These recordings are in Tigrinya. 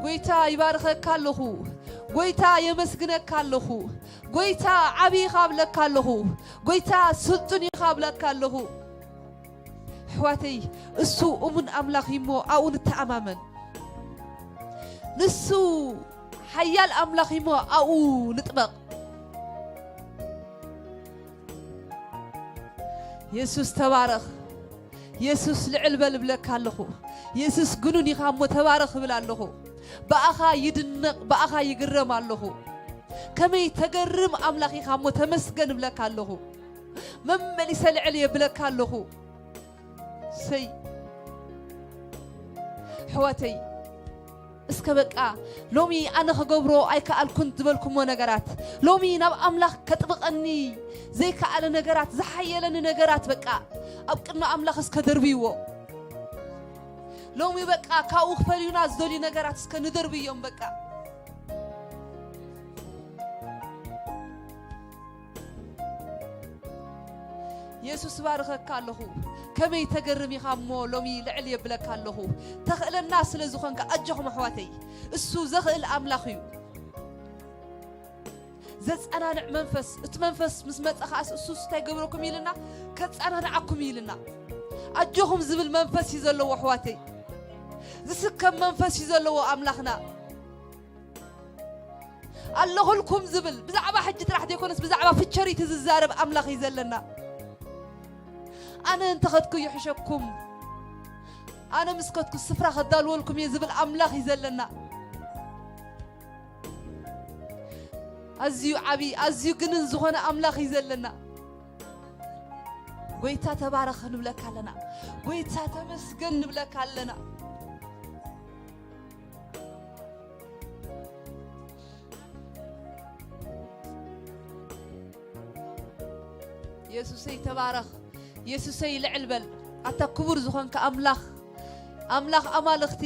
ጎይታ ይባርኸካ ኣለኹ። ጎይታ የመስግነካ ኣለኹ። ጎይታ ዓቢ ኢኻ እብለካ ኣለኹ። ጎይታ ስልጡን ኢኻ እብለካ ኣለኹ። ኣሕዋተይ፣ እሱ እሙን ኣምላኽ እዩ እሞ ኣብኡ ንተኣማመን። ንሱ ሓያል ኣምላኽ እዩ እሞ ኣብኡ ንጥበቕ። የሱስ ተባረኽ። የሱስ ልዕል በል እብለካ ኣለኹ። የሱስ ግኑን ኢኻ እሞ ተባረኽ እብል ኣለኹ። ብኣኻ ይድነቕ፣ ብኣኻ ይግረም ኣለኹ። ከመይ ተገርም ኣምላኽ ኢኻ እሞ ተመስገን እብለካ ኣለኹ። መመሊሰ ልዕል የብለካ ኣለኹ። ሰይ፣ ኣሕዋተይ፣ እስከ በቃ ሎሚ ኣነ ክገብሮ ኣይከኣልኩን ዝበልኩሞ ነገራት፣ ሎሚ ናብ ኣምላኽ ከጥብቐኒ ዘይከኣለ ነገራት፣ ዝሓየለኒ ነገራት በቃ ኣብ ቅድሚ ኣምላኽ እስከ ደርብይዎ። ሎሚ በቃ ካብኡ ክፈልዩና ዝደልዩ ነገራት እስከ ንደርብዮም በቃ። የሱስ ባርኸካ ኣለኹ። ከመይ ተገርም ኢኻ እሞ ሎሚ ልዕል የብለካ ኣለኹ። ተኽእለና ስለ ዝኾንካ ኣጆኹም ኣሕዋተይ። እሱ ዘኽእል ኣምላኽ እዩ። ዘጸናንዕ መንፈስ፣ እቲ መንፈስ ምስ መጸ ኸኣስ እሱስ እንታይ ገብረኩም ኢልና? ከጸናንዓኩም ኢልና። ኣጆኹም ዝብል መንፈስ እዩ ዘለዎ ኣሕዋተይ። ዝስከም መንፈስ እዩ ዘለዎ ኣምላኽና። ኣለኹልኩም ዝብል ብዛዕባ ሕጂ ጥራሕ ዘይኮነስ ብዛዕባ ፍቸሪቲ ዝዛረብ ኣምላኽ እዩ ዘለና። ኣነ እንተኸድኩ ይሕሸኩም፣ ኣነ ምስ ከድኩ ስፍራ ከዳልወልኩም እየ ዝብል ኣምላኽ እዩ ዘለና። ኣዝዩ ዓቢ፣ ኣዝዩ ግንን ዝኾነ ኣምላኽ እዩ ዘለና። ጎይታ ተባረኽ ንብለካ ኣለና። ጎይታ ተመስገን ንብለካ ኣለና። የሱሰይ ተባረኽ። የሱሰይ ልዕል በል። ኣታ ክቡር ዝኾንካ ኣምላኽ፣ ኣምላኽ ኣማልኽቲ፣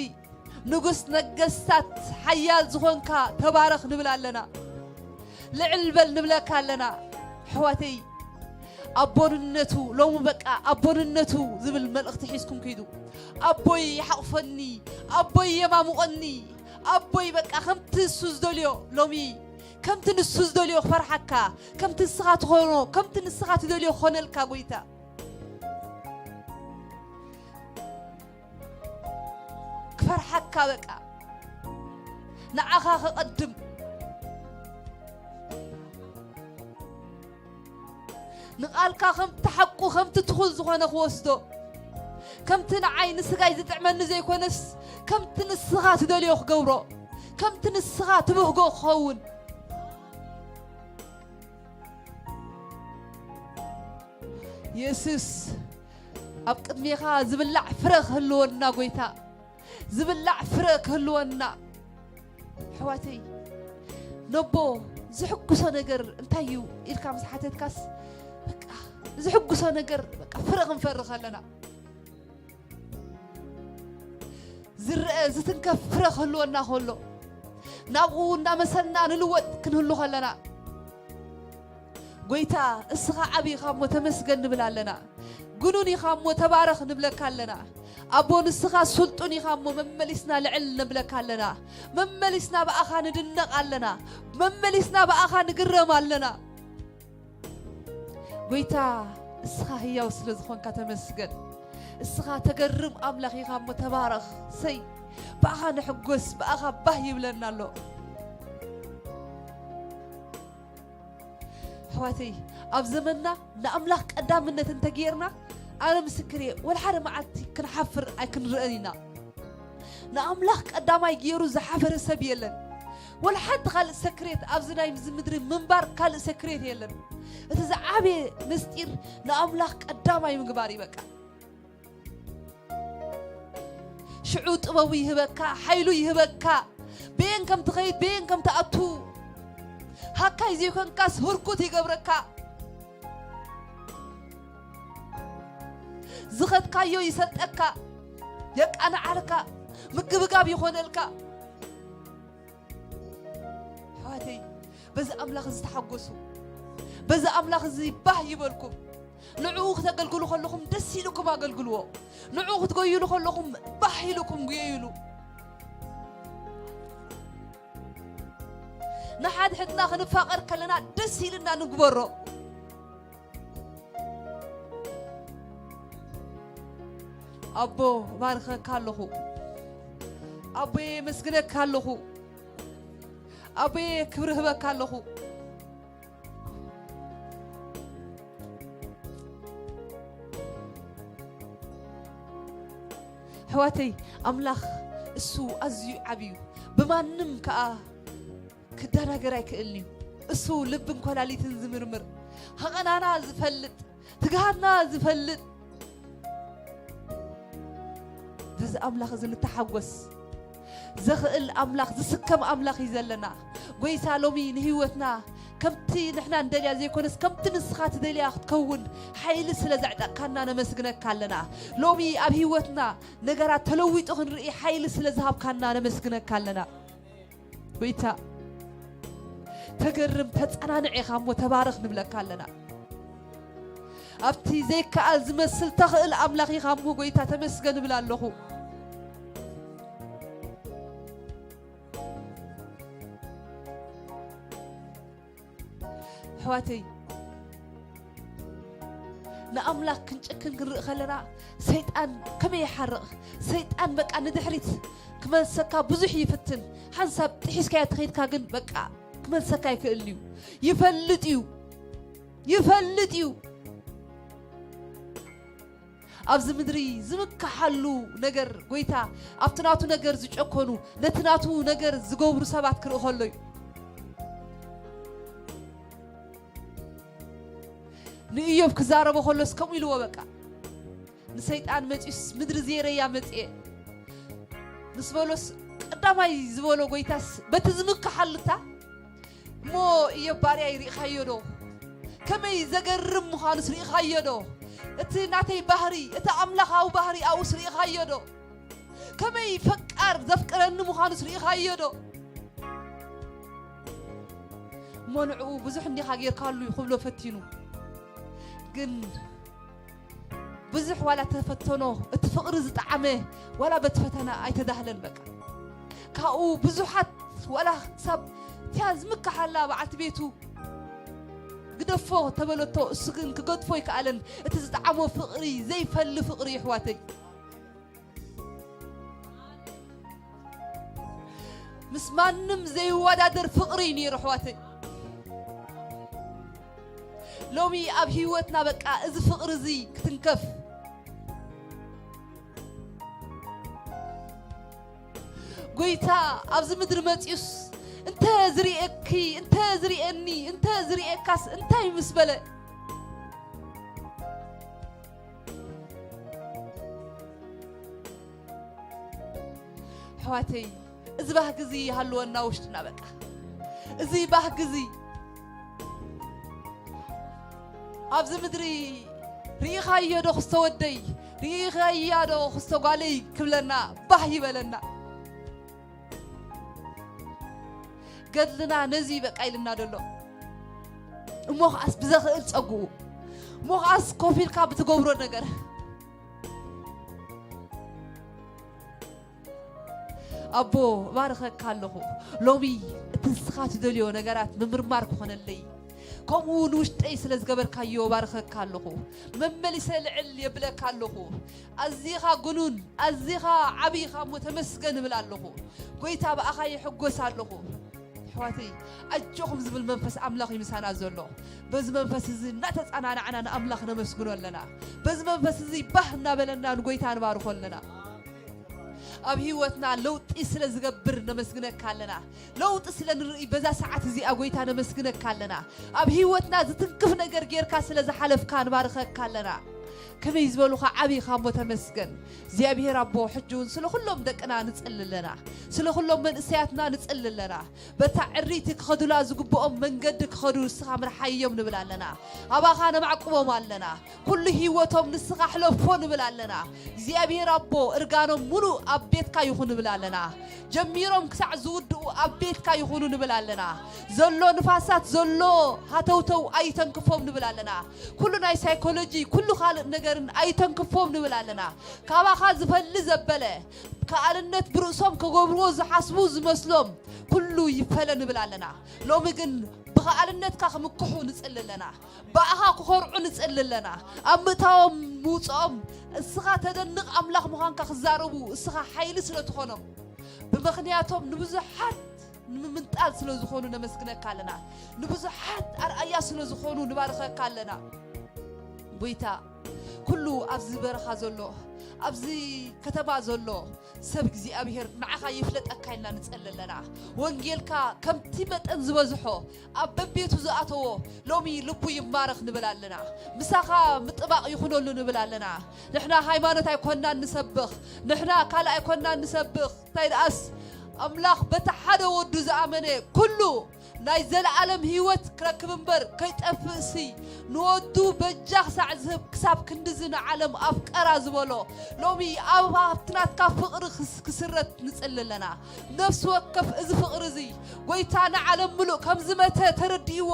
ንጉስ ነገስታት፣ ሓያል ዝኾንካ ተባረኽ ንብል ኣለና። ልዕል በል ንብለካ ኣለና። ኣሕዋተይ፣ ኣቦንነቱ ሎሚ በቃ ኣቦንነቱ ዝብል መልእኽቲ ሒዝኩም ኪዱ። ኣቦይ ይሓቑፈኒ፣ ኣቦይ የማሙቐኒ፣ ኣቦይ በቃ ከምቲ እሱ ዝደልዮ ሎሚ፣ ከምቲ ንሱ ዝደልዮ ክፈርሓካ፣ ከምቲ ንስኻ ትኾኖ፣ ከምቲ ንስኻ ትደልዮ ክኾነልካ ጎይታ። ክፈርሓካ በቃ ንዓኻ ክቐድም። ንቓልካ ከምቲ ሓቁ፣ ከምቲ ትኹል ዝኾነ ክወስዶ፣ ከምቲ ንዓይ ንስጋይ ዝጥዕመኒ ዘይኮነስ፣ ከምቲ ንስኻ ትደልዮ ክገብሮ፣ ከምቲ ንስኻ ትብህጎ ክኸውን። የሱስ፣ ኣብ ቅድሜኻ ዝብላዕ ፍረ ክህልወና፣ ጎይታ፣ ዝብላዕ ፍረ ክህልወና። ኣሕዋተይ፣ ነቦ ዝሕጉሶ ነገር እንታይ እዩ ኢልካ ምስ ሓተትካስ፣ በቃ፣ ዝሕጉሶ ነገር፣ በቃ፣ ፍረ ክንፈሪ ከለና፣ ዝረአ ዝትንከፍ ፍረ ክህልወና ከሎ፣ ናብኡ እንዳመሰልና ንልወጥ ክንህሉ ከለና፣ ጎይታ፣ እስኻ ዓቢ ኢኻ እሞ ተመስገን ንብል ኣለና። ግኑን ኢኻ እሞ ተባረኽ ንብለካ ኣለና። ኣቦ፣ ንስኻ ስልጡን ኢኻ እሞ መመሊስና ልዕል ንብለካ ኣለና። መመሊስና ብኣኻ ንድነቕ ኣለና። መመሊስና ብኣኻ ንግረም ኣለና። ጎይታ፣ እስኻ ህያው ስለ ዝኾንካ ተመስገን። እስኻ ተገርም ኣምላኽ ኢኻ እሞ ተባረኽ። ሰይ፣ ብኣኻ ንሕጎስ፣ ብኣኻ ባህ ይብለና ኣሎ። ኣሕዋተይ፣ ኣብ ዘመንና ንኣምላኽ ቀዳምነት እንተጌርና፣ ኣነ ምስክር እየ፣ ወላ ሓደ መዓልቲ ክንሓፍር ኣይክንርአን ኢና። ንኣምላኽ ቀዳማይ ገይሩ ዝሓፈረ ሰብ የለን። ወላ ሓንቲ ካልእ ሰክሬት ኣብዚ ናይ ምዝ-፣ ምድሪ ምንባር ካልእ ሰክሬት የለን። እቲ ዝዓበየ ምስጢር ንኣምላኽ ቀዳማይ ምግባር እዩ በቃ። ሽዑ ጥበቡ ይህበካ፣ ሓይሉ ይህበካ። በየን ከም ትኸይድ፣ በየን ከም ትኣቱ። ሃካይ ዘይኮንካስ ህርኩት ይገብረካ። ዝኸድካዮ ይሰልጠካ፣ የቃንዓልካ፣ ምግብጋብ ይኾነልካ። ኣሕዋተይ፣ በዚ ኣምላኽ እዚ ተሓጎሱ። በዚ ኣምላኽ እዚ ባህ ይበልኩም። ንዕኡ ክተገልግሉ ከለኹም ደስ ኢሉኩም ኣገልግልዎ። ንዕኡ ክትጎይሉ ከለኹም ባህ ኢሉኩም ጉየዩሉ። ንሓድሕድና ክንፋቐር ከለና ደስ ኢልና ንግበሮ። ኣቦ፣ እባርኸካ ኣለኹ። ኣቦየ፣ የመስግነካ ኣለኹ። ኣቦየ፣ ክብሪ ህበካ ኣለኹ። ኣሕዋተይ፣ ኣምላኽ እሱ ኣዝዩ ዓብዩ፣ ብማንም ከኣ ክዳናገር ኣይክእልን እዩ። እሱ ልብን ኮላሊትን ዝምርምር፣ ሃቐናና ዝፈልጥ፣ ትግሃትና ዝፈልጥ፣ በዚ ኣምላኽ እዚ ንተሓጎስ። ዘኽእል ኣምላኽ፣ ዝስከም ኣምላኽ እዩ ዘለና። ጎይታ፣ ሎሚ ንህይወትና ከምቲ ንሕና እንደልያ ዘይኮነስ፣ ከምቲ ንስኻ ትደልያ ክትከውን ሓይሊ ስለ ዘዕጠቕካና ነመስግነካ ኣለና። ሎሚ ኣብ ህይወትና ነገራት ተለዊጡ ክንርኢ ሓይሊ ስለ ዝሃብካና ነመስግነካ ኣለና። ጎይታ፣ ተገርም፣ ተጸናንዕ ኢኻ እሞ ተባረኽ ንብለካ ኣለና። ኣብቲ ዘይከኣል ዝመስል ተኽእል ኣምላኽ ኢኻ እሞ ጎይታ፣ ተመስገን እብል ኣለኹ። ኣሕዋተይ፣ ንኣምላኽ ክንጭክን ክንርኢ ከለና፣ ሰይጣን ከመይ ይሓርቕ? ሰይጣን በቃ ንድሕሪት ክመልሰካ ብዙሕ ይፍትን። ሓንሳብ ጥሒስካዮ ተኸይድካ ግን በቃ ክመልሰካ ኣይክእልን እዩ። ይፈልጥ እዩ። ይፈልጥ እዩ። ኣብዚ ምድሪ ዝምክሓሉ ነገር ጎይታ፣ ኣብቲ ናቱ ነገር ዝጨከኑ፣ ነቲ ናቱ ነገር ዝገብሩ ሰባት ክርኢ ከሎ እዩ። ንእዮብ ክዛረቦ ከሎስ ከምኡ ኢልዎ፣ በቃ ንሰይጣን መጺኡስ፣ "ምድሪ ዜረያ መጽኤ" ምስ በሎስ፣ ቀዳማይ ዝበሎ ጎይታስ በቲ ዝምክሓሉታ፣ "እሞ እዮብ ባርያይ ርኢኻዮ ዶ? ከመይ ዘገርም ምዃኑስ ርኢኻዮ ዶ? እቲ ናተይ ባህሪ፣ እቲ ኣምላኻዊ ባህሪ ኣብኡስ ርኢኻዮ ዶ? ከመይ ፈቃር ዘፍቅረኒ ምዃኑስ ርኢኻዮ ዶ?" እሞ ንዕኡ ብዙሕ እንዲኻ ጌርካሉ ክብሎ ፈቲኑ። ግን ብዙሕ ዋላ ተፈተኖ፣ እቲ ፍቕሪ ዝጠዓመ ዋላ በቲ ፈተና ኣይተዳህለን። በቃ ካብኡ ብዙሓት ዋላ ክሳብ እቲያ ዝምክሓላ በዓልቲ ቤቱ ግደፎ ተበለቶ፣ እሱ ግን ክገድፎ ኣይከኣለን። እቲ ዝጠዓሞ ፍቕሪ ዘይፈሊ ፍቕሪ፣ የሕዋተይ። ምስ ማንም ዘይወዳደር ፍቕሪ እዩ ነይሩ፣ ኣሕዋተይ። ሎሚ ኣብ ህይወትና በቃ እዚ ፍቕሪ እዚ ክትንከፍ፣ ጎይታ ኣብዚ ምድሪ መጺኡስ፣ "እንተ ዝርእየኪ፣ እንተ ዝርእየኒ፣ እንተ ዝርእየካስ እንታይ?" ምስ በለ፣ ኣሕዋተይ፣ እዚ ባህጊ እዚ ይሃልወና ውሽጥና። በቃ እዚ ባህጊ እዚ ኣብዚ ምድሪ ርኢኻዮ ዶ ክስተ ወደይ፣ ርኢኻያ ዶ ክስተ ጓለይ ክብለና ባህ ይበለና። ገድልና ነዚ በቃ ኢልና ደሎ። እሞ ኸኣስ ብዘኽእል ጸግኡ፣ እሞ ኸኣስ ኮፍ ኢልካ ብትገብሮ ነገር። ኣቦ፣ እባርኸካ ኣለኹ። ሎሚ እቲ ንስኻ ትደልዮ ነገራት ምምርማር ክኾነለይ፣ ከምኡ እውን ውሽጠይ ስለ ዝገበርካዮ እባርኸካ ኣለኹ። መመሊሰ ልዕል የብለካ ኣለኹ። ኣዚኻ ግኑን፣ ኣዚኻ ዓብዪ ኢኻ እሞ ተመስገን እብል ኣለኹ። ጎይታ፣ ብኣኻ ይሕጎስ ኣለኹ። ኣሕዋተይ፣ ኣጆኹም ዝብል መንፈስ ኣምላኽ እዩ ምሳና ዘሎ። በዚ መንፈስ እዚ እናተጸናናዕና ንኣምላኽ ነመስግኖ ኣለና። በዚ መንፈስ እዚ ባህ እናበለና ንጎይታ ንባርኾ ኣለና። ኣብ ህይወትና ለውጢ ስለ ዝገብር ነመስግነካ ኣለና። ለውጢ ስለ ንርኢ በዛ ሰዓት እዚኣ ጎይታ ነመስግነካ ኣለና። ኣብ ህይወትና ዝትንክፍ ነገር ጌርካ ስለ ዝሓለፍካ ንባርኸካ ኣለና። ከመይ ዝበሉኻ ዓብዪኻ እሞ ተመስገን። እግዚኣብሔር ኣቦ፣ ሕጂ እውን ስለ ኩሎም ደቅና ንጽሊ ኣለና። ስለ ኩሎም መንእሰያትና ንጽሊ ኣለና። በታ ዕሪቲ ክኸዱላ ዝግብኦም መንገዲ ክኸዱ ንስኻ ምርሓዮም ንብል ኣለና። ኣባኻ ነማዕቁቦም ኣለና። ኩሉ ህይወቶም ንስኻ ሕለፎ ንብል ኣለና። እግዚኣብሔር ኣቦ፣ እርጋኖም ሙሉእ ኣብ ቤትካ ይኹን ንብል ኣለና። ጀሚሮም ክሳዕ ዝውድኡ ኣብ ቤትካ ይኹኑ ንብል ኣለና። ዘሎ ንፋሳት፣ ዘሎ ሃተውተው ኣይተንክፎም ንብል ኣለና። ኩሉ ናይ ሳይኮሎጂ፣ ኩሉ ካልእ ነገር ኣይተንክፎም ንብል ኣለና። ካባኻ ዝፈሊ ዘበለ፣ ከኣልነት ብርእሶም ከገብርዎ ዝሓስቡ ዝመስሎም ኩሉ ይፈለ ንብል ኣለና። ሎሚ ግን ብኸኣልነትካ ክምክሑ ንጽሊ ኣለና። ብኣኻ ክኾርዑ ንጽሊ ኣለና። ኣብ ምእታዎም ምውጽኦም እስኻ ተደንቕ ኣምላኽ ምዃንካ ክዛረቡ እስኻ ሓይሊ ስለ ትኾኖም፣ ብምኽንያቶም ንብዙሓት ንምምንጣል ስለ ዝኾኑ ነመስግነካ ኣለና። ንብዙሓት ኣርኣያ ስለ ዝኾኑ ንባርኸካ ኣለና። ጎይታ፣ ኩሉ ኣብዚ በረኻ ዘሎ፣ ኣብዚ ከተማ ዘሎ ሰብ እግዚኣብሔር ንዓኻ ይፍለጠካ ኢልና ንጸሊ ኣለና። ወንጌልካ ከምቲ መጠን ዝበዝሖ ኣብ በቤቱ ዝኣተዎ ሎሚ ልቡ ይማረኽ ንብል ኣለና። ምሳኻ ምጥባቕ ይኹነሉ ንብል ኣለና። ንሕና ሃይማኖት ኣይኮናን ንሰብኽ፣ ንሕና ካልእ ኣይኮናን ንሰብኽ። እንታይ ደኣስ ኣምላኽ በቲ ሓደ ወዱ ዝኣመነ ኩሉ ናይ ዘለኣለም ህይወት ክረክብ እምበር ከይጠፍእሲ፣ ንወዱ በጃ ክሳዕ ዝህብ ክሳብ ክንድዚ ንዓለም ኣፍቀራ ዝበሎ፣ ሎሚ ኣብ ሃብቲ ናትካ ፍቕሪ ክስ-፣ ክስረት ንጽሊ ኣለና። ነፍሲ ወከፍ እዚ ፍቕሪ እዚ ጎይታ ንዓለም ምሉእ ከም ዝመተ ተረዲእዎ፣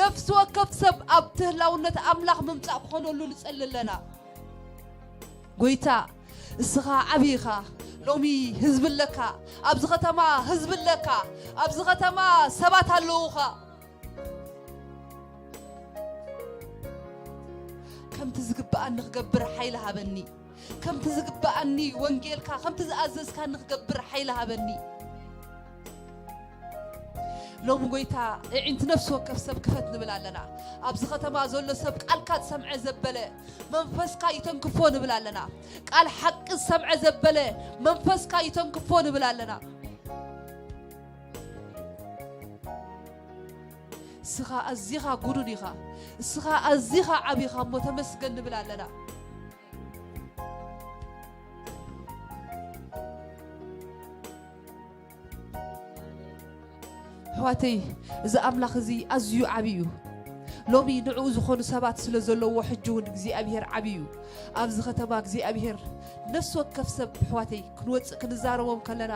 ነፍሲ ወከፍ ሰብ ኣብቲ ህላውነት ኣምላኽ ምምጻእ ክኾነሉ ንጽሊ ኣለና። ጎይታ፣ እስኻ ዓቢ ኢኻ። ሎሚ ህዝቢ ኣለካ። ኣብዚ ከተማ ህዝቢ ኣለካ። ኣብዚ ከተማ ሰባት ኣለዉኻ። ከምቲ ዝግብኣኒ ክገብር ሓይሊ ሃበኒ። ከምቲ ዝግብኣኒ ወንጌልካ፣ ከምቲ ዝኣዘዝካኒ ክገብር ሓይሊ ሃበኒ። ሎሚ ጎይታ፣ ኣዒንቲ ነፍሲ ወከፍ ሰብ ክፈት ንብል ኣለና። ኣብዚ ከተማ ዘሎ ሰብ ቃልካ ዝሰምዐ ዘበለ መንፈስካ ይተንክፎ ንብል ኣለና። ቃል ሓቂ ዝሰምዐ ዘበለ መንፈስካ ይተንክፎ ንብል ኣለና። እስኻ ኣዚኻ ጉኑን ኢኻ። እስኻ ኣዚኻ ዓቢ ኢኻ እሞ ተመስገን ንብል ኣለና። ኣሕዋተይ፣ እዚ ኣምላኽ እዚ ኣዝዩ ዓቢ እዩ። ሎሚ ንዕኡ ዝኾኑ ሰባት ስለ ዘለዎ፣ ሕጂ እውን እግዚኣብሄር ዓቢ እዩ። ኣብዚ ከተማ እግዚኣብሄር ነፍሲ ወከፍ ሰብ፣ ኣሕዋተይ፣ ክንወጽእ ክንዛረቦም ከለና፣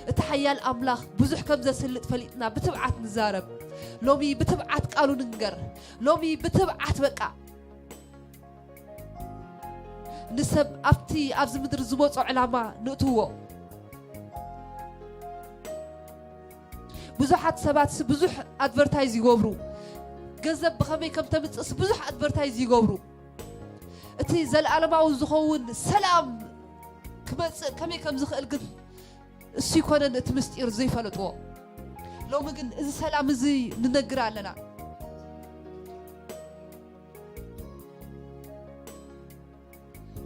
እቲ ሓያል ኣምላኽ ብዙሕ ከም ዘስልጥ ፈሊጥና ብትብዓት ንዛረብ። ሎሚ ብትብዓት ቃሉ ንንገር። ሎሚ ብትብዓት በቃ ንሰብ ኣብቲ ኣብዚ ምድሪ ዝመጾ ዕላማ ንእትዎ። ብዙሓት ሰባትስ ብዙሕ ኣድቨርታይዝ ይገብሩ። ገንዘብ ብኸመይ ከም ተምጽእስ ብዙሕ ኣድቨርታይዝ ይገብሩ። እቲ ዘለኣለማዊ ዝኸውን ሰላም ክመጽእ ከመይ ከም ዝኽእል ግን እሱ ይኮነን እቲ ምስጢር ዘይፈለጥዎ። ሎሚ ግን እዚ ሰላም እዚ ንነግር ኣለና።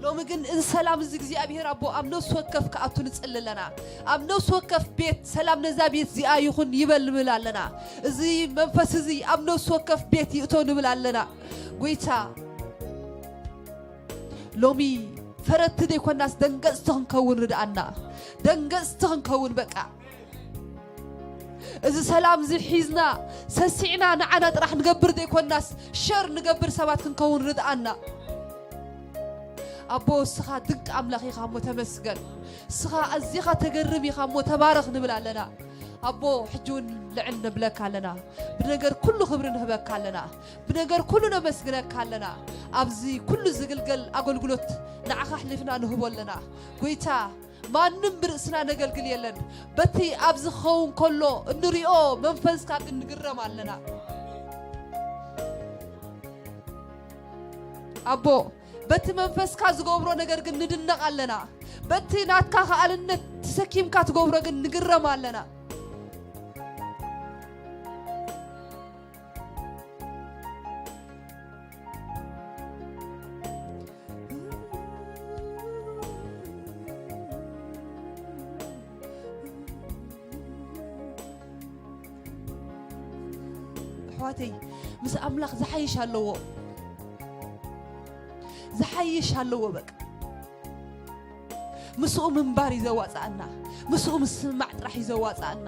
ሎሚ ግን እዚ ሰላም እዚ እግዚኣብሔር ኣቦ ኣብ ነፍሲ ወከፍ ክኣቱ ንጽሊ ኣለና። ኣብ ነፍሲ ወከፍ ቤት ሰላም ነዛ ቤት እዚኣ ይኹን ይበል ንብል ኣለና። እዚ መንፈስ እዚ ኣብ ነፍሲ ወከፍ ቤት ይእቶ ንብል ኣለና። ጎይታ ሎሚ ፈረድቲ ዘይኮናስ ደንገጽቲ ክንከውን ርድኣና። ደንገጽቲ ክንከውን በቃ። እዚ ሰላም እዚ ሒዝና ሰሲዕና ንዓና ጥራሕ ንገብር ዘይኮናስ ሸር ንገብር ሰባት ክንከውን ርድኣና። ኣቦ እስኻ ድንቂ ኣምላኽ ኢኻ እሞ ተመስገን። እስኻ ኣዚኻ ተገርም ኢኻ እሞ ተባረኽ ንብል ኣለና። ኣቦ ሕጂ እውን ልዕል ንብለካ ኣለና። ብነገር ኩሉ ክብሪ ንህበካ ኣለና። ብነገር ኩሉ ነመስግነካ ኣለና። ኣብዚ ኩሉ ዝግልገል ኣገልግሎት ንዓኻ ኣሕሊፍና ንህቦ ኣለና። ጎይታ ማንም ብርእስና ነገልግል የለን። በቲ ኣብዚ ክኸውን ከሎ እንሪኦ መንፈስካ ግን ንግረም ኣለና። ኣቦ በቲ መንፈስካ ዝገብሮ ነገር ግን ንድነቕ ኣለና። በቲ ናትካ ከኣልነት ተሰኪምካ ትገብሮ ግን ንግረም ኣለና። ኣሕዋተይ፣ ምስ ኣምላኽ ዝሓይሽ ኣለዎ። ዝሓይሽ ኣለዎ በቃ። ምስኡ ምንባር እዩ ዘዋጽኣና። ምስኡ ምስማዕ ጥራሕ እዩ ዘዋጽኣና።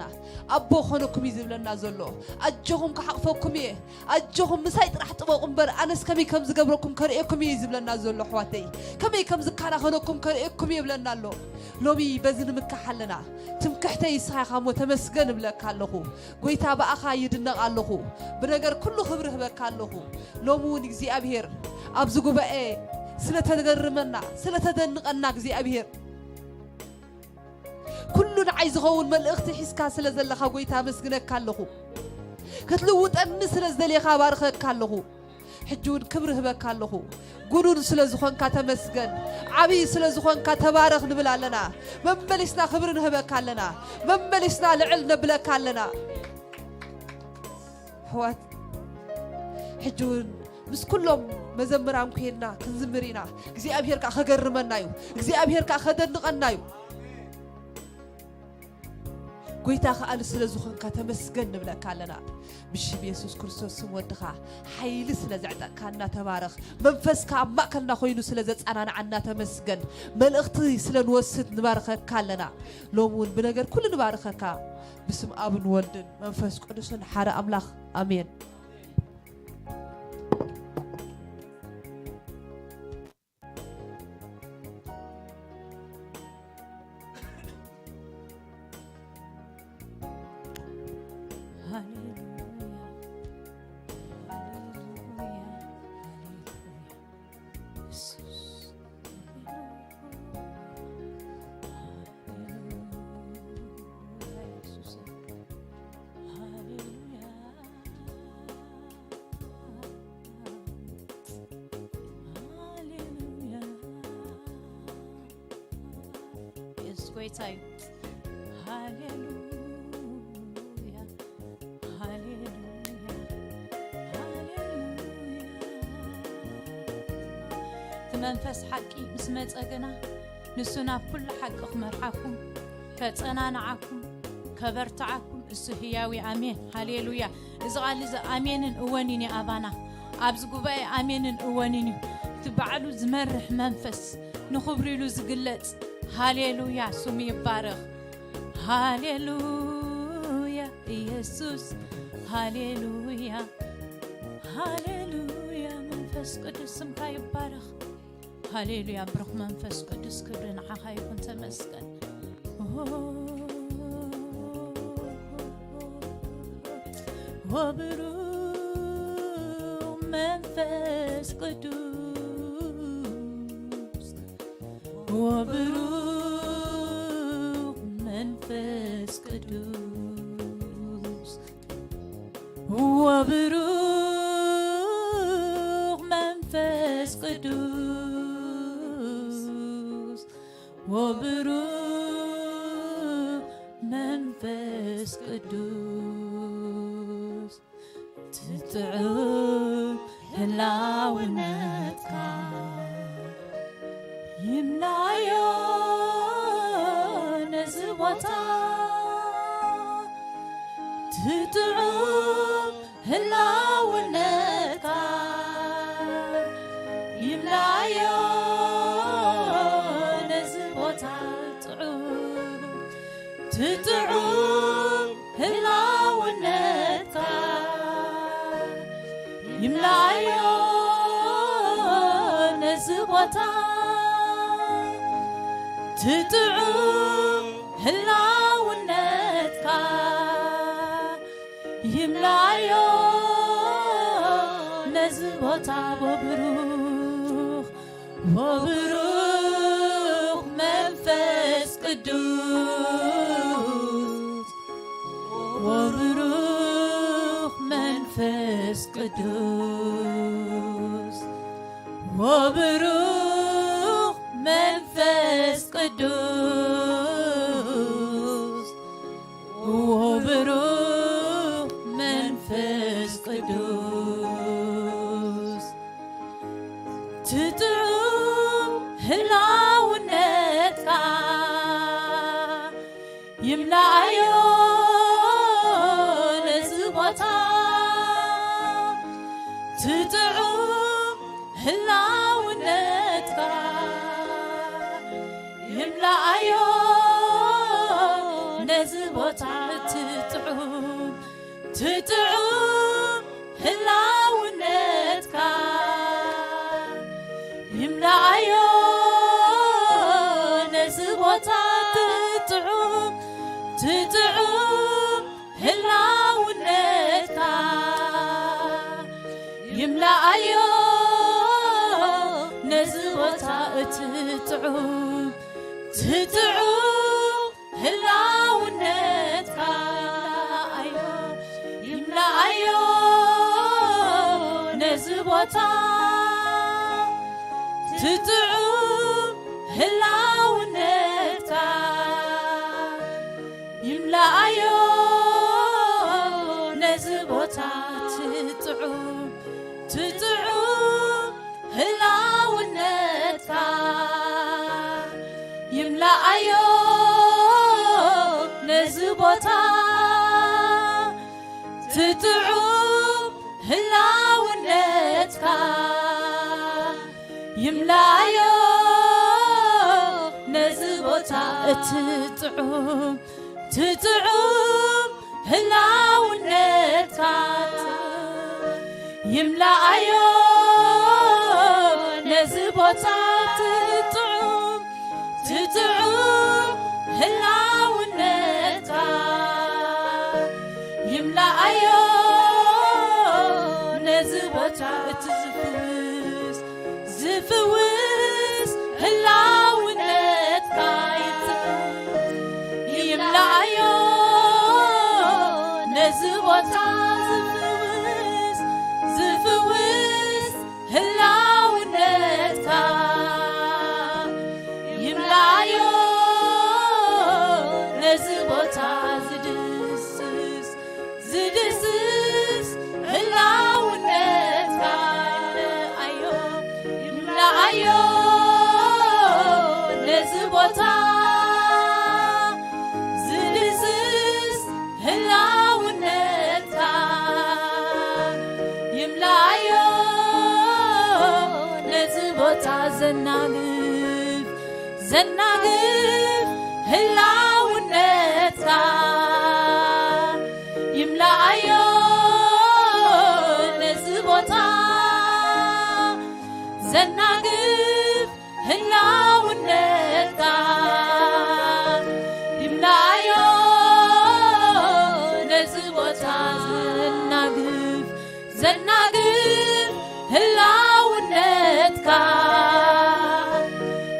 ኣቦ ኮነኩም እዩ ዝብለና ዘሎ። ኣጆኹም ክሓቕፈኩም እየ። ኣጆኹም ምሳይ ጥራሕ ጥበቑ እምበር ኣነስ ከመይ ከም ዝገብረኩም ከርእየኩም እየ እዩ ዝብለና ዘሎ ኣሕዋተይ። ከመይ ከም ዝከናኸነኩም ከርእየኩም እየ ይብለና ኣሎ። ሎሚ በዚ ንምካሕ ኣለና። ትምክሕተይ ንስኻ ኢኻ እሞ ተመስገን እብለካ ኣለኹ። ጎይታ ብኣኻ ይድነቕ ኣለኹ። ብነገር ኩሉ ክብሪ ህበካ ኣለኹ። ሎሚ እውን እግዚኣብሔር ኣብዚ ጉባኤ ስለ ተገርመና፣ ስለ ተደንቐና እግዚኣብሔር፣ ኩሉ ንዓይ ዝኸውን መልእኽቲ ሒዝካ ስለ ዘለኻ ጎይታ ኣመስግነካ ኣለኹ። ክትልውጠኒ ስለ ዝደሌኻ ባርኸካ ኣለኹ። ሕጂ እውን ክብሪ ህበካ ኣለኹ። ጉኑን ስለ ዝኾንካ ተመስገን፣ ዓብዪ ስለ ዝኾንካ ተባረኽ ንብል ኣለና። መመሊስና ክብሪ ንህበካ ኣለና። መመሊስና ልዕል ነብለካ ኣለና። ኣሕዋት፣ ሕጂ እውን ምስ ኩሎም መዘምራን ኮይንና ክንዝምር ኢና። እግዚኣብሔር ከኣ ከገርመና እዩ። እግዚኣብሔር ከኣ ከደንቐና እዩ። ጎይታ ከኣ ስለ ዝኾንካ ተመስገን ንብለካ ኣለና። ብሽም የሱስ ክርስቶስ ስም ወድኻ ሓይሊ ስለ ዘዕጠቕካና ተባረኽ። መንፈስካ ኣብ ማእከልና ኮይኑ ስለ ዘጸናንዓና ተመስገን። መልእኽቲ ስለ ንወስድ ንባርኸካ ኣለና። ሎም እውን ብነገር ኩሉ ንባርኸካ። ብስም ኣብን ወልድን መንፈስ ቅዱስን ሓደ ኣምላኽ ኣሜን። የሱስ ጎይታ እዩ። ሃሌሉያ፣ ሃሌሉያ፣ ሃሌሉያ። እቲ መንፈስ ሓቂ ምስ መጸ ግና፣ ንሱ ናብ ኩሉ ሓቂ ክመርሓኩም፣ ከጸናንዓኩም፣ ከበርትዓኩም፣ እሱ ህያው እዩ። ኣሜን። ሃሌሉያ። እዚ ቃል እዚ ኣሜንን እወንን እዩ ኣባና። ኣብዚ ጉባኤ ኣሜንን እወንን እዩ። እቲ ባዕሉ ዝመርሕ መንፈስ፣ ንኽብሪ ኢሉ ዝግለጽ። ሃሌሉያ፣ ስሙ ይባረኽ። ሃሌሉያ፣ ኢየሱስ፣ ሃሌሉያ፣ ሃሌሉያ፣ መንፈስ ቅዱስ ስምካ ይባረኽ። ሃሌሉያ፣ ብሩኽ መንፈስ ቅዱስ፣ ክብሪ ንዓኻ ይኹን፣ ተመስገን። ወብሩኽ መንፈስ ቅዱስ፣ ወብሩኽ መንፈስ ቅዱስ፣ ወብሩኽ መንፈስ ቅዱስ፣ ወብሩኽ መንፈስ ቅዱስ፣ ትጥዑም ህላውነትካ ይምላዮ ነዚ ቦታ። ትጥዑም ህላውነትካ ይምላዮ ነዚ ቦታ። ጥዑም፣ ትጥዑም ህላውነትካ ይምላዮ ነዚ ቦታ። ትጥዑም ህላውነትካ ይምላዮ ነዚ ቦታ። ወብሩኽ፣ ወብሩኽ መንፈስ ቅዱስ፣ ወብሩኽ መንፈስ ቅዱስ፣ ወብሩኽ መንፈስ ቅዱስ፣ ወብሩኽ መንፈስ ቅዱስ፣ ትጥዑም ህላውነትካ ይምላኣዮ ነዚ ቦታ። ትጥዑም ህላውነትካ ይምላኣዮ ነዚ ቦታ። ትጥዑም፣ ትጥዑም ህላውነትካ ይምላኣዮ ነዚ ቦታ። ትጥዑም፣ ትጥዑም ህላውነትካ ይምላኣዮ ነዚ ትጥዑም ትጥዑም ህላውነትካ ይምልኣዮ፣ ይምልኣዮ ነዚ ቦታ። ትጥዑም ህላውነትካ ይምልኣዮ ነዚ ቦታ። ትጥዑም ትጥዑም ህላውነትካ ይምልኣዮ ነዚ ቦታ። ትጥዑም ህላውነትካ ይምልኣዮ ነዚ ቦታ። እቲ ጥዑም ትጥዑም ህላውነትካ ይምልኣዮ ነዚ ቦታ። ትጥዑም ትጥዑም ህላውነትካ ይምልኣዮ ነዚ ቦታ። እቲ ዝፍውስ ዝፍውስ ህላውነትካ ይምልኣዮ ነዚ ቦታ። ዝፍውስ ዝፍውስ ህላውነትካ ይምልኣዮ ነዚ ቦታ። ዝድስስ ዝድስስ ህላውነትካ ይምልኣዮ፣ ይምልኣዮ ነዚ ቦታ። ዝድስስ ህላውነትካ ይምልኣዮ ነዚ ቦታ። ዘናግፍ ዘናግፍ ህላውነትካ ይምልኣዮ ነዚ ቦታ። ዘናግፍ ህላውነትካ ይምልኣዮ ነዚ ቦታ። ዘናግፍ ዘናግፍ ህላውነትካ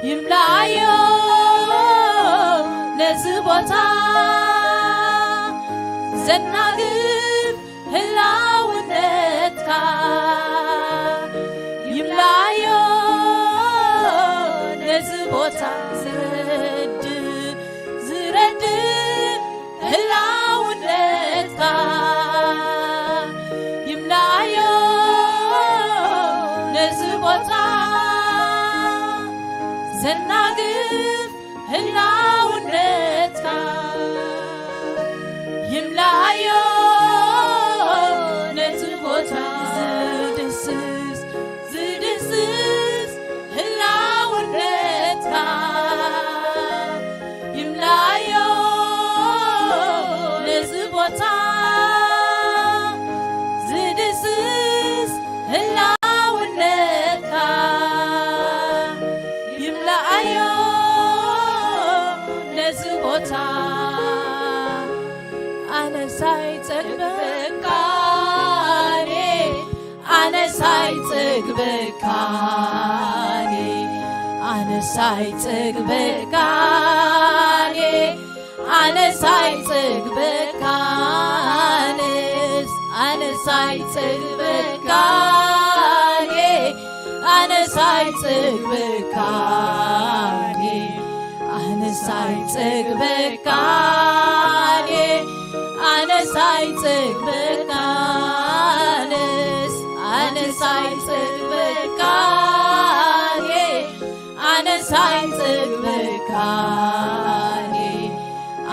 ይምልኣዮ ነዚ ቦታ። ዘናግፍ ህላውነትካ ይምልኣዮ ነዚ ቦታ። ዝረድእ ዝረድእ ህላውነትካ ይምልኣዮ ነዚ ቦታ። ዘናግፍ ህላውነትካ ይምልኣዮ ነቲ ቦታ። ዝድስስ ዝድስስ ህላውነትካ ይምልኣዮ ነዚ ቦታ። ዝድስስ ህላውነትካ ይምልኣዮ ነዚ ቦታ። ኣነስ ኣይጸግበካን እየ፣ ኣነስ ኣይጸግበካን እየ፣ ኣነስ ኣይጸግበካን እየ፣ ኣነስ ኣይጸግበካንስ፣ ኣነስ ኣይጸግበካን እየ፣ ኣነስ ኣይጸግበካን እየ፣ ኣነስ ኣይጸግበካን እየ፣ ኣነስ ኣይጸግበካንስ፣ ኣነስ ኣይጸግበካን እየ፣ ኣነስ ኣይጸግበካን እየ፣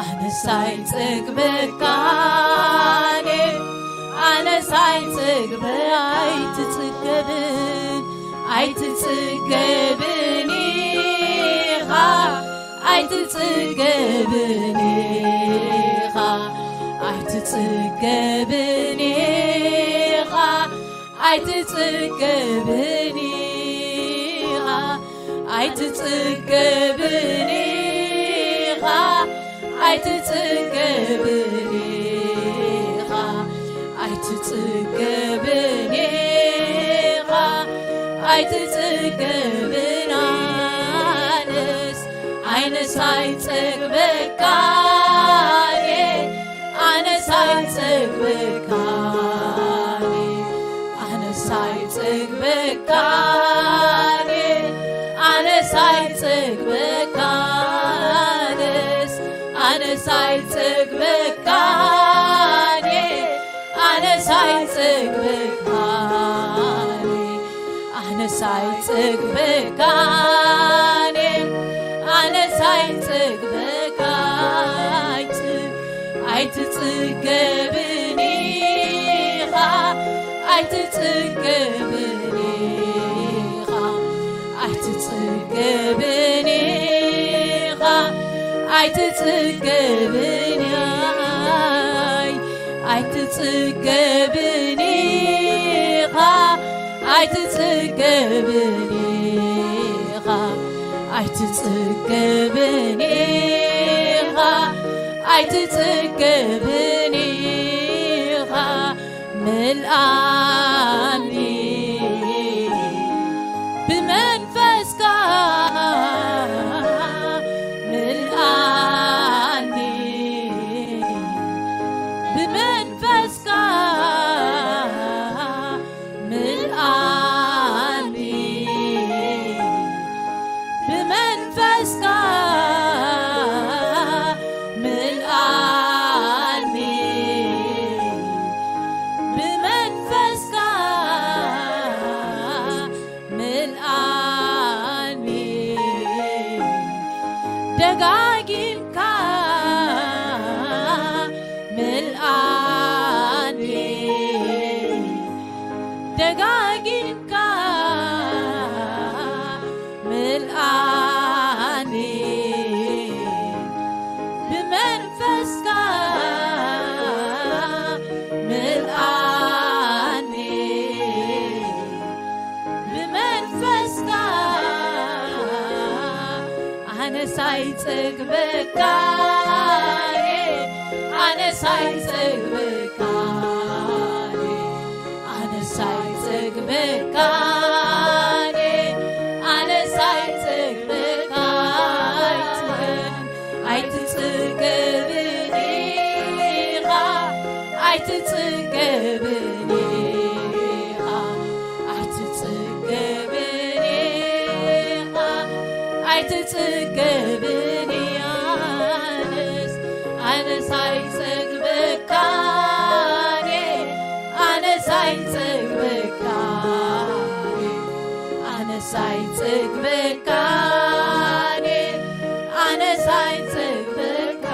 ኣነስ ኣይጸግበካን እየ፣ ኣነስ ኣይጸግበ-፣ ኣይትጽገብን፣ ኣይትጽገብን ኢኻ፣ ኣይትጽገብን ኢኻ፣ ኣይትጽገብን ኢኻ፣ ኣይትጽገብን ኢኻ፣ ኣይትጽገብን ኢኻ፣ ኣይትጽገብን ኢኻ፣ ኣይትጽገብን ኢኻ፣ ኣይትጽገብን ኣነ ኣነስ ኣይጸግበካን እየ፣ ኣነስ ኣይጸግበካን እየ፣ ኣነስ ኣይጸግበካን እየ፣ ኣነስ ኣይጸግበካንስ፣ ኣነስ ኣይጸግበካን እየ፣ ኣነስ ኣይጸግበካን እየ፣ ኣነስ ኣይጸግበካን እየ፣ ኣነስ ኣይጸግበካ ኣይት-፣ ኣይትጽገብን ኢኻ፣ ኣይትጽገብን ኢኻ፣ ኣይትጽገብን ኢኻ፣ ኣይትጽገብን ኣይ-፣ ኣይትጽገብን ኢኻ፣ ኣይትጽገብን ኢኻ፣ ኣይትጽገብን ኢኻ፣ ኣይትጽገብን ኢኻ። ምልኣኒ ብመንፈስካ፣ ምልኣኒ ብመንፈስካ፣ ምልኣኒ ብመንፈስካ፣ ምልኣኒ ብመንፈስካ፣ ምልኣኒ ደጋጊምካ፣ ምልኣኒ ደጋጊምካ፣ ምልኣኒ ብመንፈስካ፣ ምልኣኒ ብመንፈስካ። ኣነስ ኣይጸግበካን እየ፣ ኣነስ ኣይጸግበካን እየ፣ ኣነስ ኣይጸግበካን እየ፣ ኣነስ ኣይጸግበካ ኣይትበል። ኣይትጽገብን ኢኻ፣ ኣይትጽገብን ኢኻ፣ ኣይትጽገብን ኢኻ፣ ኣይትጽገብን ኢኻ። ኣነስ፣ ኣነስ ኣይጸግበካን እየ፣ ኣነስ ኣይጸግበካን እየ፣ ኣነስ ኣይጸግበካን እየ፣ ኣነስ ኣይጸግበካን።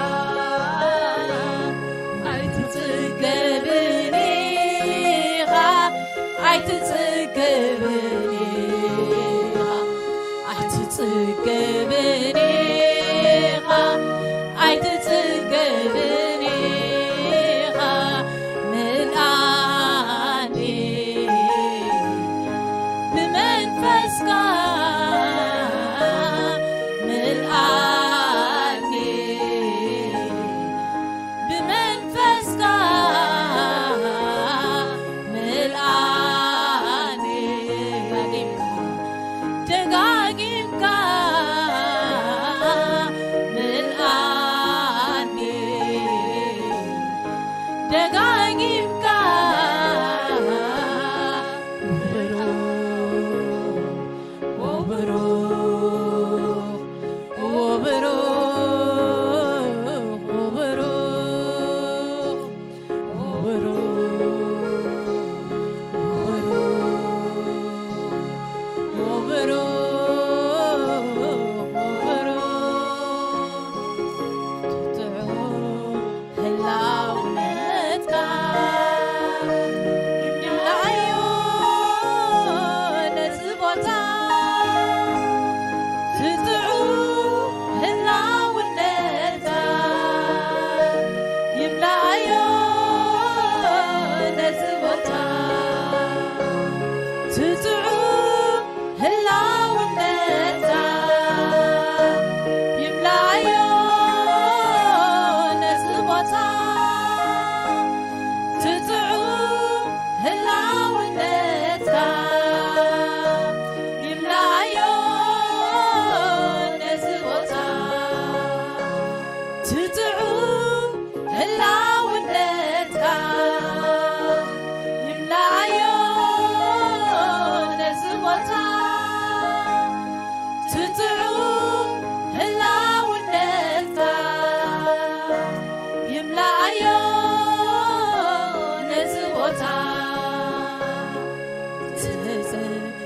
ኣይትጽገብን ኢኻ፣ ኣይትጽገብን ኢኻ፣ ኣይትጽገብን ኢኻ፣ ኣይትጽገብን ኢኻ። ምልኣኒ ብመንፈስካ፣ ምልኣኒ ብመንፈስካ፣ ምልኣኒ ደጋጊምካ፣ ደጋጊምካ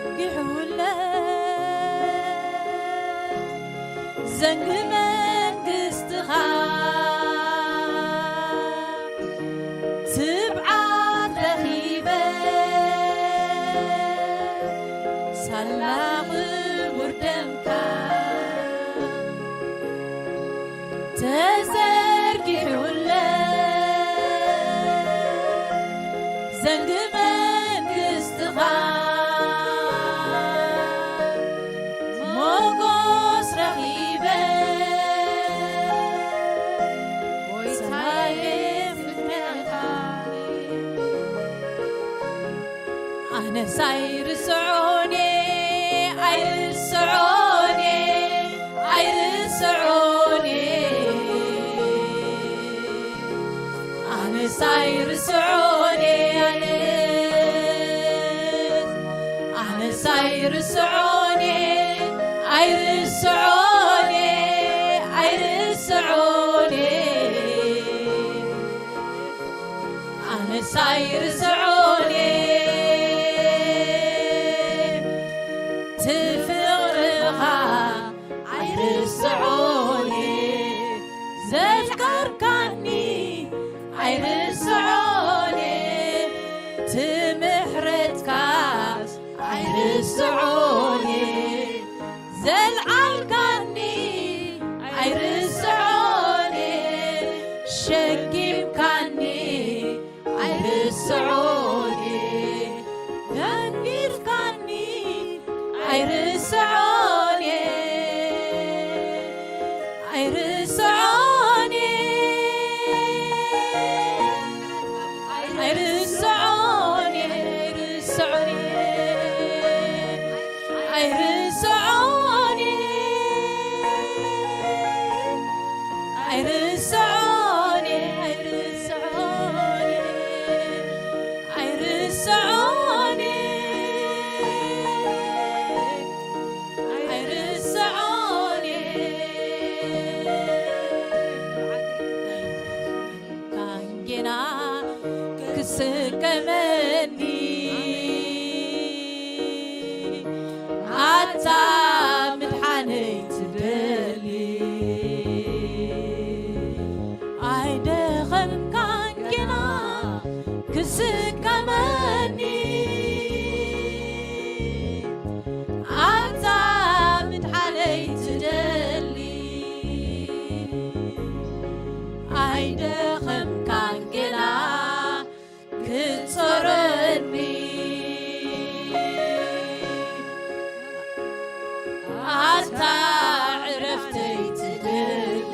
ተዘርጊሑለይ ዘንጊ መንግስትኻ ትብዓት ረኺበ ሳላ ክቡር ደምካ ተዘርጊሑለይ ዘንጊ መንግስትኻ ሞጎስ ረኺበ ጎይታየ ፍትሕኻ ኣነስ ኣይርስዖን ኣይርስዖን ኣይርስዖን ኣነስ ኣይርስዖን ኣነስ ኣነስ ኣይርስዖን ኣይርስዖን ኣይርስዖን ኣነስ ኣይርስዖን ትፍቕርኻ ኣይርስዖን ዘፍቀርካኒ ኣይርስዖን ትምሕረትካስ ኣይርስዖን ዘልዓልካኒ ኣይርስዖን ሸኪምካኒ ኣይርስዖን ደንጊፍካኒ ኣይርስዖን ኣይርስዖን ኣይርስዖን ኣይርስዖን ኣይርስዖን ኣይርስዖን ኣይርስዖን ኣይርስዖን ኣይርስዖን ካንጌና ክስከመኒ ኣታ ምድሓነይ ትደሊ ኣይደኸምካን ጌና ክስከመኒ ኣታ ምድሓነይ ትደሊ ኣይደኸምካን ጌና ክትጾረኒ ኣታ ዕረፍተይ ትደሊ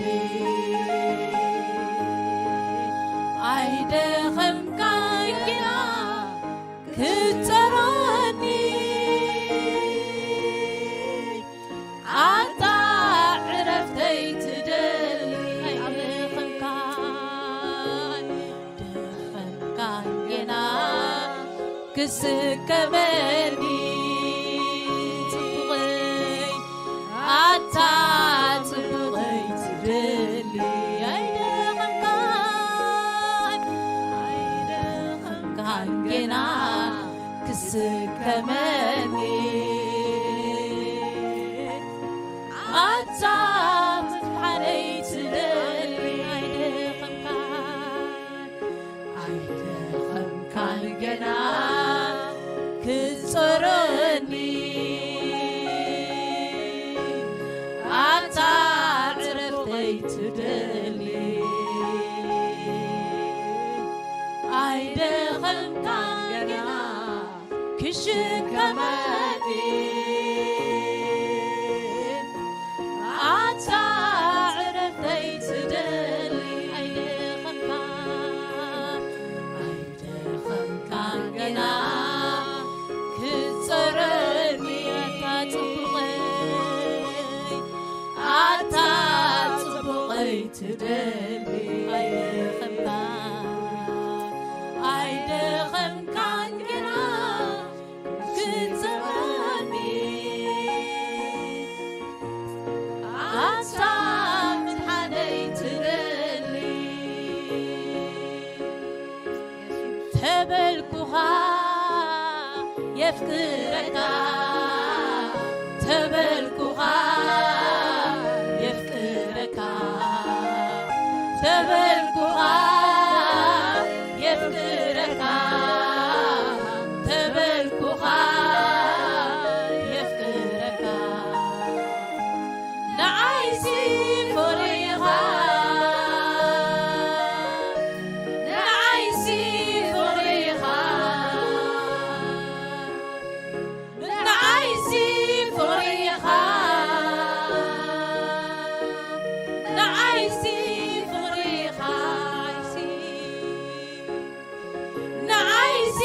ኣይደኸምካን ጌና ክትጸረኒ ኣታ ዕረፍተይ ትደሊ ኣይደኸምካን ደኸምካን ጌና ክስከመኒ ጽቡቐይ ኣታ ጽቡቐይ ትደሊ ኣይደኸምካን ኣይደኸምካን ጌና ክስከመኒ ኣታ ምድሓነይ ትደሊ ኣይደኸምካን ኣይደኸምካን ገና ክትጾረኒ ኣታ ዕረፍተይ ትደሊ ኣይደኸምካን ገና ክሽከመኒ ኣታ ዕረፍተይ ትደሊ ኣይደኸምካን ኣይደኸምካን ገና ክትጸረኒ ኣታ ጽቡቐይ ኣታ ጽቡቐይ ትደሊ ኣይደኸምካን ኣይደኸምካን ገና ክትጸረኒ ኣታ ምድሓነይ ትደሊ ተበልኩ ተበልኩኻ የፍቅረካ፣ ተበልኩኻ የፍቅረካ፣ ተበልኩኻ የፍቅረካ፣ ተበልኩኻ የፍቅረካ። ንዓይሲ ፍቕሪኻ፣ ንዓይሲ ፍቕሪኻ፣ ንዓይሲ ፍቕሪኻ፣ ንዓይሲ ፍቕሪኻ፣ ንዓይሲ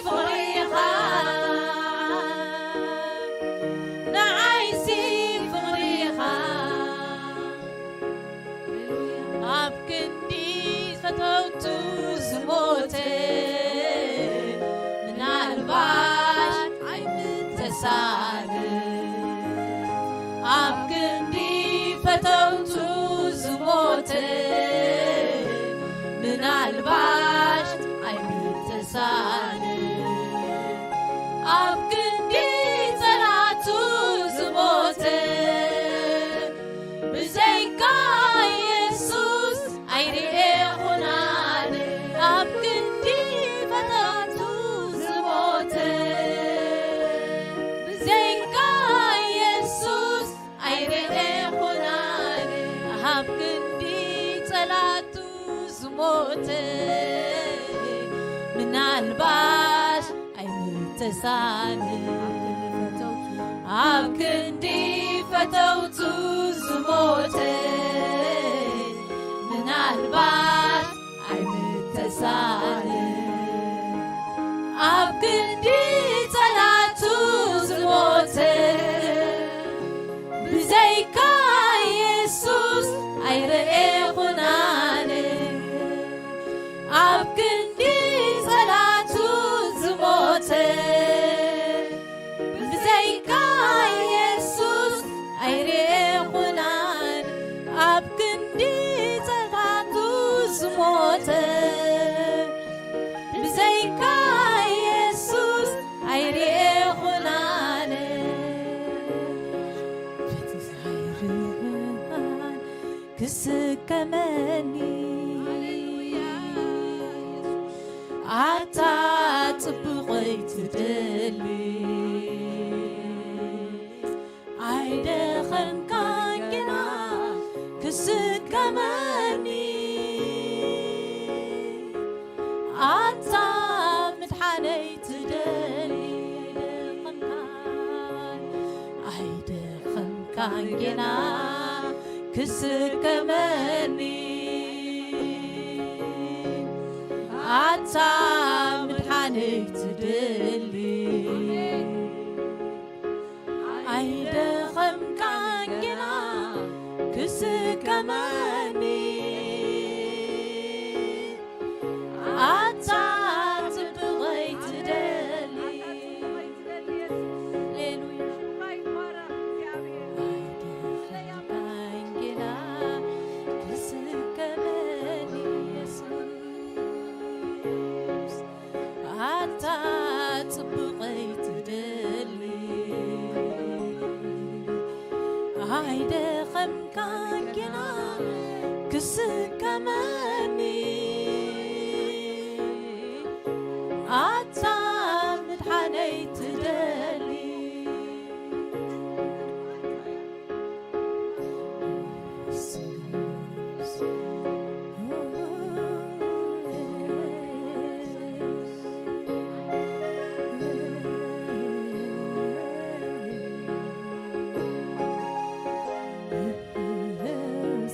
ፍቕሪኻ፣ ንዓይሲ ፍቕሪኻ። ኣብ ክንዲ ፈተውቱ ዝሞተ ምናልባት ኣይምተሳእነ። ኣብ ክንዲ ፈተውቱ ዝሞተ ምናልባት ኣይምተሳእነ። ኣብ ክንዲ ጸላቱ ዝሞተ ብዘይካ የሱስ ኣይርኤኹን ኣነ። ኣብ ክንዲ ፈተውቱ ዝሞተ ብዘይካ የሱስ ኣይርኤኹን ኣነ። ኣብ ክንዲ ጸላቱ ዝሞተ ምናልባት ኣይምተሳእነ። ኣብ ክንዲ ፈተውቱ ዝሞተ ምናልባት ኣይምተሳእነ። ኣብ ክንዲ ጸላቱ ዝሞተ ብዘይካ የሱስ ኣይርኤኹን ኣነ። ኣብ ክንዲ ጸላቱ ዝሞተ ብዘይካ የሱስ ኣይርኤኹን ኣነ። ኣብ ክንዲ ጸላቱ ዝሞተ ብዘይካ የሱስ ኣይርኤኹን ኣነ። ፍትሕ ኣይርህን ክስከመኒ ኣታ ጽቡቐይ ትደሊ ኣይደኸምካን ግና ክስከመኒ ኣታ ምድሓነይ ትደሊ ኣይደኸምካን ኣይደኸምካን ግና ክስከመኒ ኣታ ምድሓነይ ትደሊ ኣይደኸምካን ግና ክስከመኒ ኣታ ጽብቐይ ትደሊ። ሃሌሉያ። ኣይደኸምካን ግና ክስከመኒ የሱስ ኣታ ጽቡቐይ ትደሊ ኣይደኸምካን ግና ክስከመኒ ኣታ ምድሓነይ ትደሊ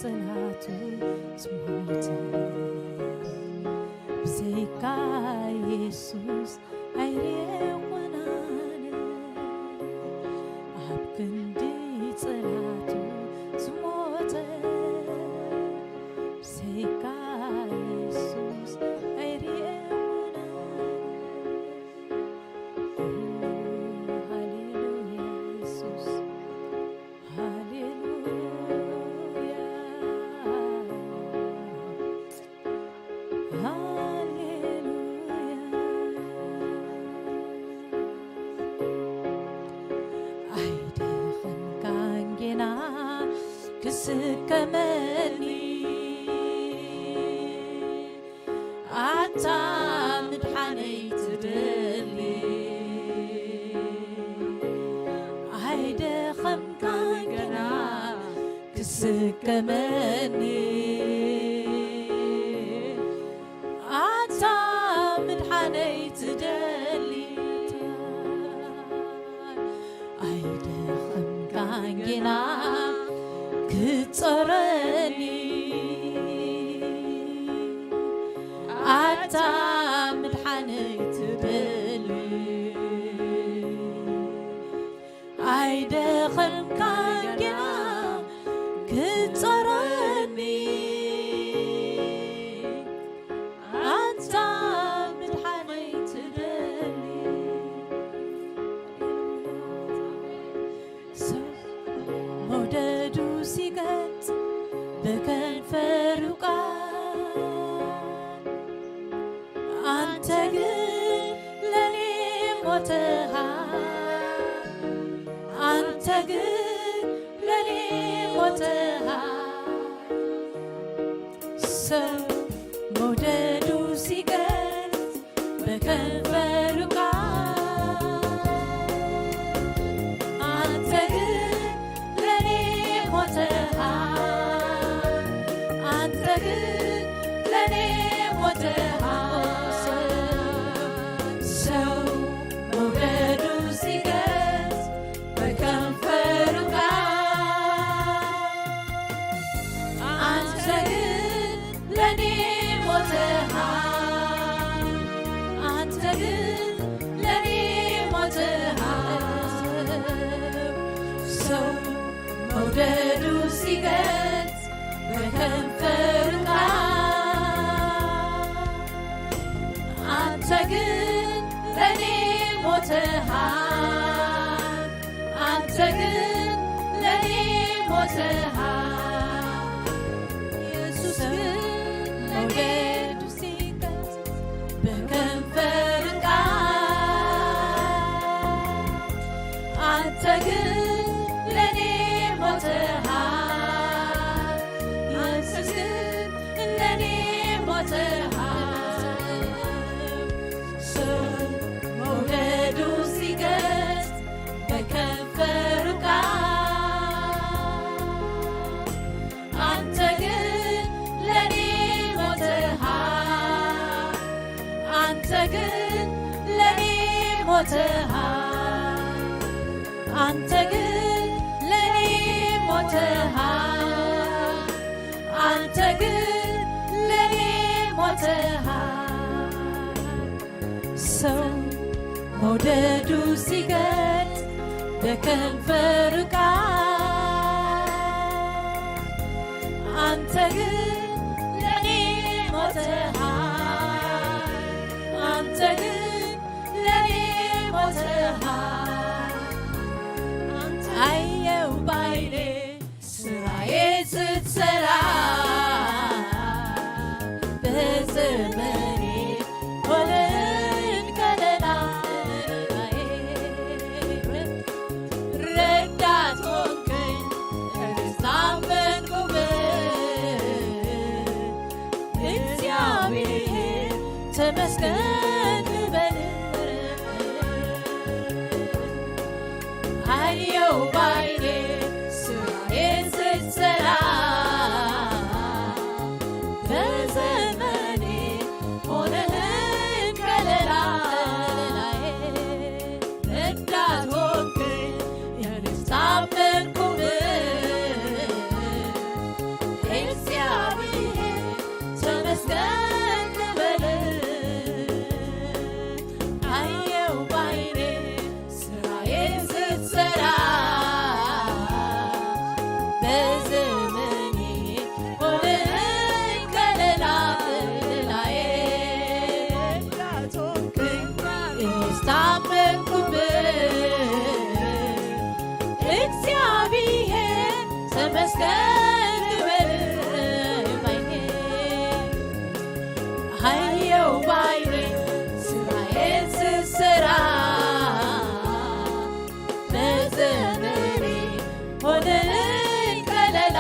ጸላቱ ዝሞተ ብዘይካ የሱስ ኣይርኤኹን ኣነ ኣብ ክንዲ ጸላቱ ዝሞተ ብዘይካ የሱስ ኣይርኤኹን ኣነ። ሃሌሉያ የሱስ ሃሌሉያ ሃሌሉያ ትከመኒ ኣታ ምድሓነይ ትደሊ ኣይደኸምካን ገና ክስከመኒ ኣታ ምድሓነይ ትደሊ ኣይደኸምካን ጌና ክትጸረኒ ኣታ ምድሓነይ ትደሊ ኣይደኸምካን ጌና ክትጸረኒ ኣታ ምድሓነይ ትደሊ ሰው መውደዱ ሲገጥ በከንፈሩ ቃል አንተ ግን ለኔ ሞተሃል አንተ ግን ለኔ ሞተሃል ሰው መውደዱ ሲገጥ በከንፈሩ ቃል አንተ ግን ለኔ ሞተሃል አንተ ግን ለኔ ሞተሃል ሰው መውደዱ ሲገጥ በከንፈሩ ቃል አንተ ግን ለኔ ሞተሃል አንተ ግን ለኔ ሞተሃል ሰው መውደዱ ሲገጥ በከንፈሩ ቃል አንተ ግን ለኔ ሞተሃል አንተ ግን ለኔ ሞተሃል ኢየሱስ ግን መውደዱ ሲገጥ በከንፈር ቃል አንተ ግን ለኔ ሞተሃል ኢየሱስ ግን ለኔ ሞተሃል ሰው መውደዱ ሲገጥ በከንፈሩ ቃል አንተ ግን ለኔ ሞተሃል አንተ ግን ለኔ ሞተሃል አንተ ግን ለኔ ሞተሃል አንተ ግን ለኔ ሞተሃል ሰው መውደዱ ሲገጥ በከንፈሩ ቃል አንተ ግን ለኔ ሞተሃል አንተ ግን ለኔ ሞተሃል አንተ አየው ባይኔ ስራዬ ስትሰራ በዘመኔ ሆነኝ ከለላ ረዳት ሆንከኝ እኔስ ታመንኩብህ እግዚአብሔር ተመስገን ልበል አየው ባይኔ ስራዬን ስትሰራ በዘመኔ ሆነህን ከለላ ረዳት ሆንከኝ እኔስ ታመንኩብህ እግዚአብሔር ተመስገን ልበል አየው ባይኔ ስራዬን ስትሰራ በዘመኔ ሆነኝ ከለላ ጥላዬ እኔስ ታመንኩብህ እግዚአብሔር ተመስገን ልበል ባይኔ አየው ባይኔ ስራዬን ስሰራ በዘመኔ ሆነኝ ከለላ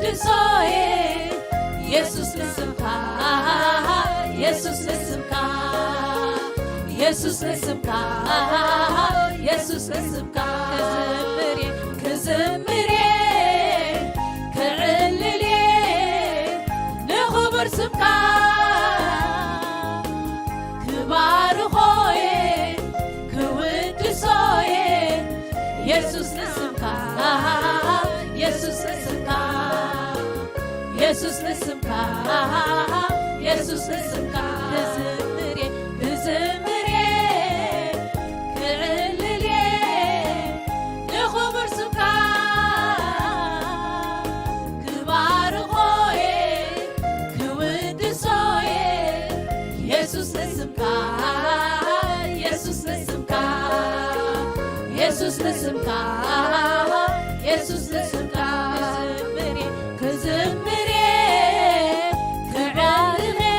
ንሶዬ የሱስ ንስምካ፣ የሱስ ንስምካ፣ የሱስ ንስምካ፣ የሱስ ንስምካ ክዝምር እየ፣ ክዝምር እየ፣ ክዕልል እየ ንኽቡር ስምካ። ክባርኾ እየ፣ ክውድሶ እየ፣ የሱስ ንስምካ፣ የሱስ ንስምካ፣ የሱስ ንስምካ፣ የሱስ ንስምካ ክዝምር እየ፣ ክዝምር እየ፣ ክዕልል እየ ንኽቡር ስምካ። ክባርኾ እየ፣ ክውድሶ እየ፣ የሱስ ንስምካ፣ የሱስ ንስምካ፣ የሱስ ንስምካ፣ የሱስ ንስምካ ክዝምር እየ፣ ክዕልል እየ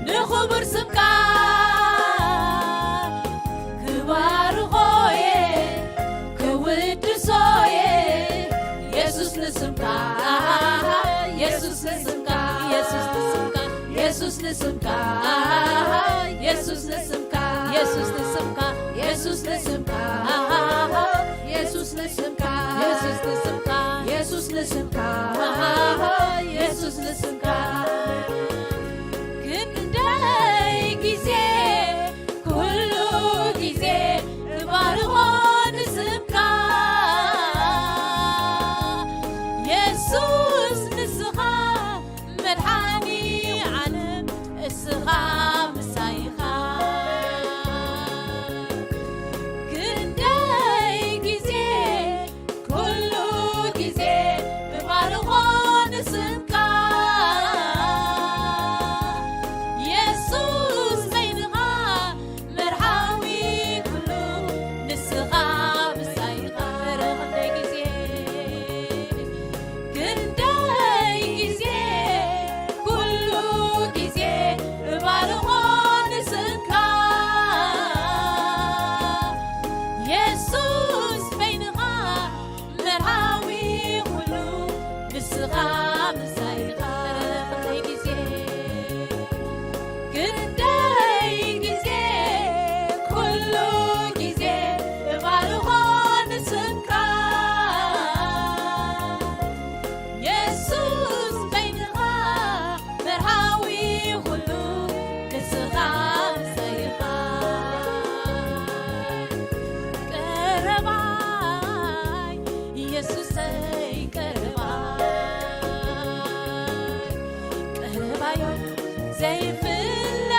ንኽቡር ስምካ። ክባርኾ እየ፣ ክውድሶ እየ፣ የሱስ ንስምካ፣ የሱስ ንስምካ፣ የሱስ ንስምካ፣ የሱስ ንስምካ፣ የሱስ ንስምካ፣ የሱስ ንስምካ፣ የሱስ ንስምካ፣ የሱስ ንስምካ፣ የሱስ ንስምካ፣ የሱስ ንስምካ፣ የሱስ ንስምካ ክንደይ ግዜ ኩሉ ግዜ እባርኾ ንስምካ። የሱስ ንስኻ መድሓኒ ዓለም፣ እስኻ ምሳይኻ። ክንደይ ግዜ ኩሉ ግዜ እባርኾ ንስምካ። የሱስ በይንኻ መርሓዊ ኩሉ፣ ንስኻ ምሳይኻ። ኧረ ክንደይ ግዜ፣ ክንደይ ግዜ፣ ኩሉ ግዜ እባርኾ ንስምካ። የሱስ በይንኻ መርሃዊ ኩሉ፣ ንስኻ ምሳይኻ። ክንደይ ግዜ፣ ክንደይ ግዜ፣ ኩሉ ግዜ እባርኾ ንስምካ። የሱስ በይንኻ መርሃዊ ኩሉ፣ ንስኻ ምሳይኻ። ቀረባይ የሱሰይ ቀረባይ፣ ቀረባይ ዘይፍለ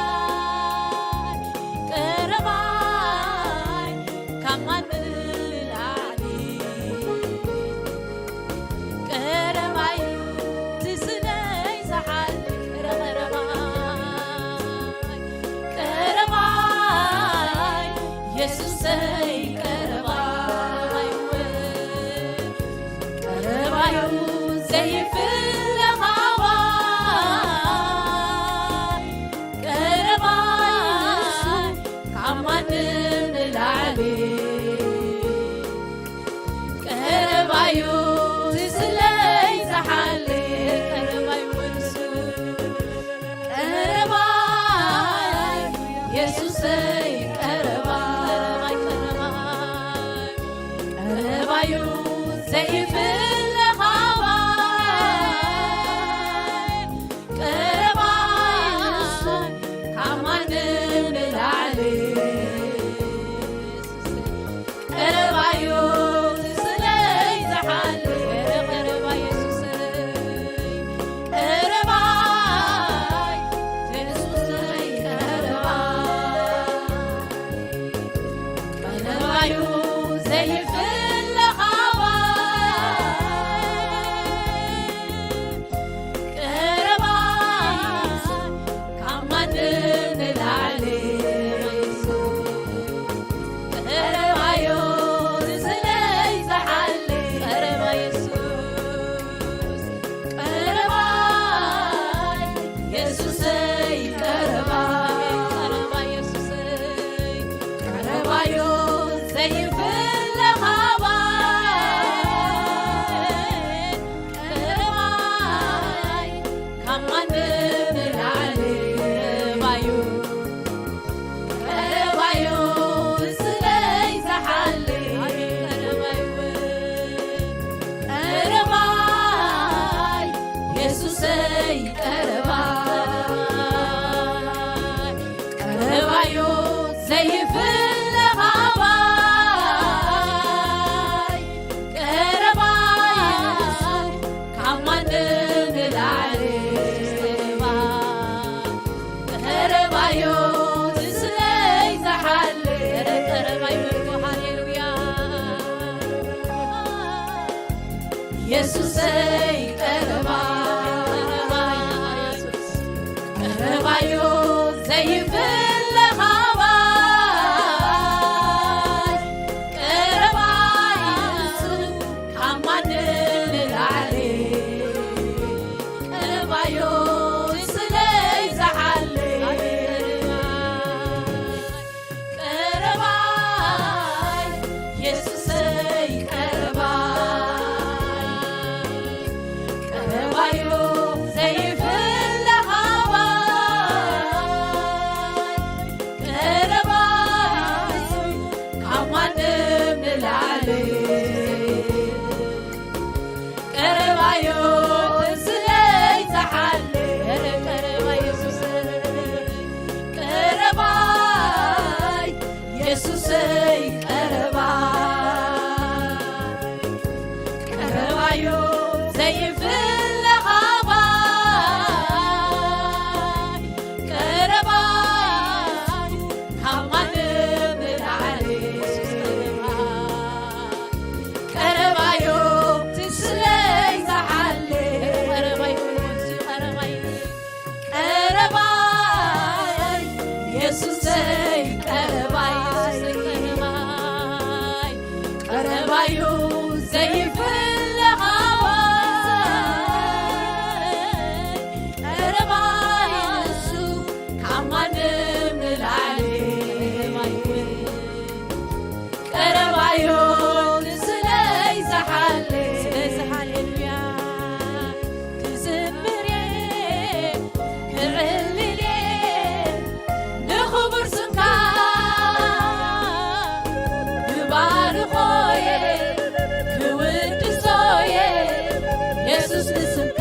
ኻባይ፣ ቀረባይ ካብ ማንም ንላዕሊ። ቀረባይ ትስለይ ዝሓል ቀረባይ፣ ቀረባይ የሱሰይ ቀረባይ፣ ቀረባዩ ዘይፍለ ኻባይ፣ ቀረባይ ካብ ማንም ንላዕሊ። ቀረባዩ ትስለይ ዝሓሊ፣ ቀረባይ ወንሱ፣ ቀረባይ የሱሰይ ቀረባይ፣ ቀረባይ፣ ቀረባዩ ዘይፍለ ኻባይ፣ ቀረባይ ካብ ማንም ንላዕሊ። ቀረባዩ ትስለይ ዝሓሊ፣ ቀረባ የሱሰይ፣ ቀረባ የሱሰይ፣ ቀረባ፣ ቀረባዩ ዘይፍለ ኻባይ፣ የሱሰይ ቀረባይ፣ ቀረባዩ ዘይፍለ ኻባይ፣ ቀረባይ ንሱ ካብ ማንም ንላዕሊ፣ ቀረባዩ ስለይ ዝሓሊ። ቀረባይ የሱሰይ ቀረባይ፣ ቀረባዩ ዘይፍለ ኻባይ፣ ቀረባይ ካብ ማንም ንላዕሊ። ቀረባዮ ስለይ ዝሓለ፣ ቀረባ የሱስ፣ ቀረባይ የሱሰይ ቀረባይ፣ ቀረባዮ ዘይፍለ ኻባይ፣ ቀረባይ ካብ ማንም ንላዕሊ። ቀረባዮ ስለይ ዝሓለ፣ ቀረባዮ፣ ቀረባዮ፣ ቀረባይ የሱሰይ ቀረባይ፣ ቀረባይ ቀረባዩ ዘይፍለ ኻባይ፣ ቀረባይ ንሱ ካብ ማንም ንላዕሊ። ቀረባዮ ስለይ ዝሓለ፣ ስለይ ዝሓለ፣ ሃሌሉያ፣ ክዝምር እየ፣ ክዕልል እየ ንኽቡር ስምካ፣ ክባርኾ እየ፣ ክውድሶ እየ፣ የሱስ ንስምካ፣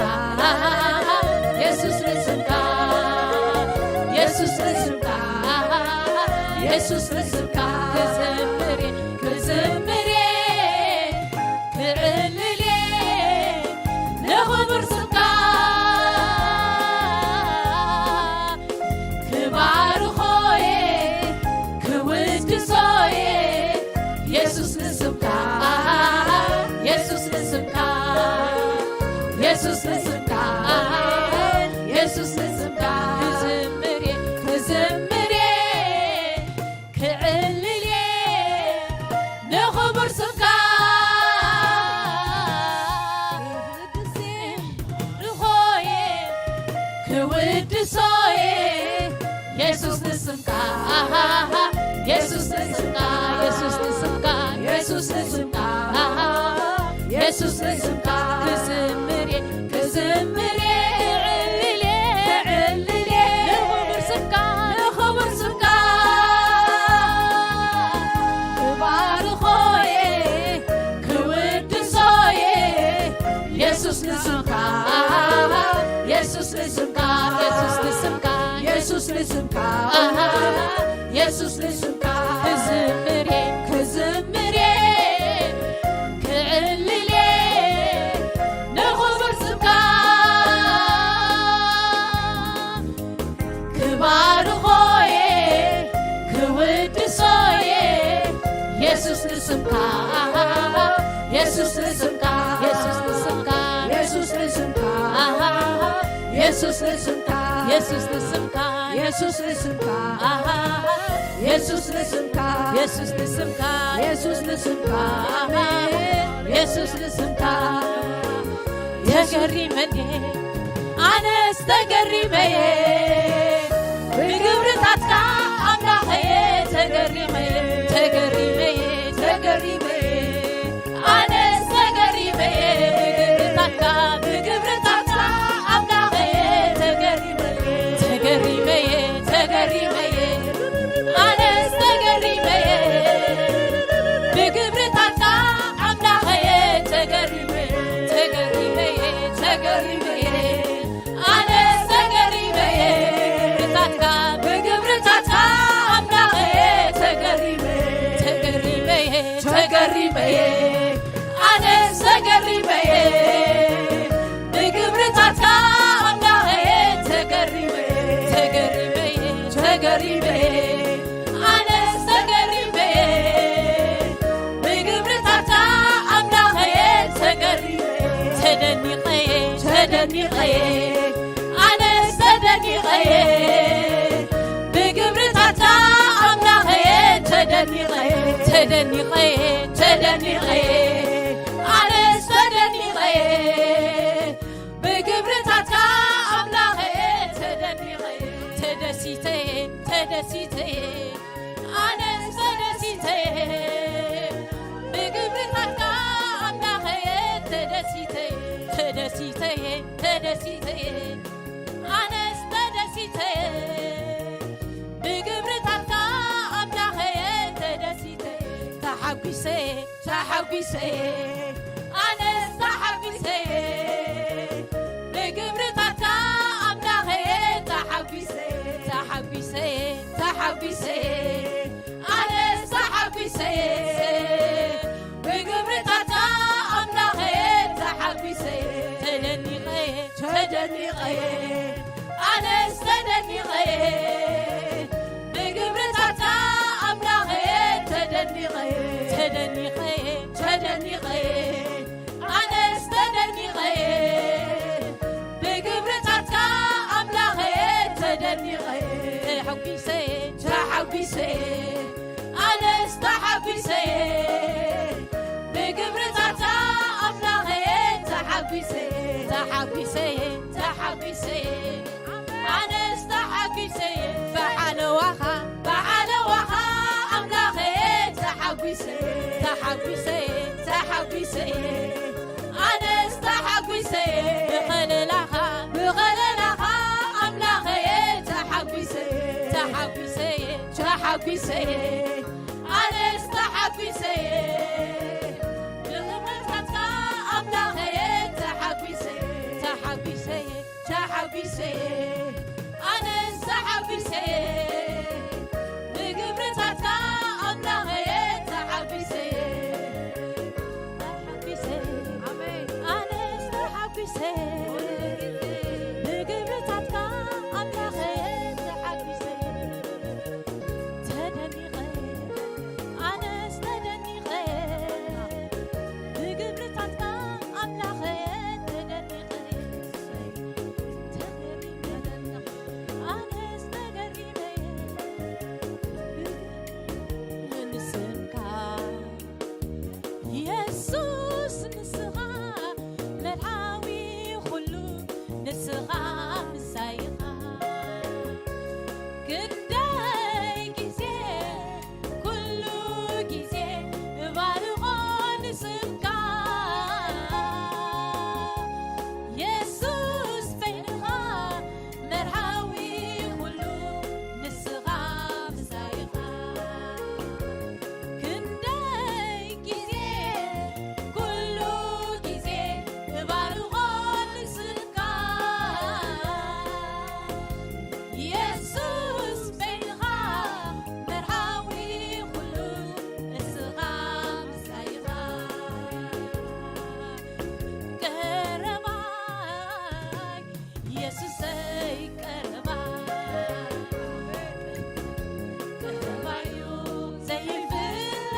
የሱስ ንስምካ፣ የሱስ ንስምካ፣ የሱስ ንስምካ፣ ክዝምር እየ፣ ክዝምር እየ፣ ክዕልል እየ ንኽቡር ስምካ፣ ክባርኾ እየ፣ ክውድሶ እየ፣ የሱስ ንስምካ፣ የሱስ ንስምካ፣ የሱስ ንስምካ፣ የሱስ ንስምካ፣ ክዝምር እየ፣ ክዝምር እየ፣ ክዕልል እየ ንኽቡር ስምካ፣ ክውድሶ እየ፣ ክውድሶ እየ፣ የሱስ ንስምካ፣ የሱስ ንስምካ፣ የሱስ ንስምካ፣ የሱስ ንስምካ፣ የሱስ ንስምካ፣ ክዝምር እየ፣ ክዝምር እየ፣ ክዕልል እየ፣ ክዕልል እየ ንኽቡር ስምካ፣ ንኽቡር ስምካ፣ ክባርኾ እየ፣ ክውድሶ እየ፣ የሱስ ንስምካ፣ የሱስ ንስምካ፣ የሱስ ንስምካ፣ የሱስ ንስምካ፣ የሱስ ንስምካ፣ ክዝምር እየ፣ ክዝምር እየ፣ ክዕልል እየ ንኽቡር ስምካ፣ ክባርኾ እየ፣ ክውድሶ እየ፣ የሱስ ንስምካ፣ የሱስ ንስምካ፣ የሱስ ንስምካ፣ የሱስ ንስምካ፣ የሱስ ንስምካ፣ የሱስ ንስምካ፣ የሱስ ንስምካ፣ የሱስ ንስምካ፣ የሱስ ንስምካ፣ የሱስ ንስምካ፣ ኣሜን፣ የሱስ ንስምካ። ተገሪመ እንዴ ኣነስ ተገሪመ እየ ብግብርታትካ ኣምላኸየ፣ ተገሪመ እየ፣ ተገሪመ እየ፣ ተገሪመ እየ፣ ኣነስ ተገሪመ እየ ብግብርታትካ፣ ብግብርታትካ ኣምላኸየ፣ ተገሪመ እየ፣ ተገሪመ እየ፣ ተገሪመ እየ፣ ኣነስ ተገሪመ እየ ብግብርታትካ ኣምላኸየ፣ ተገሪመ እየ፣ ተገሪመ እየ፣ ተገሪመ እየ፣ ኣነስ ተገሪመ እየ ኣነስ ተደኒቐየ ብግብርታትካ ኣምላኸየ፣ ተደኒቐየ፣ ተደኒቐየ፣ ተደኒቐየ። ኣነስ ተደኒቐየ ብግብርታትካ ኣምላኸየ፣ ተደኒቐየ፣ ተደሲተየ፣ ተደሲተየ። ኣነስ ተደሲተየ ብግብርታትካ ኣምላኸየ፣ ተደሲተየ፣ ተደሲተየ፣ ተደሲተየ። ኣነስ ተደሲተየ ብግብርታትካ ኣምላኸየ፣ ተደሲተየ፣ ተሓጒሰየ፣ ተሓጒሰየ። ኣነስ ተሓጒሰየ ብግብርታትካ ኣምላኸየ፣ ተሓጒሰየ፣ ተሓጒሰየ፣ ተሓጒሰየ። ኣነስ ተሓጒሰየ ብግብርታትካ ኣምላኸየ፣ ተሓጒሰየ፣ ተደኒቐየ፣ ተደኒቐየ። ኣነስ ተደኒቐየ ብግብርታትካ ኣምላኸየ፣ ተደኒቐየ፣ ተደኒቐየ፣ ተደኒቐየ። ኣነስ ተደኒቐየ ብግብርታትካ ኣምላኸየ፣ ተደኒቐየ፣ ተሓጒሰየ፣ ተሓጒሰየ። ኣነስ ተሓጒሰየ ብግብርታትካ ኣምላኸየ፣ ተሓጒሰየ፣ ተሓጒሰየ፣ ተሓጒሰየ። ኣነስ ተሓጒሰየ ብሓለዋኻ፣ ብሓለዋኻ ኣምላኸየ፣ ተሓጒሰየ፣ ተሓጒሰየ፣ ተሓጒሰየ። ኣነስ ተሓጒሰየ ብኸለላኻ፣ ብኸለላኻ ኣምላኸየ፣ ተሓጒሰየ፣ ተሓጒሰየ፣ ተሓጒሰየ። ኣነስ ተሓጒሰየ ብኽብርታትካ ኣምላኸየ፣ ተሓጒሰየ፣ ተሓጒሰየ፣ ተሓጒሰየ። ኣነስ ተሓጒሰየ ብግብርታትካ ኣምላኸየ፣ ተሓጒሰየ፣ ተሓጒሰየ። ኣሜን። ኣነስ ተሓጒሰየ ብግብርታትካ ኣምላኸየ፣ ተሓጒሰየ፣ ተደኒቐየ። ኣነስ ተደኒቐየ ብግብርታትካ ኣምላኸየ፣ ተደኒቐየ፣ ተገሪመ። ኣነስ ተገሪመየ ንስምካ የሱስ፣ ንስኻ መርሃዊ ኩሉ፣ ንስኻ ምሳይኻ። ክንደይ ግዜ፣ ኩሉ ግዜ እባርኾ ንስምካ። የሱስ በይንኻ መርሃዊ ኩሉ፣ ንስኻ ምሳይኻ። ክንደይ ግዜ፣ ኩሉ ግዜ እባርኾ ንስምካ። የሱስ በይንኻ መርሃዊ ኩሉ፣ ንስኻ ምሳይኻ። ቀረባይ የሱሰይ ቀረባይ፣ ቀረባዩ ዘይፍለ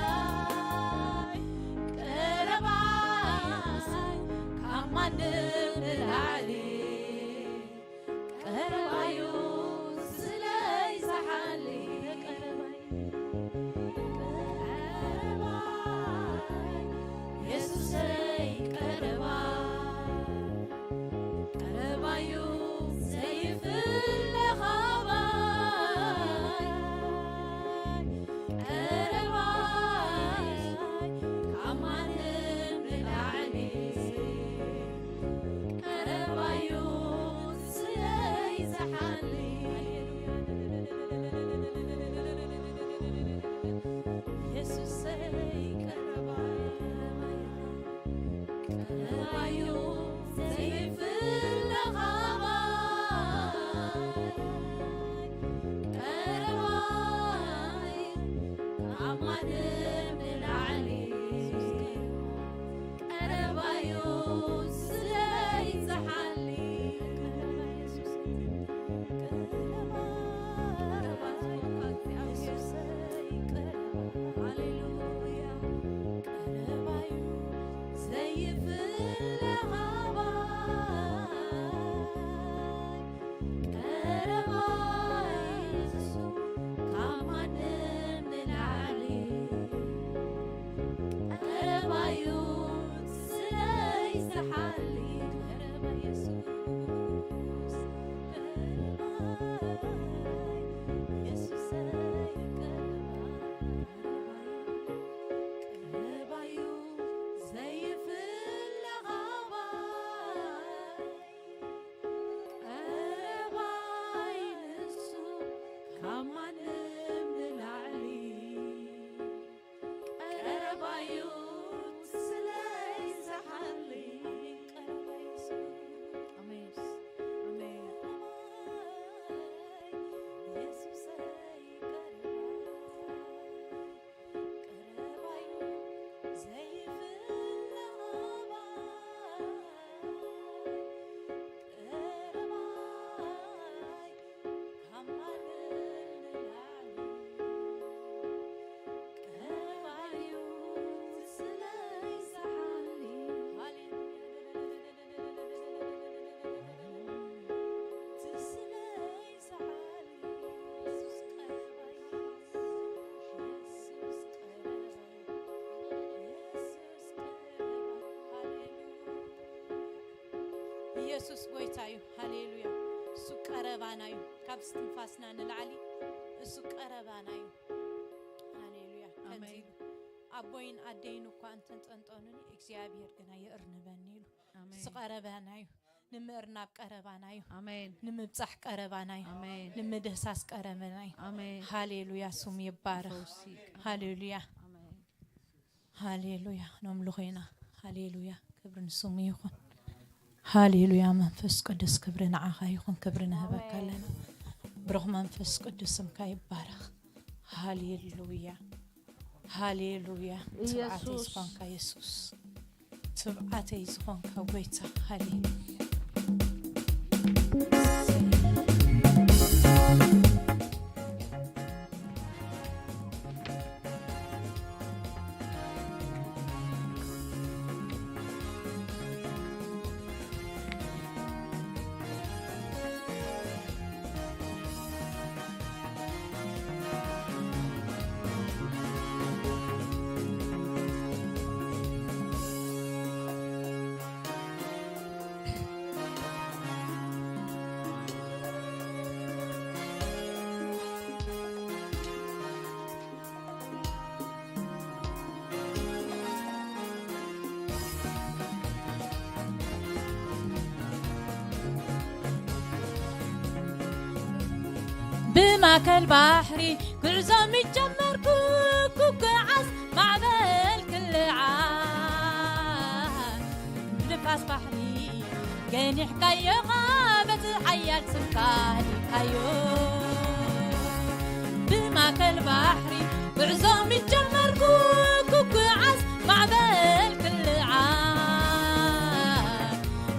ኻባይ፣ ቀረባይ ካብ ማንም ንላዕሊ፣ ቀረባዩ ስለይ ዝሓሊ። ቀረባይ፣ ቀረባይ፣ የሱሰይ ቀረባይ፣ ቀረባዩ ዘይፍለ ኻባይ፣ ቀረባይ ካብ ማንም ንላዕሊ፣ ቀረባዩ ስለይ ዝሓሊ። የሱሰይ ቀረባይ፣ ቀረባዩ ዘይፍለ ኻባይ፣ ቀረባይ ካብ ማንም ንላዕሊ፣ ቀረባዩ የሱስ ጎይታ እዩ። ሃሌሉያ። እሱ ቀረባና እዩ። ካብ እስትንፋስና ንላዕሊ እሱ ቀረባና እዩ። ሃሌሉያ። ከምዚ ኣሜን። ኢሉ፣ ኣቦይን ኣደይን እኳ እንተንጠንጠኑኒ እግዚኣብሔር ግና የእርንበኒ ኢሉ። ኣሜን። እሱ ቀረባና እዩ። ንምእርናብ ቀረባና እዩ። ኣሜን። ንምብጻሕ ቀረባና እዩ። ኣሜን። ንምድህሳስ ቀረባና እዩ። ኣሜን። ሃሌሉያ። ስሙ ይባረኽ። ፈውሲ። ሃሌሉያ። ኣሜን። ሃሌሉያ። ነምልኾ ኢና። ሃሌሉያ። ክብሪ ንስሙ ይኹን። ሃሌሉያ። መንፈስ ቅዱስ ክብሪ ንዓኻ ይኹን። ክብሪ ንህበካ ኣለና። ብሩኽ መንፈስ ቅዱስ ስምካ ይባረኽ። ሃሌሉያ። ሃሌሉያ። ትብዓተይ ኢየሱስ። ዝኾንካ የሱስ። ትብዓተይ ዝኾንካ ጎይታ። ሃሌሉያ። ብማእከል ባሕሪ ጉዕዞ ምጀመርኩ፣ ክጓዓዝ ማዕበል ክልዓል፣ ንፋስ ባሕሪ ገኒሕካዮ፣ በቲ ሓያል ስምካ ሃዲካዮ። ብማእከል ባሕሪ ጉዕዞ ምጀመርኩ፣ ክጉዓዝ ማዕበል ክልዓል፣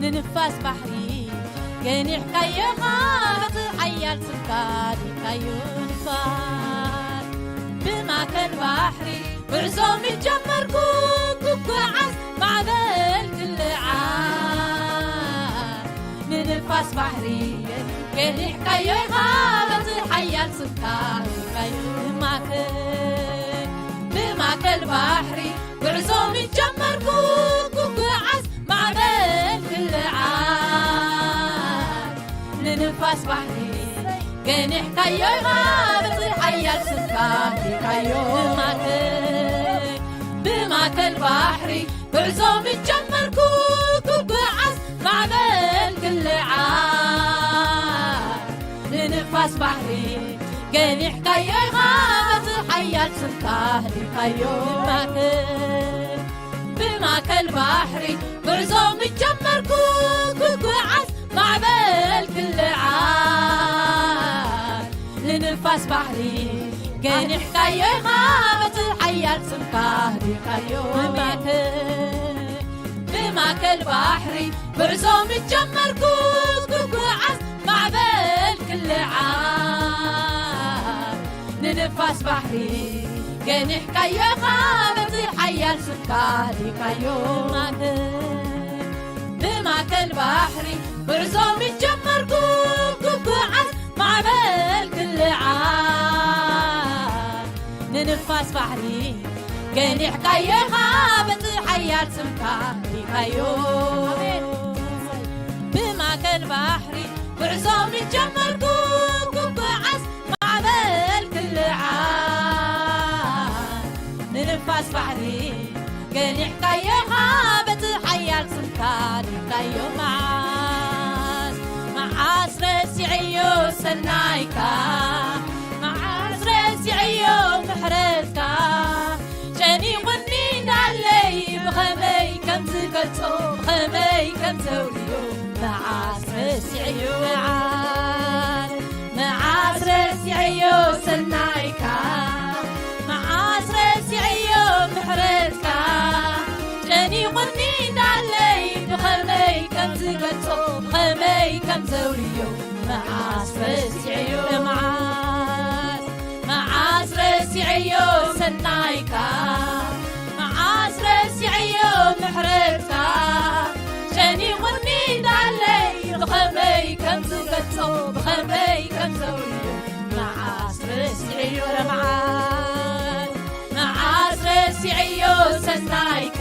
ንንፋስ ባሕሪ ገኒሕካዮ፣ በቲ ሓያል ስምካ ሃዲካዮ። ንፋስ ብማእከል ባሕሪ ጉዕዞ ምጀመርኩ፣ ክጉዓዝ ማዕበል ክልዓል፣ ንንፋስ ባሕሪ ገኒሕካዮ ኢኻ፣ በቲ ሓያል ስምካ ሃዲካዮ። ብማእከል፣ ብማእከል ባሕሪ ጉዕዞ ምጀመርኩ፣ ክጉዓዝ ማዕበል ክልዓል፣ ንንፋስ ባሕሪ ገኒሕካዮ ኢኻ፣ በቲ ሓያል ስምካ ሃዲካዮ። ብማእከል፣ ብማእከል ባሕሪ ጉዕዞ ምጀመርኩ፣ ክጉዓዝ ማዕበል ክልዓል፣ ንንፋስ ባሕሪ ገኒሕካዮ ኢኻ፣ በቲ ሓያል ስምካ ሃዲካዮ። ብማእከል፣ ብማእከል ባሕሪ ጉዕዞ ምጀመርኩ፣ ክጉዓዝ ማዕበል ክልዓል፣ ንንፋስ ባሕሪ ገኒሕካዮ ኢኻ፣ በቲ ሓያል ስምካ ሃዲካዮ። ብማእከል፣ ብማእከል ባሕሪ ጉዕዞ ምጀመርኩ፣ ክጉዓዝ ማዕበል ክልዓል፣ ንንፋስ ባሕሪ ገኒሕካዮ ኢኻ፣ በቲ ሓያል ስምካ ሃዲካዮ። ብማእከል፣ ብማእከል ባሕሪ ጉዕዞ ምጀመርኩ፣ ክጉዓዝ ማዕበል ክልዓል፣ ንንፋስ ባሕሪ ገኒሕካዮ ኢኻ፣ በቲ ሓያል ስምካ ሃዲካዮ። ኣሜን። ብማእከል ባሕሪ ጉዕዞ ምጀመርኩ፣ ክጉዓዝ ማዕበል ክልዓል፣ ንንፋስ ባሕሪ ገኒሕካዮ ኢኻ፣ በቲ ሓያል ስምካ ሃዲካዮ። መዓስ፣ መዓስ ረሲዐዮ ሰናይካ፣ መዓስ ረሲዐዮ ምሕረትካ፣ ጨኒቑኒ እንዳለይ ብኸመይ ከም ዝገልጾ፣ ብኸመይ ከም ዘውርዮ፣ መዓስ ረሲዐዮ፣ መዓስ፣ መዓስ ረሲዐዮ ሰናይካ፣ መዓስ ረሲዐዮ ምሕረትካ፣ ጨኒቑኒ እንዳለይ ብኸመይ ከም ዝገልጾ፣ ብኸመይ ከም ዘውርዮ፣ መዓስ ረሲዐዮ፣ መዓስ፣ መዓስ ረሲዐዮ ሰናይካ፣ መዓስ ረሲዐዮ ምሕረትካ፣ ጨኒቑኒ እንዳለይ ብኸመይ ከም ዝገልጾ፣ ብኸመይ ከም ዘውርዮ፣ መዓስ ረሲዐዮ፣ መዓስ፣ መዓስ ረሲዐዮ ሰናይካ፣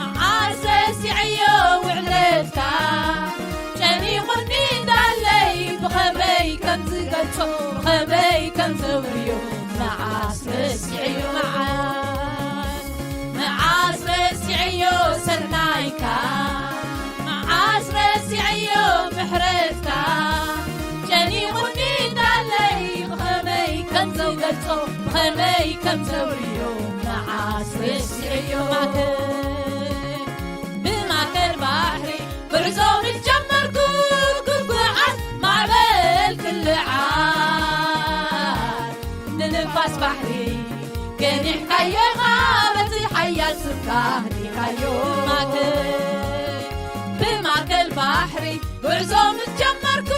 መዓስ ረሲዐዮ ውዕለትካ፣ ከመይ ከም ዘውርዮ መዓስ ረሲዐዮ መዓስ፣ መዓስ ረሲዐዮ ሰናይካ፣ መዓስ ረሲዐዮ ምሕረትካ። ጨኒቑኒ እንዳለይ ብኸመይ ከም ዝገልጾ፣ ብኸመይ ከም ዘውርዮ መዓስ ረሲዐዮ ማእከል፣ ብማእከል ባሕሪ ጉዕዞ ምስ ጀመርኩ ክጓዓዝ ማዕበል ክልዓል ንንፋስ ባሕሪ ገኒሕካዮ ኢኻ በቲ ሓያል ስምካ ኣህሊኻዮ ብማእከል፣ ብማእከል ባሕሪ ጉዕዞ ምስ ጀመርኩ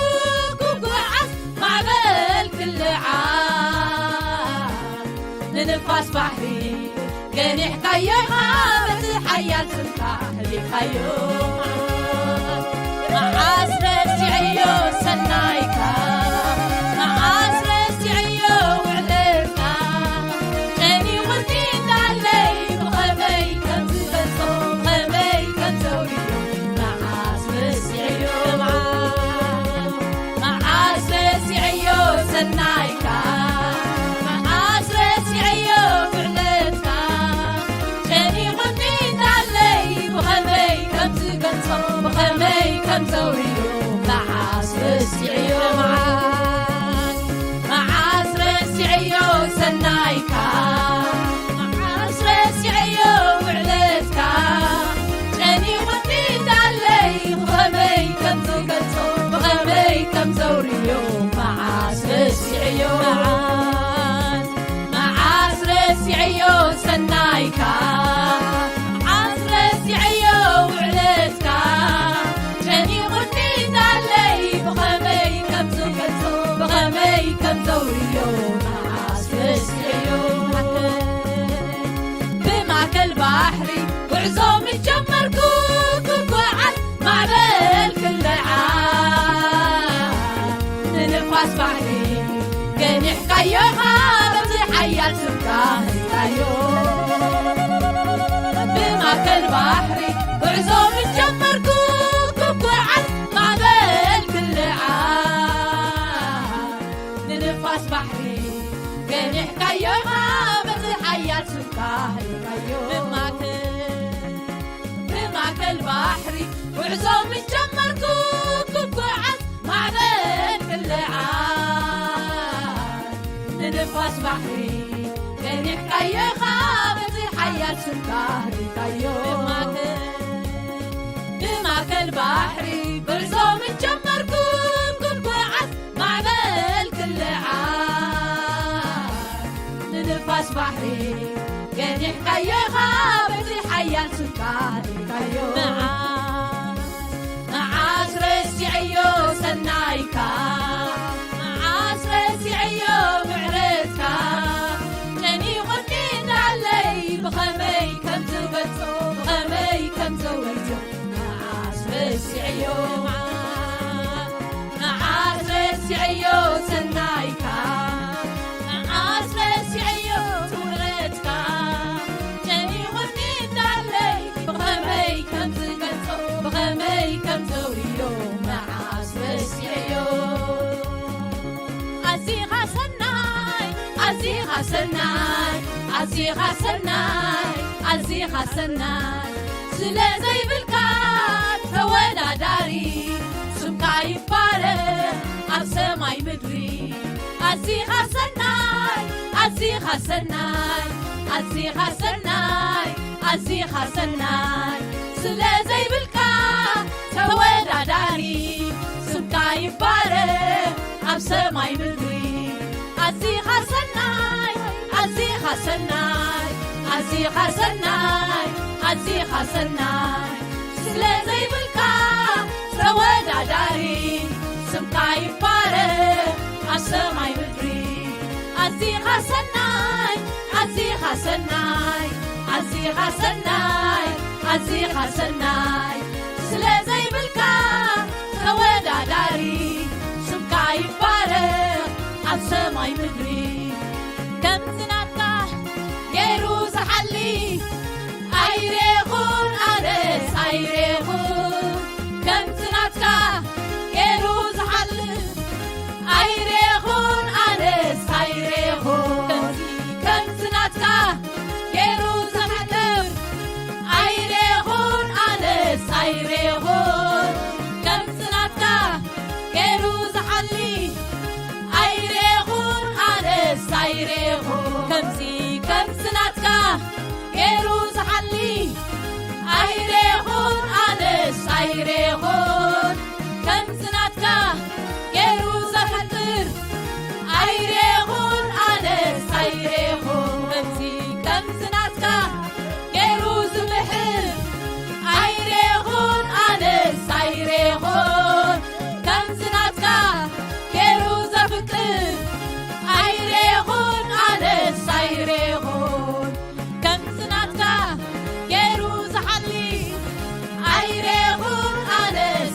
ክጓዓዝ ማዕበል ክልዓል ንንፋስ ባሕሪ ገኒሕካዮ ኢኻ በቲ ሓያል ስምካ ኣህሊኻዮ። መዓስ ረሲዐዮ ሰናይካ፣ መዓስ ረሲዐዮ ውዕለትካ። ጨኒቑኒ እንዳለይ ብኸመይ ከም ዝገልጾ፣ ብኸመይ ከም ዘውርዮ መዓስ ረሲዐዮ። መዓስ ረሲዐዮ ሰናይካ፣ መዓስ ረሲዐዮ ውዕለትካ። ጨኒቑኒ እንዳለይ ብኸመይ ከም ዝገልጾ፣ ብኸመይ ከም ዘውርዮ መዓስ ረሲዐዮ። መዓስ፣ መዓስ ረሲዐዮ ሰናይካ፣ መዓስ ረሲዐዮ ውዕለትካ። ጨኒቑኒ እንዳለይ ብኸመይ ከም ዝገልጾ፣ ብኸመይ ከም ዘውርዮ መዓስ ረሲዐዮ። መዓስ፣ መዓስ ረሲዐዮ ሰናይካ፣ መዓስ ረሲዐዮ ውዕለትካ። ጨኒቑኒ እንዳለይ ብኸመይ ከም ዝገልጾ፣ ብኸመይ ከም ዘውርዮ መዓስ ረሲዐዮ። ብማእከል ባሕሪ ጉዕዞ ምስ ጀመርኩ ክጓዓዝ ማዕበል ክልዓል ንንፋስ ባሕሪ ገኒሕካዮ ኢኻ በቲ ሓያል ስምካ ሂብካዮ። ብማእከል ባሕሪ ጉዕዞ ምስ ጀመርኩ ክጓዓዝ ማዕበል ክልዓል ንንፋስ ባሕሪ ገኒሕካዮ ኢኻ በቲ ሓያል ስምካ ሂብካዮ። ብማእከል፣ ብማእከል ባሕሪ ጉዕዞ ምስ ጀመርኩ ክጓዓዝ ማዕበል ክልዓል ንንፋስ ባሕሪ ገኒሕካዮ ኢኻ በቲ ሓያል ስምካ ኣህሊኻዮ። ብማእከል፣ ብማእከል ባሕሪ ጉዕዞ ምስ ጀመርኩ ክጓዓዝ ማዕበል ክልዓል ንንፋስ ባሕሪ ገኒሕካዮ ኢኻ በቲ ሓያል ስምካ ኣህሊኻዮ። መዓስ፣ መዓስ ረሲዐዮ ሰናይካ፣ መዓስ ረሲዐዮ ምሕረትካ። ጨኒቑኒ እንዳለይ ብኸመይ ከም ዝገልጾ፣ ብኸመይ ከም ዘውርዮ መዓስ ረሲዐዮ። መዓስ ረሲዐዮ ሰናይካ፣ መዓስ ረሲዐዮ ምሕረትካ። ጨኒቑኒ እንዳለይ ብኸመይ ከም ዝገልጾ፣ ብኸመይ ከም ዘውርዮ መዓስ ረሲዐዮ። ኣዚኻ ሰናይ፣ ኣዚኻ ሰናይ፣ ኣዚኻ ሰናይ፣ ኣዚኻ ሰናይ ስለ ዘይብልካ ተወዳዳሪ። ስምካ ይባረኽ ኣብ ሰማይ ምድሪ። ኣዚኻ ሰናይ፣ ኣዚኻ ሰናይ፣ ኣዚኻ ሰናይ፣ ኣዚኻ ሰናይ ስለ ዘይብልካ ተወዳዳሪ። ስምካ ይባረኽ ኣብ ሰማይ ምድሪ። ኣዚኻ ሰናይ፣ ኣዚኻ ሰናይ፣ ኣዚኻ ሰናይ፣ ኣዚኻ ሰናይ ስለ ዘይብልካ ተወዳዳሪ። ስምካ ይባረኽ ኣብ ሰማይ ምድሪ። ኣዚኻ ሰናይ፣ ኣዚኻ ሰናይ፣ ኣዚኻ ሰናይ፣ ኣዚኻ ሰናይ ስለ ዘይብልካ ተወዳዳሪ። ስምካ ይባረኽ ኣብ ሰማይ ምድሪ። ከምቲ ናትካ ገይሩ ዝሓሊ ኣይሬኹን ኣነስ ኣይሬኹን። ከምቲ ናትካ ገይሩ ዝሓሊ ኣይሬኹን ኣነ ኣይሬኹን ከምዚ ናትካ ገይሩ ዝሓሊ ኣይሬኹን ኣነስ ኣይሬኹን ከምዚ ከምዚ ናትካ ገይሩ ዝሓሊ ኣይሬኹን ኣነስ ኣይሬኹን ከምዚ ናትካ ገይሩ ዘፍቅር ኣይሬኹን ኣነስ ኣይሬኹን ከምዚ ከምዚ ናትካ ገይሩ ዝምሕር ኣይሬኹን ኣነስ ኣይሬኹን ከምዚ ናትካ ገይሩ ዘፍቅር ኣይሬኹን ኣነስ ኣይሬኹን ከምዚ ናትካ ገይሩ ዝሓሊ ኣይሬኹን ኣነስ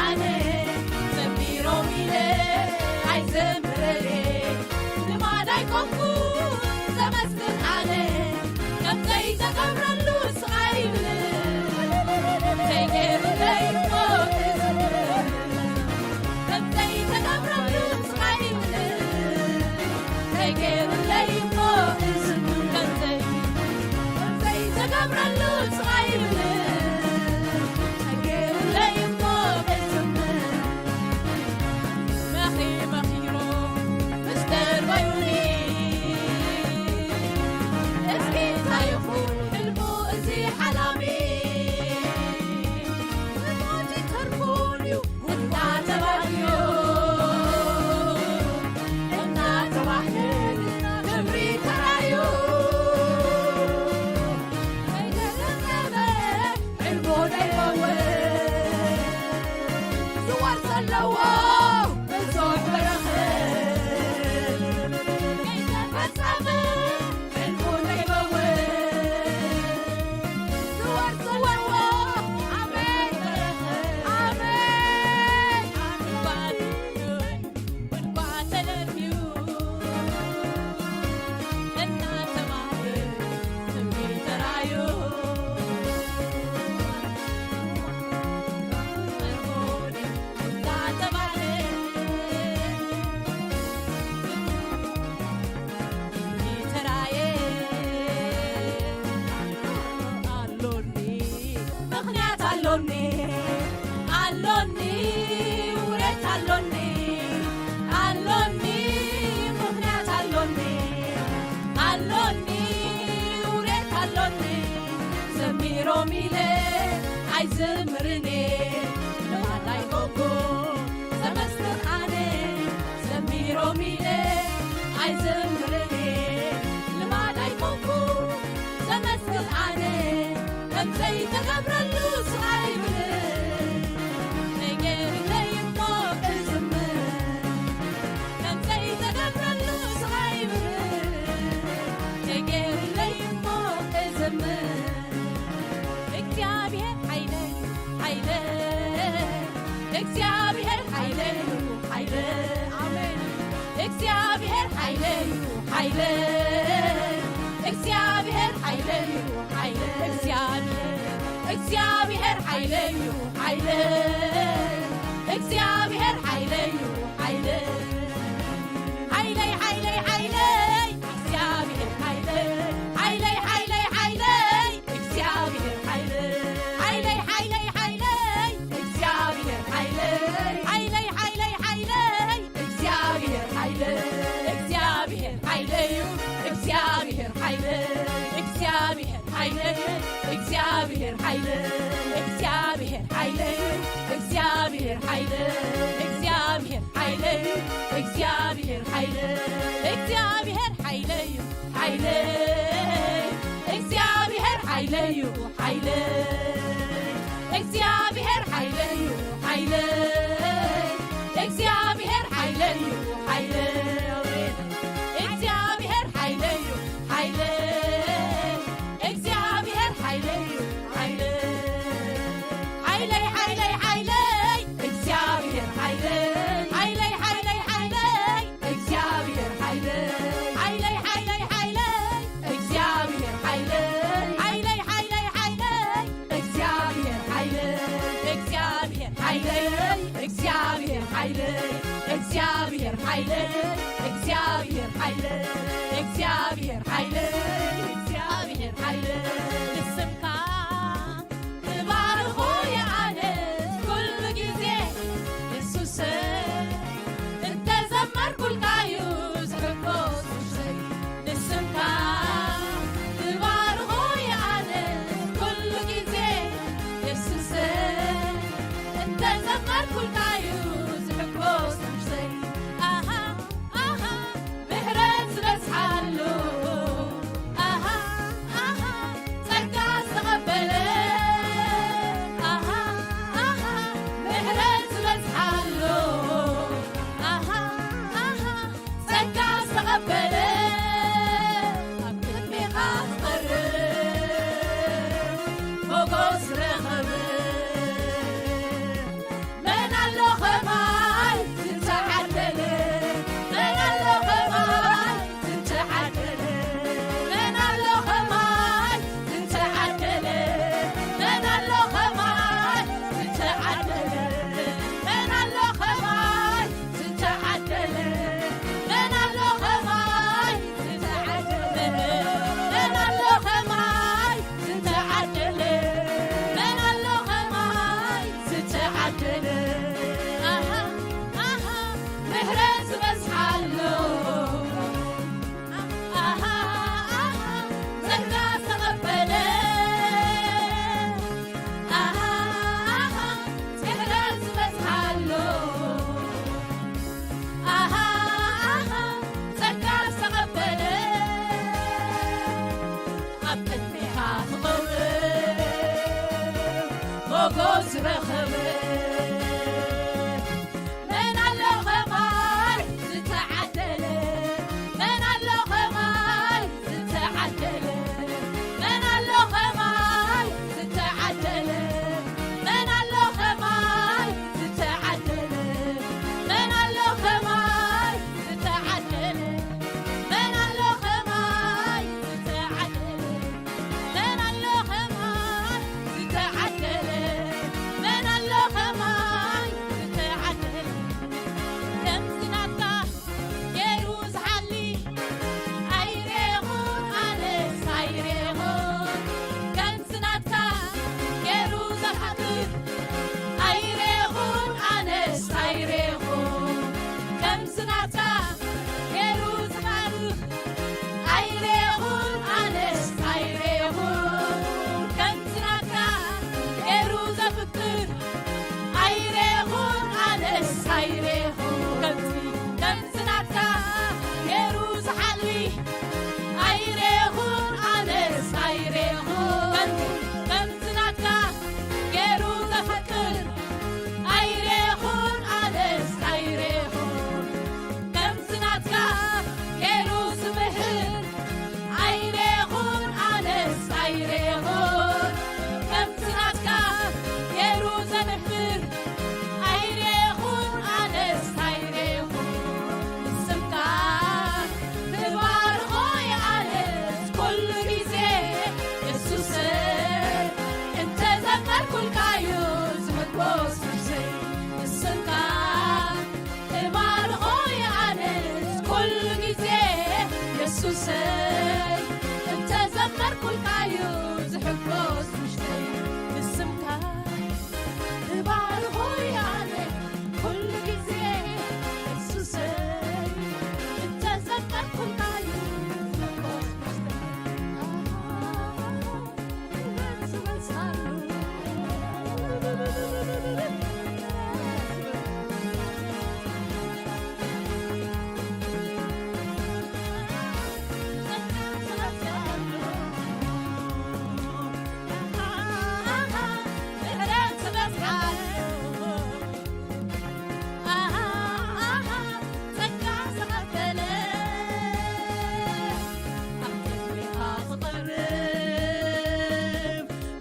ኣነ ዘሚሮም ኢለ ኣይዘምረን እየ። ልማድ ኣይኮንኩ ዘመስግን ኣነ፣ ከም ዘይተገብረሉ ስቓይ ይብል። ዘይገይሩለይ እሞ ክዝምር፣ ከም ዘይተገብረሉ ስቓይ ይብል። ዘይገይሩለይ እሞ ክዝምር፣ ከም ዘይ-፣ ከም ዘይተገብረሉ ስቓይ ይብል። ዘይገይሩለይ እሞ ክዝምር፣ መኺ መኺሮ ምስ ደርበዩኒ፣ እስኪ እንታይ ይኹን ሕልሙ እዚ ሓላሚ? ብሞት ይተርፉን እዩ እናተባህዮ፣ እናተባህለ ክብሪ ተራእዩ። ከይተገንዘበ ዕልቦ ደይበወ ዝወር ዘለዎ ብዙሕ በረኸት ከይተፈጸመ ዕልቦ ደይበወ ዝወር ዘለዎ። ኣሜን፣ ኣሜን። ጉድጓድ ተደርብዩ እናተባህለ ትንቢት ተራእዩ። እናተባህለ ትንቢት ተራእየ። ኣሎኒ ምኽንያት ኣሎኒ፣ ኣሎኒ ውሬት ኣሎኒ፣ ኣሎኒ ምኽንያት ኣሎኒ፣ ኣሎኒ ውሬት ኣሎኒ። ዘሚሮም ኢለ ኣይዝምርን እየ፣ ልማድ ኣይኮንኩ ዘመስግን ኣነ። ዘሚሮም ኢለ ኣይዝምርን እየ፣ ልማድ ኣይኮንኩ ዘመስግን ኣነ። ከም ዘይተገብረሉ ስቓይ ይብል፣ ዘይገይሩለይ እሞ ክዝምር። ከም ዘይተገብረሉ ስቓይ ይብል፣ ዘይገይሩለይ እሞ ክዝምር። እግዚኣብሔር ሓይለይ፣ ሓይለይ፣ እግዚኣብሔር ሓይለይ እዩ፣ ሓይለይ። ኣሜን። እግዚኣብሔር ሓይለይ እዩ፣ ሓይለይ። እግዚኣብሔር ሓይለይ እዩ፣ ሓይለይ። እግዚኣብሔር፣ እግዚኣብሔር ሓይለይ እዩ፣ ሓይለይ። እግዚኣብሔር ሓይለይ እዩ፣ ሓይለይ። ሓይለይ፣ ሓይለይ፣ ሓይለይ፣ እግዚኣብሔር ሓይለይ። ሓይለይ፣ ሓይለይ፣ ሓይለይ፣ እግዚኣብሔር ሓይለይ። ሓይለይ፣ ሓይለይ፣ ሓይለይ፣ እግዚኣብሔር ሓይለይ። ሓይለይ፣ ሓይለይ፣ ሓይለይ፣ እግዚኣብሔር ሓይለይ። እግዚኣብሔር ሓይለይ እዩ፣ እግዚኣብሔር ሓይለይ። እግዚኣብሔር ሓይለይ፣ እግዚኣብሔር ሓይለይ፣ እግዚኣብሔር ሓይለይ፣ እግዚኣብሔር ሓይለይ፣ እግዚኣብሔር ሓይለይ፣ እግዚኣብሔር ሓይለይ፣ እግዚኣብሔር ሓይለይ፣ ሓይለይ፣ እግዚኣብሔር ሓይለይ፣ ሓይለይ፣ እግዚኣብሔር ሓይለይ፣ ሓይለይ፣ እግዚኣብሔር ሓይለይ፣ ሓይለይ፣ እግዚኣብሔር ሓይለይ፣ ሓይለይ። እግዚኣብሔር ሓይለይ እዩ፣ ሓይለይ። ሓይለይ፣ ሓይለይ፣ ሓይለይ፣ እግዚኣብሔር ሓይለይ። ሓይለይ፣ ሓይለይ፣ ሓይለይ፣ እግዚኣብሔር ሓይለይ። ሓይለይ፣ ሓይለይ፣ ሓይለይ፣ እግዚኣብሔር ሓይለይ። ሓይለይ፣ ሓይለይ፣ ሓይለይ፣ እግዚኣብሔር ሓይለይ። እግዚኣብሔር ሓይለይ፣ እግዚኣብሔር ሓይለይ፣ እግዚኣብሔር ሓይለይ፣ እግዚኣብሔር ሓይለይ፣ እግዚኣብሔር ሓይለይ፣ እግዚኣብሔር ሓይለይ። ንስምካ ክባርኾ የኣነ ኩሉ ግዜ የሱሰይ፣ እንተዘመርኩልካዩ ዝሕጎስ ነፍሰይ። ንስምካ ክባርኾ የኣነ ኩሉ ግዜ የሱሰይ፣ እንተዘመርኩልካዩ ዝሕጎስ ነፍሰይ። ኣሃ ክቐርብ ሞጎስ ረኸበ። መን ኣሎ ኸማይ ዝተዓደለ? መን ኣሎ ኸማይ ዝተዓደለ? መን ኣሎ ኸማይ ዝተዓደለ? መን ኣሎ ኸማይ ዝተዓደለ? መን ኣሎ ኸማይ ዝተዓደለ? መን ኣሎ ኸማይ ዝተዓደለ? መን ኣሎ ኸማይ ዝተዓደለ? መን ኣሎ ኸማይ ዝተዓደለ? ከምዚ ናትካ ገይሩ ዝሓሊ ኣይሬኹን፣ ኣነስ ኣይሬኹን። ከምዚ ናትካ ገይሩ ዘፍቅር ኣይሬኹን፣ ኣነስ ኣይሬኹን። ከምዚ ናትካ ገይሩ ዝባርኽ ኣይሬኹን፣ ኣነስ ኣይሬኹን። ከምዚ ናትካ ገይሩ ዘፍቅር ኣይሬኹን፣ ኣነስ ኣይሬኹን። ከምዚ፣ ከምዚ ናትካ ገይሩ ዝሓሊ ኣይሬኹን፣ ኣነስ ኣይሬኹን። ከምዚ፣ ከምዚ ናትካ ገይሩ ዘፍቅር ኣይሬኹን፣ ኣነስ ኣይሬኹን። ከምዚ ናትካ ገይሩ ዝምህር ኣይሬኹን፣ ኣነስ ኣይሬኹን። ከምዚ ናትካ ገይሩ ዘምህር ኣይሬኹን፣ ኣነስ ኣይሬኹን። ንስምካ ክባርኾ እየ ኣነስ ኩሉ ግዜ የሱሰይ። እንተዘመርኩልካዩ ዝሕጎስ ነፍሰይ። ንስምካ እባርኾ እየ ኣነስ ኩሉ ግዜ የሱሰይ። እንተዘመርኩልካዩ ዝሕጎስ ውሽጠይ። ንስምካ እባርኾ እየ ኣነ ኩሉ ግዜ የሱሰይ። እንተዘመርኩልካዩ ዝሕጎስ ውሽጠይ።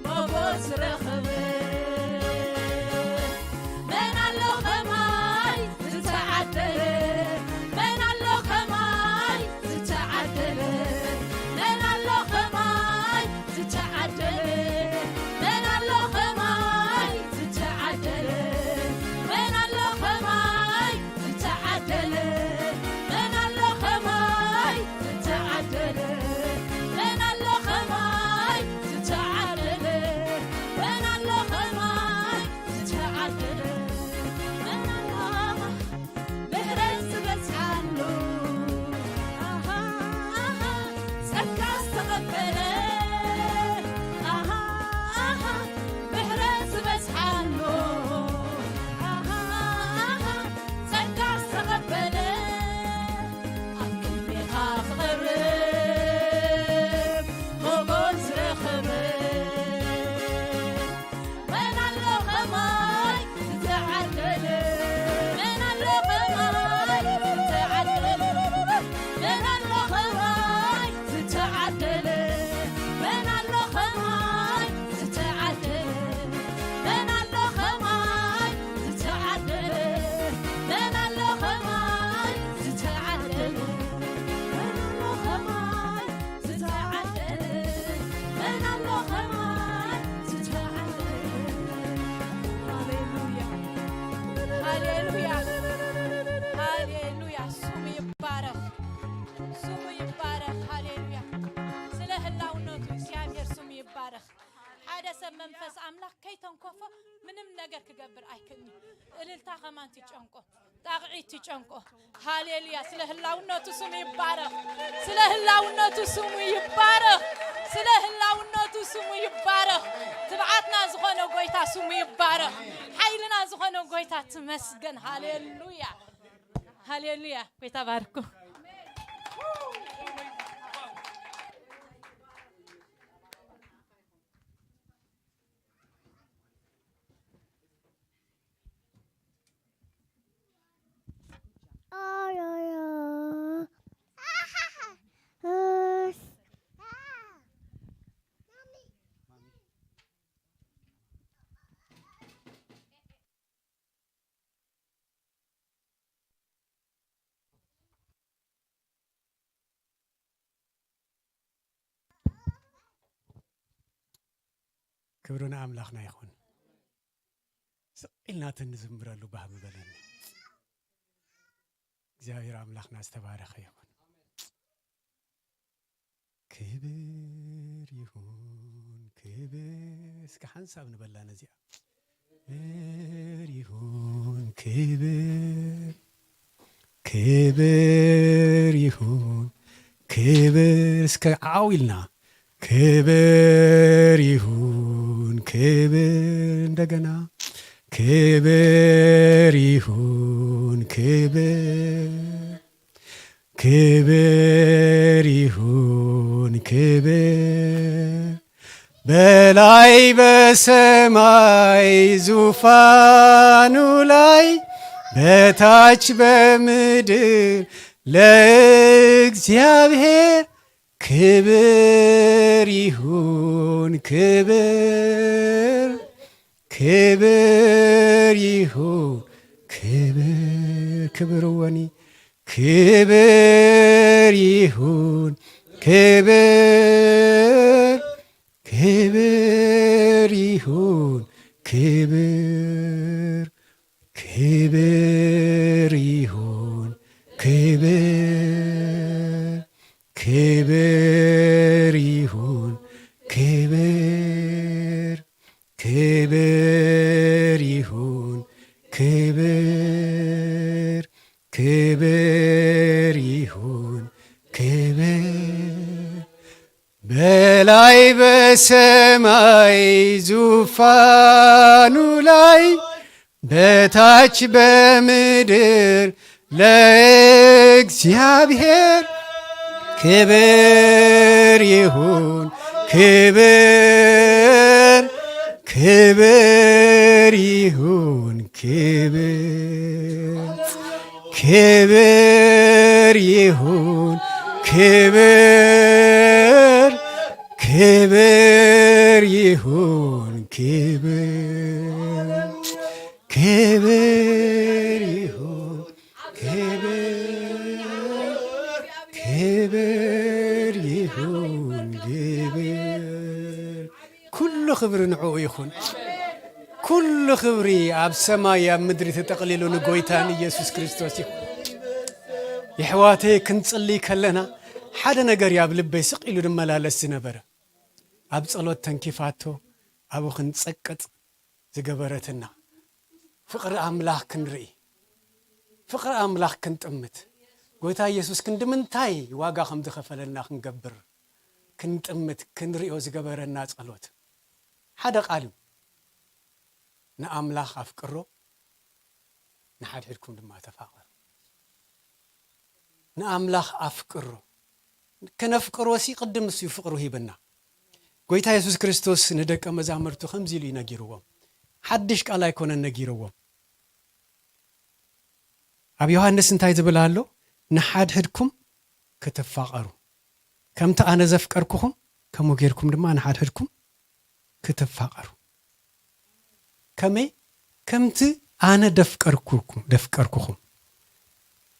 ሞጎስ ረኸበ። መን ኣሎ ኸማይ ዝተዓደለ? መን ኣሎ ኸማይ ዝተዓደለ? መን ኣሎ ኸማይ ዝተዓደለ? መን ኣሎ ኸማይ ዝተዓደለ? መን ኣሎ ኸማይ ዝተዓደለ? መን ኣሎ ኸማይ ዝተዓደለ? መን ኣሎ ኸማይ ዝተዓደለ? መን ኣሎ ኸማይ ዝተዓደለ? መን ኣሎ ምህረት ዝበዝሓሉ? ኣሃ፣ ኣሃ፣ ጸጋ ዝተቐበለ? ኣሃ፣ ኣሃ፣ ምህረት ዝበዝሓሉ? ኣሃ፣ ኣሃ፣ ጸጋ ዝተቐበለ? ኣብ ቅድሜኻ ክቐርብ ሞጎስ ዝረኸበ? መን ኣሎ ኸማይ ዝተዓደለ? መን ኣሎ ኸማይ ዝተዓደለ? መን ኣሎ ኸማይ ዝተዓደለ? መን ኣሎ ኸማይ ዝተዓደለ? መን ኣሎ ኸማይ ዝተዓደለ? መን ኣሎ ኸማይ ዝተዓደለ? መን ኣሎ ኸማይ ዝተዓደለ? መን ኣሎ ኸማይ ዝተዓደለ? ሃሌሉያ፣ ሃሌሉያ፣ ሃሌሉያ። ስሙ ይባረኽ፣ ስሙ ይባረኽ። ሃሌሉያ። ስለ ህላውነቱ እግዚኣብሔር ስሙ ይባረኽ። ሓደ ሰብ መንፈስ ኣምላኽ ከይተንከፎ ምንም ነገር ክገብር ኣይክእልን እዩ። እልልታ ከማን ትጨንቆ፣ ጣቕዒት ትጨንቆ። ሃሌሉያ። ስለ ህላውነቱ ስሙ ይባረኽ፣ ስለ ህላውነቱ ስሙ ይባረኽ፣ ስለ ህላውነቱ ስሙ ይባረኽ። ትብዓትና ዝኾነ ጎይታ ስሙ ይባረኽ፣ ሓይልና ዝኾነ ጎይታ ትመስገን። ሃሌሉያ፣ ሃሌሉያ። ጎይታ ባርኩ። ክብሪ ንኣምላኽና ይኹን። ስቕ ኢልና ተንዝምረሉ ባህም በለኒ። እግዚኣብሔር ኣምላኽና ዝተባረኸ ይኹን። ክብር ይኹን ክብር። እስከ ሓንሳብ ንበላ ነዚኣ። ክብር ይኹን ክብር፣ ክብር ይኹን ክብር። እስከ ዓው ኢልና። ክብር ይኹን ክብር። እንደገና። ክብር ይኹን ክብር፣ ክብር ይሁን ክብር በላይ በሰማይ ዙፋኑ ላይ፣ በታች በምድር ለእግዚአብሔር ክብር ይሁን ክብር፣ ክብር ይሁን ክብር። ክብር ወኒ ክብር ይሁን ክብር፣ ክብር ይሁን ክብር፣ ክብር ይሁን ክብር፣ ክብር ይሁን ክብር፣ ክብር ይሁን ክብር፣ ክብር ይሁን ክብር። በላይ በሰማይ ዙፋኑ ላይ፣ በታች በምድር ለእግዚአብሔር ክብር ይሁን ክብር፣ ክብር ይሁን ክብር፣ ክብር ይሁን ክብር፣ ክብር ይሁን ክብር፣ ክብር ይሁን ክብር፣ ክብር ይሁን ክብር። ኩሉ ክብሪ ንዕኡ ይኹን። ኩሉ ክብሪ ኣብ ሰማይ ኣብ ምድሪ ተጠቕሊሉ ንጎይታ ንኢየሱስ ክርስቶስ ይኹን። የሕዋተይ ክንጽልይ ከለና ሓደ ነገር እዩ ኣብ ልበይ ስቕ ኢሉ ዝመላለስ ዝነበረ። ኣብ ጸሎት ተንኪፋቶ ኣብኡ ክንጸቅጥ ዝገበረትና። ፍቕሪ ኣምላኽ ክንርኢ፣ ፍቕሪ ኣምላኽ ክንጥምት፣ ጎይታ ኢየሱስ ክንዲ ምንታይ ዋጋ ከም ዝኸፈለልና ክንገብር፣ ክንጥምት፣ ክንርእዮ ዝገበረና ጸሎት። ሓደ ቃል እዩ። ንኣምላኽ ኣፍቅሮ፣ ንሓድሕድኩም ድማ ተፋቐሩ። ንኣምላኽ ኣፍቅሮ። ከነፍቅሮ ሲ ቅድም ንሱ እዩ ፍቕሩ ሂብና። ጎይታ የሱስ ክርስቶስ ንደቀ መዛሙርቱ ከምዚ ኢሉ እዩ ነጊርዎም። ሓድሽ ቃል ኣይኮነን ነጊርዎም። ኣብ ዮሃንስ እንታይ ዝብል ኣሎ? ንሓድሕድኩም ክትፋቐሩ። ከምቲ ኣነ ዘፍቀርኩኹም፣ ከምኡ ጌርኩም ድማ ንሓድሕድኩም ክትፋቐሩ። ከመይ? ከምቲ ኣነ ደፍቀርኩኩም፣ ደፍቀርኩኹም።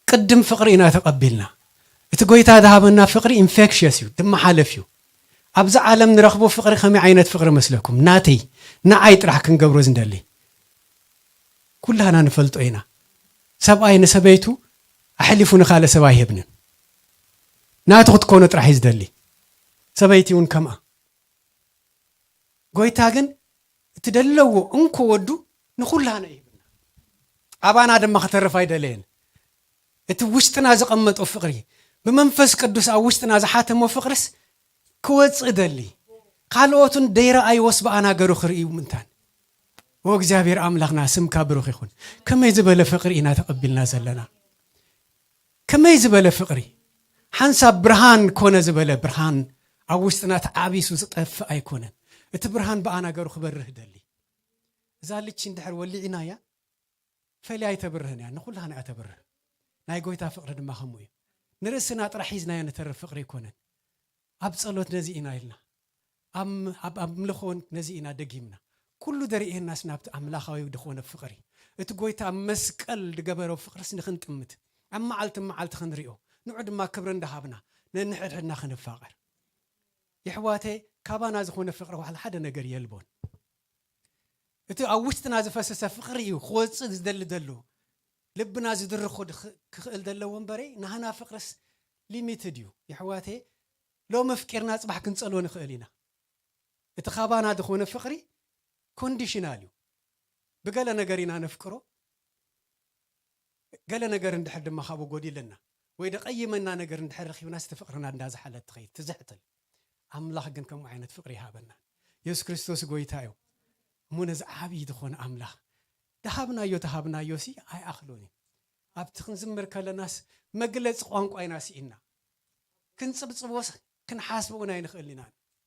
ቅድም ፍቕሪ ኢና ተቐቢልና። እቲ ጎይታ ዝሃበና ፍቕሪ ኢንፌክሽየስ እዩ፣ ዝመሓለፍ እዩ። ኣብዚ ዓለም ንረኽቦ ፍቕሪ ከመይ ዓይነት ፍቕሪ መስለኩም? ናተይ፣ ንዓይ ጥራሕ ክንገብሮ ዝንደሊ። ኩላህና ንፈልጦ ኢና። ሰብኣይ ንሰበይቱ ኣሕሊፉ ንኻልእ ሰብ ኣይህብንን። ናቱ ክትኮኖ ጥራሕ እዩ ዝደሊ። ሰበይቲ እውን ከምኣ። ጎይታ ግን እቲ ደለዎ እንኮ ወዱ ንኹላህና ይህብና። ኣባና ድማ ክተርፍ ኣይደለየን። እቲ ውሽጥና ዘቐመጦ ፍቕሪ፣ ብመንፈስ ቅዱስ ኣብ ውሽጥና ዝሓተሞ ፍቕርስ ክወጽእ ደሊ። ካልኦትን ደይረኣይዎስ ብኣና ገሩ ክርእዩ ምንታን። ኦ እግዚኣብሔር ኣምላኽና ስምካ ብሩኽ ይኹን። ከመይ ዝበለ ፍቕሪ ኢና ተቐቢልና ዘለና? ከመይ ዝበለ ፍቕሪ! ሓንሳብ ብርሃን ኮነ ዝበለ ብርሃን ኣብ ውሽጥና ተዓቢሱ ዝጠፍእ ኣይኮነን። እቲ ብርሃን ብኣና ገሩ ክበርህ ደሊ። እዛ ልቺ እንድሕር ወሊዕናያ፣ ፈልያ ኣይተብርህን እያ፣ ንኹላህና እያ ተብርህ። ናይ ጎይታ ፍቕሪ ድማ ከምኡ እዩ። ንርእስና ጥራሕ ሒዝናዮ ንተርፍ ፍቕሪ ኣይኮነን። ኣብ ጸሎት ነዚ ኢና ኢልና። ኣብ፣ ኣብ ኣምልኾ ነዚ ኢና ደጊምና። ኩሉ ደርእየናስ ናብቲ ኣምላኻዊ ዝኾነ ፍቕሪ፣ እቲ ጎይታ ኣብ መስቀል ዝገበሮ ፍቕርስ ንኽንጥምት፣ ኣብ መዓልቲ መዓልቲ ክንሪኦ፣ ንዑ ድማ ክብሪ እንዳሃብና ነንሕድሕድና ክንፋቐር። የሕዋተይ፣ ካባና ዝኾነ ፍቕሪ ዋላ ሓደ ነገር የልቦን። እቲ ኣብ ውሽጥና ዝፈሰሰ ፍቕሪ እዩ ክወፅእ ዝደሊ ዘሎ። ልብና ዝድርኾ ድኽ-፣ ክኽእል ዘለዎ እምበረይ፣ ናህና ፍቕርስ ሊሚትድ እዩ። የሕዋተይ፣ ሎም ኣፍቂርና ጽባሕ ክንጸልዎ ንኽእል ኢና። እቲ ካባና ዝኾነ ፍቕሪ ኮንዲሽናል እዩ። ብገለ ነገር ኢና ነፍቅሮ። ገለ ነገር እንድሕር ድማ ካብኡ ጎዲልና ወይ ደቐይመና ነገር እንድሕር ረኺብና፣ እቲ ፍቕርና እንዳዝሓለት ትኸይድ፣ ትዝሕትል። ኣምላኽ ግን ከምኡ ዓይነት ፍቕሪ ይሃበና። የሱስ ክርስቶስ ጎይታ እዩ። እሞ ነዚ ዓብዪ ዝኾነ ኣምላኽ ደሃብናዮ፣ ተሃብናዮ ሲ ኣይኣኽሎን እዩ። ኣብቲ ክንዝምር ከለናስ መግለጺ ቋንቋ ኢና ስኢና። ክንጽብጽቦስ ክንሓስቦ እውን ኣይንኽእልን ኢና።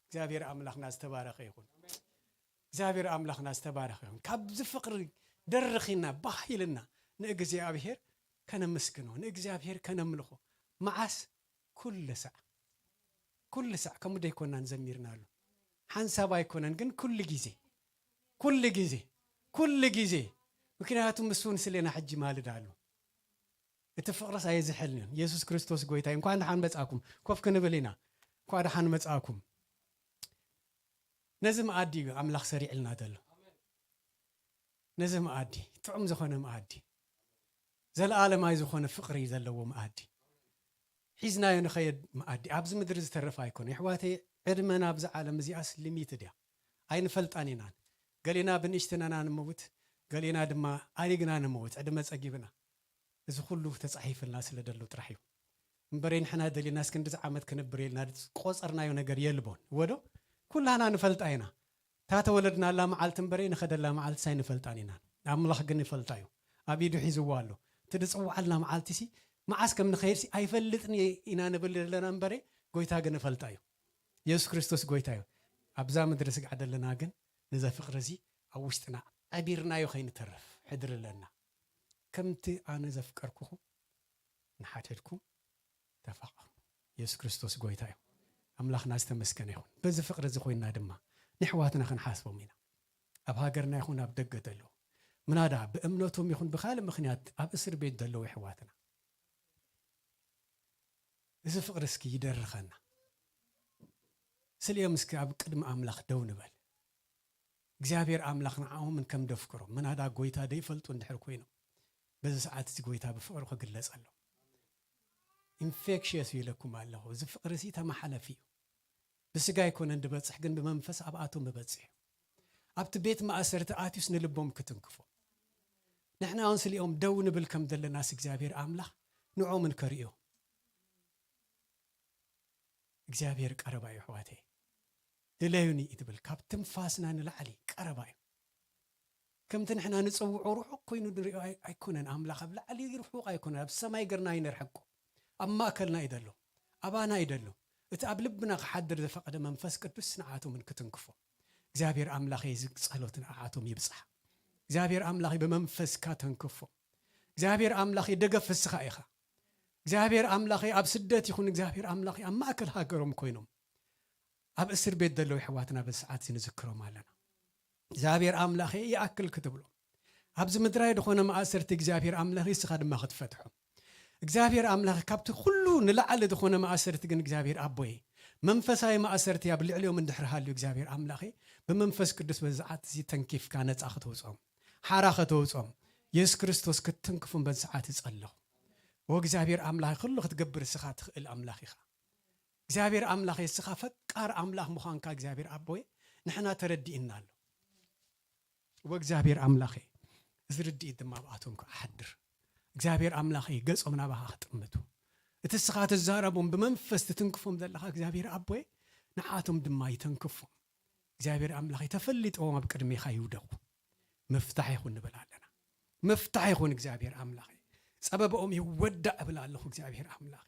እግዚኣብሔር ኣምላኽና ዝተባረኸ ይኹን። እግዚኣብሔር ኣምላኽና ዝተባረኸ ይኹን። ካብዚ ፍቕሪ ደርኺና፣ ባህ ኢልና ንእግዚኣብሔር ከነመስግኖ፣ ንእግዚኣብሔር ከነምልኾ። መዓስ? ኩሉ ሳዕ። ኩሉ ሳዕ። ከምኡ ደይኮናን ዘሚርናሉ። ሓንሳብ ኣይኮነን፣ ግን ኩሉ ግዜ። ኩሉ ግዜ። ኩሉ ግዜ። ምክንያቱ ምስ እውን ስሌና ሕጂ ማልድ ኣሎ። እቲ ፍቕርስ ኣየዝሕልን እዩ። የሱስ ክርስቶስ ጎይታ እዩ። እንኳን ደሓን መጻእኩም። ኮፍ ክንብል ኢና። እንኳን ደሓን መጻእኩም። ነዚ መኣዲ እዩ ኣምላኽ ሰሪዕልና ዘሎ። ነዚ መኣዲ፣ ጥዑም ዝኾነ መኣዲ፣ ዘለኣለማይ ዝኾነ ፍቕሪ ዘለዎ መኣዲ፣ ሒዝናዮ ንኸየድ መኣዲ፣ ኣብዚ ምድሪ ዝተረፈ ኣይኮነ። የሕዋተይ፣ ዕድመና ኣብዚ ዓለም እዚኣስ ሊሚትድ እያ። ኣይንፈልጣን ኢናን። ገሌና ብንእሽትነና ንመውት፣ ገሌና ድማ ኣሪግና ንመውት፣ ዕድመ ጸጊብና። እዚ ኩሉ ተጻሒፍልና ስለ ደሎ ጥራሕ እዩ። እምበረይ ንሕና ደሊናስ ክንድዚ ዓመት ክንብር ኢልና ዝቆጸርናዮ ነገር የልቦን። እወ ዶ? ኩላና ንፈልጣ ኢና። እታ ተወለድናላ መዓልቲ እምበረይ ንኸደላ መዓልትስ ኣይንፈልጣን ኢና። ኣምላኽ ግን ይፈልጣ እዩ። ኣብ ኢዱ ሒዝዋ ኣሎ። እቲ ዝጽውዓልና መዓልቲሲ መዓስ ከም ንኸይድሲ ኣይፈልጥን እየ ኢና ንብል ዘለና እምበረይ፣ ጎይታ ግን ይፈልጣ እዩ። የሱስ ክርስቶስ ጎይታ እዩ። ኣብዛ ምድሪ ስጋዕ ደለና ግን ነዚ ፍቕሪ እዚ ኣብ ውሽጥና ዓቢርናዮ ከይንተርፍ ሕድሪ ኣለና። ከምቲ ኣነ ዘፍቀርኩኹም ንሓድሕድኩም ተፋቐሩ። የሱስ ክርስቶስ ጎይታ እዩ። ኣምላኽና ዝተመስገነ ይኹን። በዚ ፍቕሪ እዚ ኮይንና ድማ ንሕዋትና ክንሓስቦም ኢና። ኣብ ሃገርና ይኹን ኣብ ደገ ዘለዉ፣ ምናዳ ብእምነቶም ይኹን ብኻልእ ምኽንያት ኣብ እስር ቤት ዘለዉ የሕዋትና፣ እዚ ፍቕሪ እስኪ ይደርኸና። ስሊኦም እስኪ ኣብ ቅድሚ ኣምላኽ ደው ንበል። እግዚኣብሔር ኣምላኽ ንዓኦምን ከም ደፍቅሮም፣ ምናዳ ጎይታ ደይፈልጡ እንድሕር ኮይኖም፣ በዚ ሰዓት እዚ ጎይታ ብፍቕሪ ክግለጸሎም። ኢንፌክሽየስ እዩ ኢለኩም ኣለኹ። እዚ ፍቕሪ እዚ ተመሓላፊ እዩ። ብስጋ ኣይኮነን ድበጽሕ፣ ግን ብመንፈስ ኣብኣቶም ይበጽሕ እዩ። ኣብቲ ቤት ማእሰርቲ ኣትዩስ ንልቦም ክትንክፎ። ንሕና እውን ስሊኦም ደው ንብል ከም ዘለናስ እግዚኣብሔር ኣምላኽ ንዖምን ከርእዮ። እግዚኣብሔር ቀረባ እዩ ኣሕዋተይ። ድለዩኒ እዩ ትብል። ካብ ትንፋስና ንላዕሊ ቀረባ እዩ። ከምቲ ንሕና ንጸውዖ ርሑቕ ኮይኑ ንሪኦ ኣይ-፣ ኣይኮነን። ኣምላኽ ኣብ ላዕሊ ርሑቕ ኣይኮነን። ኣብ ሰማይ ገርና ኣይነርሕቆ። ኣብ ማእከልና እዩ ዘሎ። ኣባና እዩ ዘሎ። እቲ ኣብ ልብና ክሓድር ዝፈቐደ መንፈስ ቅዱስ ንዓቶም እውን ክትንክፎ። እግዚኣብሔር ኣምላኸይ፣ እዚ ጸሎት ንዓቶም ይብጻሕ። እግዚኣብሔር ኣምላኸይ፣ ብመንፈስካ ተንክፎ። እግዚኣብሔር ኣምላኸይ፣ ደገፍ ንስኻ ኢኻ። እግዚኣብሔር ኣምላኸይ፣ ኣብ ስደት ይኹን እግዚኣብሔር ኣምላኸይ፣ ኣብ ማእከል ሃገሮም ኮይኖም ኣብ እስር ቤት ዘለዉ ኣሕዋትና በዚ ሰዓት እዚ ንዝክሮም ኣለና። እግዚኣብሔር ኣምላኸይ ይኣክል ክትብሎ፣ ኣብዚ ምድራዊ ዝኾነ ማእሰርቲ እግዚኣብሔር ኣምላኸይ እስኻ ድማ ክትፈትሖ። እግዚኣብሔር ኣምላኸ፣ ካብቲ ኩሉ ንላዕሊ ዝኾነ ማእሰርቲ ግን እግዚኣብሔር ኣቦይ፣ መንፈሳዊ ማእሰርቲ ኣብ ልዕሊኦም እንድሕር ሃልዩ እግዚኣብሔር ኣምላኸይ፣ ብመንፈስ ቅዱስ በዚ ሰዓት እዚ ተንኪፍካ ነጻ ከተውጽኦም፣ ሓራ ከተውጽኦም፣ የሱስ ክርስቶስ ክትትንክፎም በዚ ሰዓት እጸለኹ። ወእግዚኣብሔር ኣምላኸ፣ ኩሉ ክትገብር እስኻ ትኽእል ኣምላኽ ኢኻ። እግዚኣብሔር ኣምላኸ፣ እስኻ ፈቃር ኣምላኽ ምዃንካ እግዚኣብሔር ኣቦይ ንሕና ተረዲእና ኣሎ። ወእግዚኣብሔር ኣምላኸ፣ እዚ ርድኢት ድማ ኣብኣቶም ክኣሕድር። እግዚኣብሔር ኣምላኸ፣ ገጾም ናባኻ ክጥምቱ። እቲ እስኻ ትዛረቦም ብመንፈስ ትትንክፎም ዘለኻ እግዚኣብሔር ኣቦይ ንዓቶም ድማ ይተንክፎም። እግዚኣብሔር ኣምላኸ፣ ተፈሊጥዎም ኣብ ቅድሜኻ ይውደቑ። ምፍታሕ ይኹን ንብል ኣለና። ምፍታሕ ይኹን እግዚኣብሔር ኣምላኸ። ጸበባኦም ይወዳእ እብል ኣለኹ እግዚኣብሔር ኣምላኸ።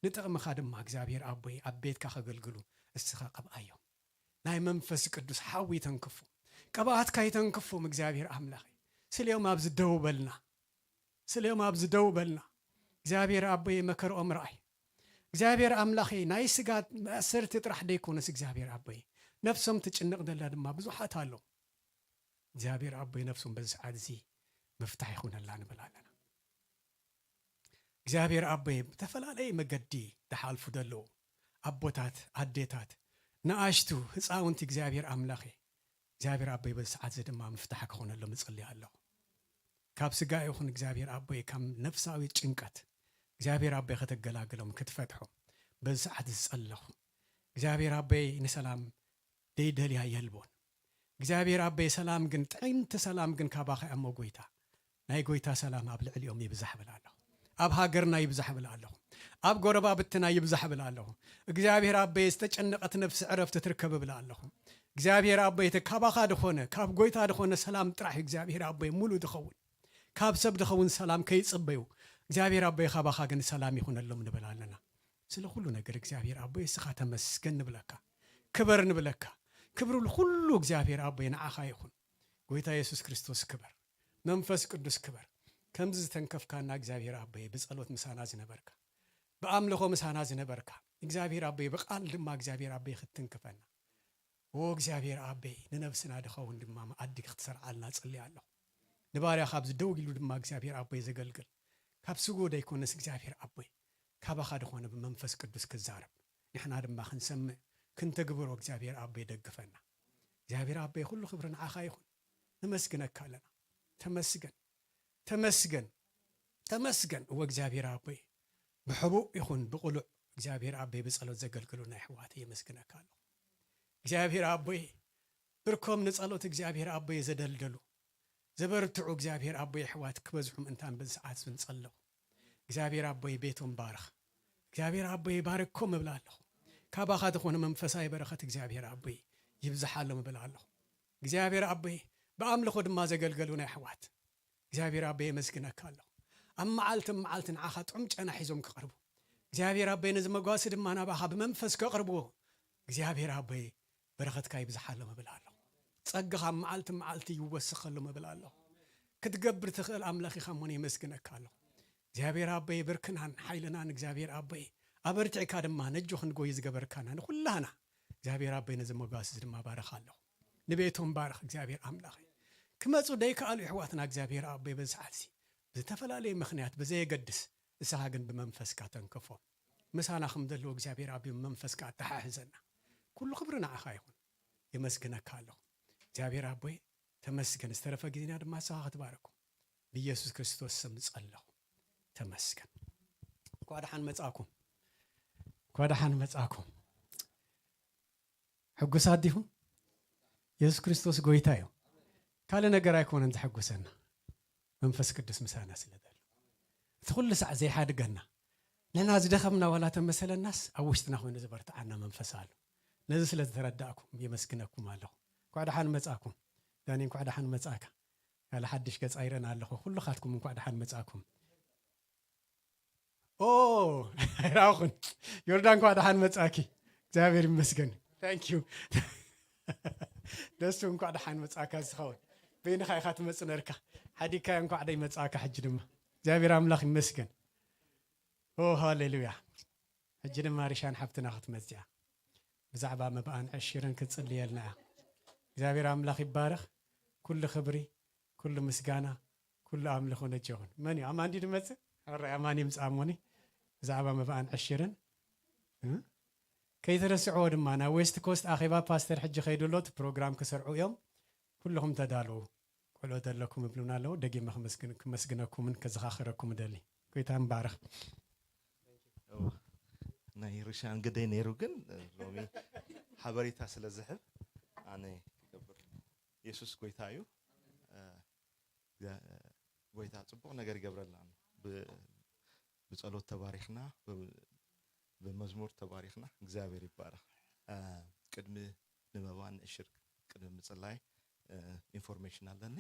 ንጥቕምኻ ድማ እግዚኣብሔር ኣቦይ ኣብ ቤትካ ከገልግሉ እስኻ ቀብኣዮም። ናይ መንፈስ ቅዱስ ሓዊ ይተንክፎም። ቅብኣትካ ይተንክፎም እግዚኣብሔር ኣምላኸ። ስሌኦም ኣብዚ ደው በልና። ስሌኦም ኣብዚ ደው በልና። እግዚኣብሔር ኣቦይ መከርኦም ረኣይ። እግዚኣብሔር ኣምላኸ፣ ናይ ስጋ መእሰርቲ ጥራሕ ደይኮነስ እግዚኣብሔር ኣቦይ፣ ነፍሶም ትጭነቕ ዘላ ድማ ብዙሓት ኣለዉ። እግዚኣብሔር ኣቦይ ነፍሶም በዚ ሰዓት እዚ ምፍታሕ ይኹነላ ንብል ኣለና። እግዚኣብሔር ኣቦይ ብተፈላለየ መገዲ ዝሓልፉ ዘለዉ ኣቦታት፣ ኣዴታት፣ ንኣሽቱ ህፃውንቲ እግዚኣብሔር ኣምላኸ እግዚኣብሔር ኣቦይ በዚ ሰዓት እዚ ድማ ምፍታሕ ክኾነሎም እጽሊ ኣለኹ። ካብ ስጋ ይኹን እግዚኣብሔር ኣቦይ ካብ ነፍሳዊ ጭንቀት እግዚኣብሔር ኣቦይ ከተገላግሎም ክትፈትሖም በዚ ሰዓት ዝጸለኹ እግዚኣብሔር ኣቦይ ንሰላም ደይደልያ የልቦን። እግዚኣብሔር ኣቦይ ሰላም ግን ጥዕምቲ ሰላም ግን ካባኻ እሞ ጎይታ ናይ ጎይታ ሰላም ኣብ ልዕሊኦም ይብዛሕ ብል ኣለኹ። ኣብ ሃገርና ይብዛሕ ብል ኣለኹ። ኣብ ጎረባብትና ይብዛሕ ብል ኣለኹ። እግዚኣብሔር ኣቦይ ዝተጨነቐት ነፍሲ ዕረፍቲ ትርከብ ብል ኣለኹ። እግዚኣብሔር ኣቦይ እቲ ካባኻ ድኾነ ካብ ጎይታ ድኾነ ሰላም ጥራሕ እግዚኣብሔር ኣቦይ ሙሉ ድኸውን ካብ ሰብ ድኸውን ሰላም ከይጽበዩ እግዚኣብሔር ኣቦይ ካባኻ ግን ሰላም ይኹነሎም ንብል ኣለና። ስለ ኩሉ ነገር እግዚኣብሔር ኣቦይ እስኻ ተመስገን ንብለካ። ክበር ንብለካ። ክብሪ ኩሉ እግዚኣብሔር ኣቦይ ንዓኻ ይኹን። ጎይታ የሱስ ክርስቶስ ክበር። መንፈስ ቅዱስ ክበር። ከምዚ ዝተንከፍካና እግዚኣብሔር ኣቦይ ብጸሎት ምሳና ዝነበርካ ብኣምልኾ ምሳና ዝነበርካ እግዚኣብሔር ኣቦይ ብቓል ድማ እግዚኣብሔር ኣቦይ ክትትንክፈና ዎ እግዚኣብሔር ኣቦይ ንነብስና ድኸውን ድማ መኣዲ ክትሰርዓልና ጽሊ ኣለኹ። ንባርያ ካብዚ ደው ኢሉ ድማ እግዚኣብሔር ኣቦይ ዘገልግል ካብ ስጎ ደይኮነስ እግዚኣብሔር ኣቦይ ካባኻ ድኾነ ብመንፈስ ቅዱስ ክዛረብ ንሕና ድማ ክንሰምዕ ክንተግብሮ እግዚኣብሔር ኣቦይ ደግፈና። እግዚኣብሔር ኣቦይ ኩሉ ክብሪ ንዓኻ ይኹን። ነመስግነካ ኣለና። ተመስገን ተመስገን ተመስገን እወ እግዚኣብሔር ኣቦይ ብሕቡእ ይኹን ብቕሉዕ እግዚኣብሔር ኣቦይ ብጸሎት ዘገልግሉና ኣሕዋተይ የመስግነካ ኣለኹ። እግዚኣብሔር ኣቦይ ብርኮም ንጸሎት እግዚኣብሔር ኣቦይ ዘደልደሉ ዘበርትዑ እግዚኣብሔር ኣቦይ ኣሕዋት ክበዝሑ ምእንታን በዚ ሰዓት ዝንጸለኹ እግዚኣብሔር ኣቦይ ቤቶም ባርኽ። እግዚኣብሔር ኣቦይ ባርኮም እብል ኣለኹ። ካባኻ ዝኾነ መንፈሳዊ በረኸት እግዚኣብሔር ኣቦይ ይብዝሓሎም እብል ኣለኹ። እግዚኣብሔር ኣቦይ ብኣምልኾ ድማ ዘገልገሉና ኣሕዋት እግዚኣብሔር ኣቦይ የመስግነካ ኣለኹ። ኣብ መዓልቲ መዓልቲ ንዓኻ ጥዑም ጨና ሒዞም ክቐርቡ እግዚኣብሔር ኣቦይ ነዚ መጓሲ ድማ ናባኻ ብመንፈስ ከቕርብዎ እግዚኣብሔር ኣቦይ በረኸትካ ይብዝሓሎም እብል ኣለኹ። ጸጋኻ መዓልቲ መዓልቲ ይወስኸሎም እብል ኣለኹ። ክትገብር ትኽእል ኣምላኽ ኢኻ እሞ የመስግነካ ኣለኹ። እግዚኣብሔር ኣቦይ ብርክናን ሓይልናን እግዚኣብሔር ኣቦይ ኣበርቲዕካ ድማ ነጆ ክንጎይ ዝገበርካና ንኹላህና እግዚኣብሔር ኣቦይ ነዚ መጓሲ ድማ ባርኽ ኣለኹ። ንቤቶም ባርኽ እግዚኣብሔር ኣምላኸይ። ክመጹ ደይከኣሉ ኣሕዋትና እግዚኣብሔር ኣቦይ በዚ ሰዓት እዚ ብዝተፈላለየ ምኽንያት ብዘየገድስ ንስኻ ግን ብመንፈስካ ተንከፎም። ምሳና ከም ዘለዎ እግዚኣብሔር ኣቦይ ብመንፈስካ ኣተሓሕዘና። ኩሉ ክብሪ ንዓኻ ይኹን። የመስግነካ ኣለኹ። እግዚኣብሔር ኣቦይ ተመስገን። ዝተረፈ ግዜና ድማ ንስኻ ክትባረኩም ብኢየሱስ ክርስቶስ ስም ጸለኹ። ተመስገን። እንኳዕ ደሓን መጻእኩም። እንኳዕ ደሓን መጻእኩም። ሕጉሳት ዲኹም? የሱስ ክርስቶስ ጎይታ እዩ። ካልእ ነገር ኣይኮነን ዘሐጉሰና መንፈስ ቅዱስ ምሳና ስለ ዘሎ። እቲ ኩሉ ሳዕ ዘይሓድገና ንሕና ዝደኸምና ዋላ ተመሰለናስ ኣብ ውሽጥና ኮይኑ ዝበርትዓና መንፈስ ኣሎ። ነዚ ስለ ዝተረዳእኩም የመስግነኩም ኣለኹ። እንኳዕ ደሓን መጻእኩም። ዳኒ እንኳዕ ደሓን መጻእካ። ያለ ሓድሽ ገጽ ኣይረን ኣለኹ። ኩልኻትኩም እንኳዕ ደሓን መጻእኩም። ኦ ኣይራኹን። ዮርዳ እንኳዕ ደሓን መጻእኪ። እግዚኣብሔር ይመስገን። Thank you። ደሱ እንኳዕ ደሓን መጻእካ ዝኸውን በይንኻ ኢኻ ትመጽእ ነርካ ሓዲካ እንኳዕ ደይ መጻእካ። ሕጂ ድማ እግዚኣብሔር ኣምላኽ ይመስገን። ኦ ሃሌሉያ። ሕጂ ድማ ሪሻን ሓብትና ክትመጽያ ብዛዕባ መባኣን ዕሽርን ክትጽልየልና እያ። እግዚኣብሔር ኣምላኽ ይባረኽ። ኩሉ ክብሪ፣ ኩሉ ምስጋና፣ ኩሉ ኣምልኾ ነጆኹን። መን እዩ ኣማን ድዩ ዝመጽእ? ሕራይ ኣማን ይምጽእ ኣሞኒ። ብዛዕባ መባኣን ዕሽርን እ? ከይትረስዕዎ ድማ ናብ ዌስት ኮስት ኣኼባ ፓስተር ሕጂ ከይዱ ኣሎ። እቲ ፕሮግራም ክሰርዑ እዮም። ኩልኹም ተዳለዉ። ቆልዑ ዘለኩም ይብሉና ኣለዉ። ደጊመ ክመስግን- ክመስግነኩምን ከዘኻኽረኩም እደሊ። ጎይታ ምባረኽ። ናይ ርሻን ግደይ ነይሩ ግን ሎሚ ሓበሬታ ስለ ዝሕብ ኣነ ይገብር። የሱስ ጎይታ እዩ። ጎይታ ፅቡቕ ነገር ይገብረልና ኣሎ። ብፀሎት ተባሪኽና፣ ብመዝሙር ተባሪኽና። እግዚኣብሔር ይባረኽ። ቅድሚ ንመባን ንእሽር ቅድሚ ምፅላይ ኢንፎርሜሽን ኣለኒ።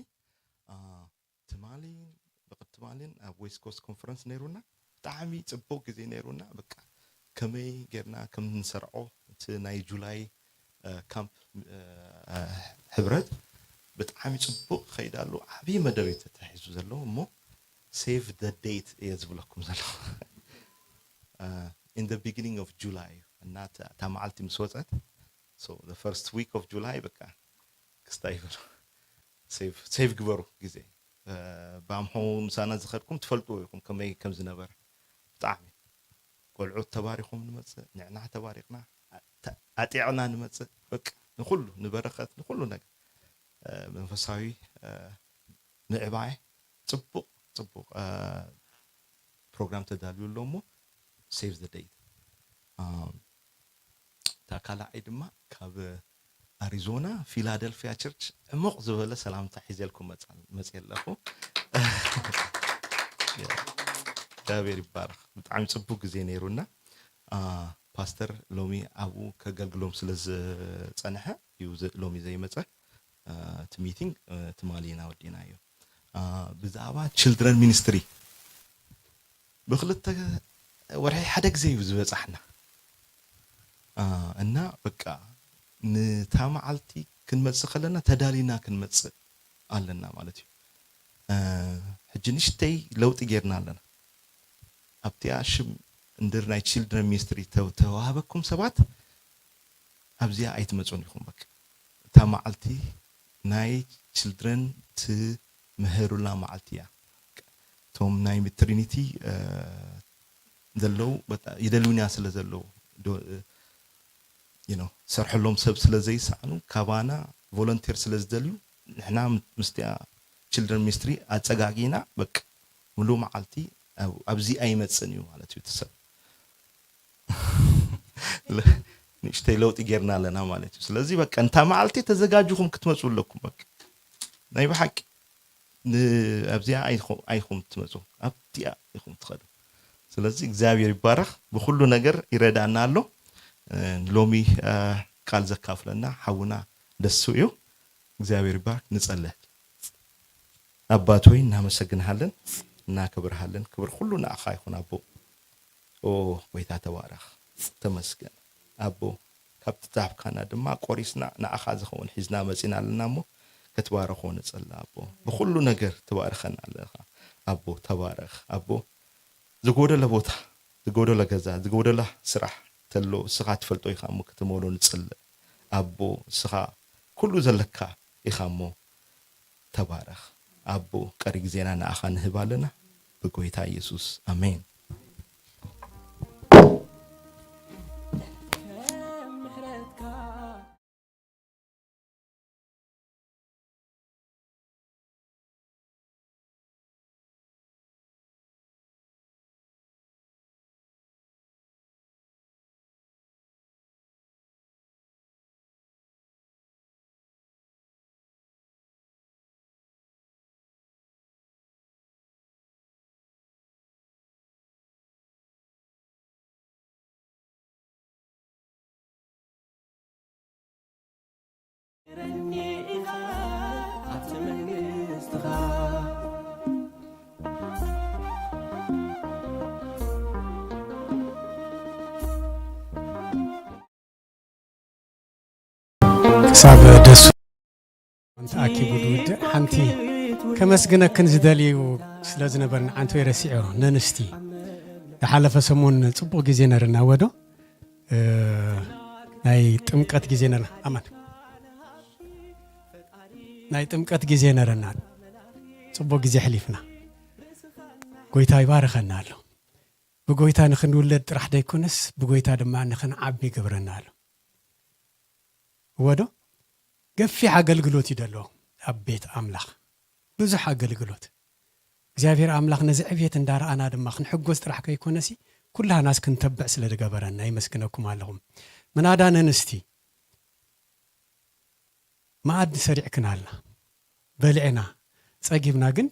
ትማሊ ብቅድ ትማሊን ኣብ ዌስት ኮስት ኮንፈረንስ ነይሩና። ብጣዕሚ ፅቡቅ ግዜ ነይሩና። በቃ ከመይ ጌርና ከም ንሰርዖ እቲ ናይ ጁላይ ካምፕ ሕብረት ብጣዕሚ ፅቡቅ ከይዳሉ ዓብዪ መደብ እዩ ተታሒዙ ዘለዎ እሞ ሴቭ ደ ዴት እየ ዝብለኩም ዘለኹ። In the beginning of July እና እታ መዓልቲ ምስ ወፀት first week of July በቃ ክስታይ ይበሉ ሴቭ ግበሩ ግዜ ብኣምሖ ምሳና ዝኸድኩም ትፈልጥዎ ኢኹም ከመይ ከም ዝነበረ። ብጣዕሚ ቆልዑት ተባሪኾም ንመፅእ፣ ንዕና ተባሪኽና፣ ኣጢዕና ንመፅእ፣ በቃ ንኹሉ ንበረኸት ንኹሉ ነገር። እ፣ መንፈሳዊ፣ እ፣ ምዕባይ ጽቡቕ፣ ጽቡቕ፣ እ፣ ፕሮግራም ተዳልዩ ኣሎ እሞ፣ save the date። ኣም፣ እታ ካልኣይ ድማ ካብ ኣሪዞና ፊላደልፊያ ቸርች ዕሙቕ ዝበለ ሰላምታ ሒዘልኩም መጻ-፣ መጽየ ኣለኹ። እግዚኣብሔር ይባረኽ። ብጣዕሚ ጽቡቅ ግዜ ነይሩና። አ፣ ፓስተር ሎሚ ኣብኡ ከገልግሎም ስለ ዝጸንሐ እዩ ዘ-፣ ሎሚ ዘይመጸ። አ፣ እቲ ሚቲንግ፣ አ፣ ትማሊ ኢና ወዲእናዮ። አ፣ ብዛዕባ ችልድረን ሚኒስትሪ ብክልተ ወርሒ ሓደ ግዜ እዩ ዝበጻሕና። አ፣ እና በቃ ንታ መዓልቲ ክንመጽእ ከለና ተዳሊና ክንመጽእ ኣለና ማለት እዩ። አ፣ ሕጂ ንእሽተይ ለውጢ ጌርና ኣለና። ኣብቲኣ ሽም እንድር ናይ ችልድረን ሚኒስትሪ ተ-፣ ተዋህበኩም ሰባት ኣብዚኣ ኣይትመጹን ኢኹም። በቃ እታ መዓልቲ ናይ ችልድረን ትምህሩላ መዓልቲ እያ። እቶም ናይ ትሪኒቲ፣ እ፣ ዘለዉ በቃ ይደልዩና ስለ ዘለዉ ዶ-፣ እ፣ you know፣ ሰርሐሎም ሰብ ስለ ዘይሰኣኑ ካባና ቮለንቴር ስለ ዝደልዩ ንሕና ምስቲኣ ችልድረን ሚኒስትሪ ኣጸጋጊና በቃ ምሉእ መዓልቲ ኣብ-፣ ኣብዚ ኣይመጽእን እዩ ማለት እዩ እቲ ሰብ። ንእሽተይ ለውጢ ጌርና ኣለና ማለት እዩ። ስለዚ በቃ እንታ መዓልቲ ተዘጋጅኹም ክትመጹ ኣለኩም። በቃ ናይ ብሓቂ ን-፣ ኣብዚኣ ኣይኹ-፣ ኣይኹም ትመጹ፣ ኣብቲኣ ኢኹም ትኸዱ። ስለዚ እግዚኣብሔር ይባረኽ፣ ብኹሉ ነገር ይረዳና ኣሎ። እ፣ ሎሚ፣ እ፣ ቃል ዘካፍለና ሓውና ደሱ እዩ። እግዚኣብሔር ይባርክ። ንጸልህ። ኣባት ሆይ እናመሰግንሃለን እናከብርሃለን። ክብር ኩሉ ንኣኻ ይኹን ኣቦ። ኦ ጎይታ ተባረኽ፣ ተመስገን ኣቦ። ካብቲ ዝሃብካና ድማ ቆሪስና ንኣኻ ዝኸውን ሒዝና መጺና ኣለና እሞ ክትባረኾ ንጸሊ ኣቦ። ብኹሉ ነገር ትባርኸና ኣለኻ ኣቦ። ተባረኽ ኣቦ። ዝጎደለ ቦታ፣ ዝጎደለ ገዛ፣ ዝጎደለ ስራሕ ተሎ እስኻ ትፈልጦ ኢኻ እሞ ክትመሎ ንጽልእ ኣቦ። እስኻ ኩሉ ዘለካ ኢኻ እሞ ተባረኽ ኣቦ። ቀሪ ግዜና ንኣኻ ንህብ ኣለና ብጎይታ ኢየሱስ ኣሜን። ክሳብ ደሱ ተኣኪቡ ዝውድእ ሓንቲ ከመስግነክን ዝደልዩ ስለ ዝነበርኒ ዓንቶ የረሲዖ ነንስቲ ዝሓለፈ ሰሙን ጽቡቕ ግዜ ነርና ወዶ ናይ ጥምቀት ግዜ ነርና ኣማን ናይ ጥምቀት ግዜ ነረና ጽቡቕ ግዜ ሕሊፍና ጎይታ ይባርኸና ኣሎ ብጎይታ ንኽንውለድ ጥራሕ ደይኮነስ ብጎይታ ድማ ንኽንዓቢ ይገብረና ኣሎ እወ ዶ ገፊሕ ኣገልግሎት እዩ ደሎ ኣብ ቤት ኣምላኽ ብዙሕ ኣገልግሎት እግዚኣብሔር ኣምላኽ ነዚ ዕብየት እንዳረኣና ድማ ክንሕጎስ ጥራሕ ከይኮነሲ ኩላህናስ ክንተብዕ ስለ ዝገበረና ይመስግነኩም ኣለኹም ምናዳ ነንስቲ መኣዲ ሰሪዕክን ኣላ በሊዕና ጸጊብና ግን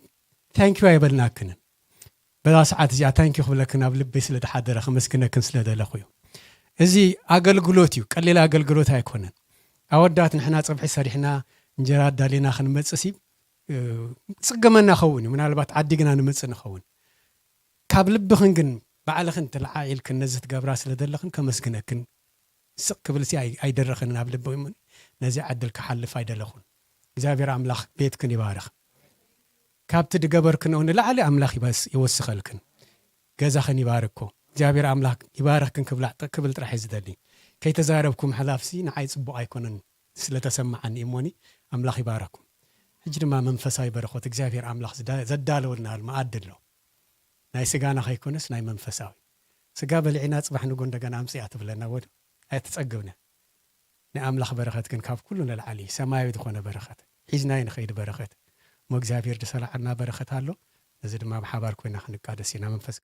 ታንኪዩ ኣይበልናክንን በዛ ሰዓት እዚኣ ታንኪዩ ክብለክን ኣብ ልበይ ስለ ዝሓደረ ከመስግነክን ስለ ደለኹ እዩ እዚ ኣገልግሎት እዩ ቀሊል ኣገልግሎት ኣይኮነን ኣወዳት ንሕና ጸብሒ ሰሪሕና እንጀራ ኣዳሊና ክንመጽእ ሲ ጽገመና ኸውን እዩ ምናልባት ዓዲግና ንምጽእ ንኸውን ካብ ልብኽን ግን ባዕልኽን ትልዓዒልክን ነዚ ትገብራ ስለ ዘለኽን ከመስግነክን ስቕ ክብል ሲ ኣይደረኸንን ኣብ ልቢ ነዚ ዕድል ክሓልፍ ኣይደለኹን እግዚኣብሔር ኣምላኽ ቤትክን ይባርኽ ካብቲ ድገበርክንኦ ንላዕሊ ኣምላኽ ይወስኸልክን ገዛኽን ይባርኮ እግዚኣብሔር ኣምላኽ ይባርኽክን ክብል ጥራሕ እዩ ዝደሊ ከይተዛረብኩ ምሕላፍሲ ንዓይ ፅቡቕ ኣይኮነን ስለተሰማዓኒ እሞኒ ኣምላኽ ይባረኩም ሕጂ ድማ መንፈሳዊ በረኸት እግዚኣብሔር ኣምላኽ ዘዳለወልና መኣዲ ኣሎ ናይ ስጋና ከይኮነስ ናይ መንፈሳዊ ስጋ በሊዕና ጽባሕ ንጎ እንደገና ኣምጽያ ትብለና ወዶ ኣይትጸግብነ ናይ ኣምላኽ በረኸት ግን ካብ ኩሉ ንላዕሊ ሰማያዊ ዝኾነ በረኸት ሒዝናዮ ንኸይድ በረኸት። እሞ እግዚኣብሔር ዝሰላዓና በረኸት ኣሎ። እዚ ድማ ብሓባር ኮይና ክንቃደስ ኢና። መንፈስ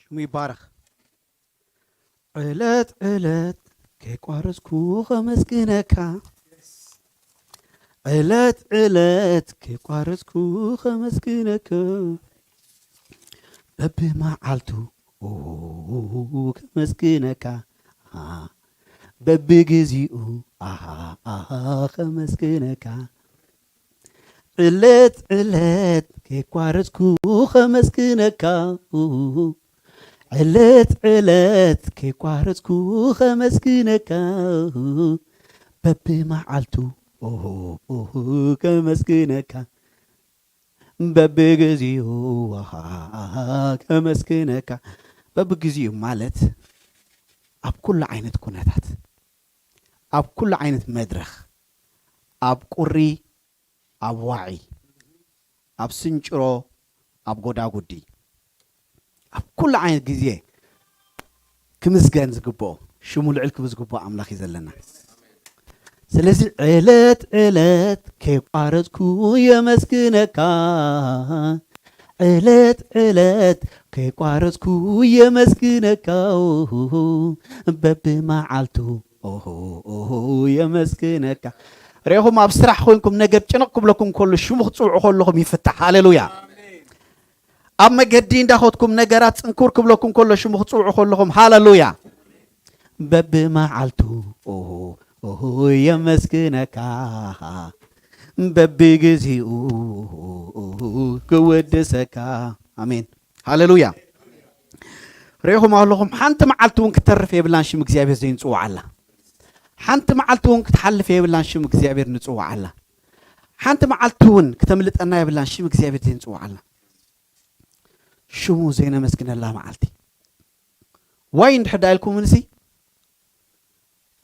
ሽሙ ይባረኽ። ዕለት ዕለት ከይቋረጽኩ ኸመስግነካ፣ ዕለት ዕለት ከይቋረጽኩ ኸመስግነካ፣ በብመዓልቱ ኸመስግነካ፣ በብግዚኡ ኣሃ ኣሃ ኸመስግነካ፣ ዕለት ዕለት ከይቋረጽኩ ኸመስግነካ፣ ዕለት ዕለት ከይቋረጽኩ ኸመስግነካ፣ በብመዓልቱ ኦሆ ኦሆ ከመስግነካ፣ በብግዚኡ ኣሃ ኣሃ ከመስግነካ። በብግዚኡ ማለት ኣብ ኩሉ ዓይነት ኩነታት፣ ኣብ ኩሉ ዓይነት መድረኽ፣ ኣብ ቁሪ፣ ኣብ ዋዒ፣ ኣብ ስንጭሮ፣ ኣብ ጎዳጉዲ፣ ኣብ ኩሉ ዓይነት ግዜ ክምስገን ዝግብኦ፣ ሽሙ ልዕል ክብል ዝግብኦ ኣምላኽ እዩ ዘለና። ስለዚ ዕለት ዕለት ከይቋረጽኩ የመስግነካ፣ ዕለት ዕለት ከይቋረጽኩ የመስግነካ፣ በብመዓልቱ ኦሆ ኦሆ የመስግነካ። ርኢኹም ኣብ ስራሕ ኮይንኩም ነገር ጭንቕ ክብለኩም ከሎ ሽሙ ክትጽውዑ ከለኹም ይፍታሕ። ሃሌሉያ። ኣብ መገዲ እንዳኸድኩም ነገራት ጽንኩር ክብለኩም ከሎ ሽሙ ክትጽውዑ ከለኹም ሃሌሉያ። በብመዓልቱ ኦሆ ኦሆ የመስግነካ፣ በብግዚኡ ኦሆ ክወድሰካ። ኣሜን። ሃሌሉያ። ርኢኹም ኣለኹም፣ ሓንቲ መዓልቲ እውን ክትተርፍ የብላን ሽም እግዚኣብሔር ዘይንጽውዓላ። ሓንቲ መዓልቲ እውን ክትሓልፍ የብላን ሽም እግዚኣብሔር ንጽውዓላ። ሓንቲ መዓልቲ እውን ክተምልጠና የብላን ሽም እግዚኣብሔር ዘይንጽውዓላ። ሽሙ ዘይነመስግነላ መዓልቲ። ዋይ እንድሕር ዳ ኢልኩምንሲ፣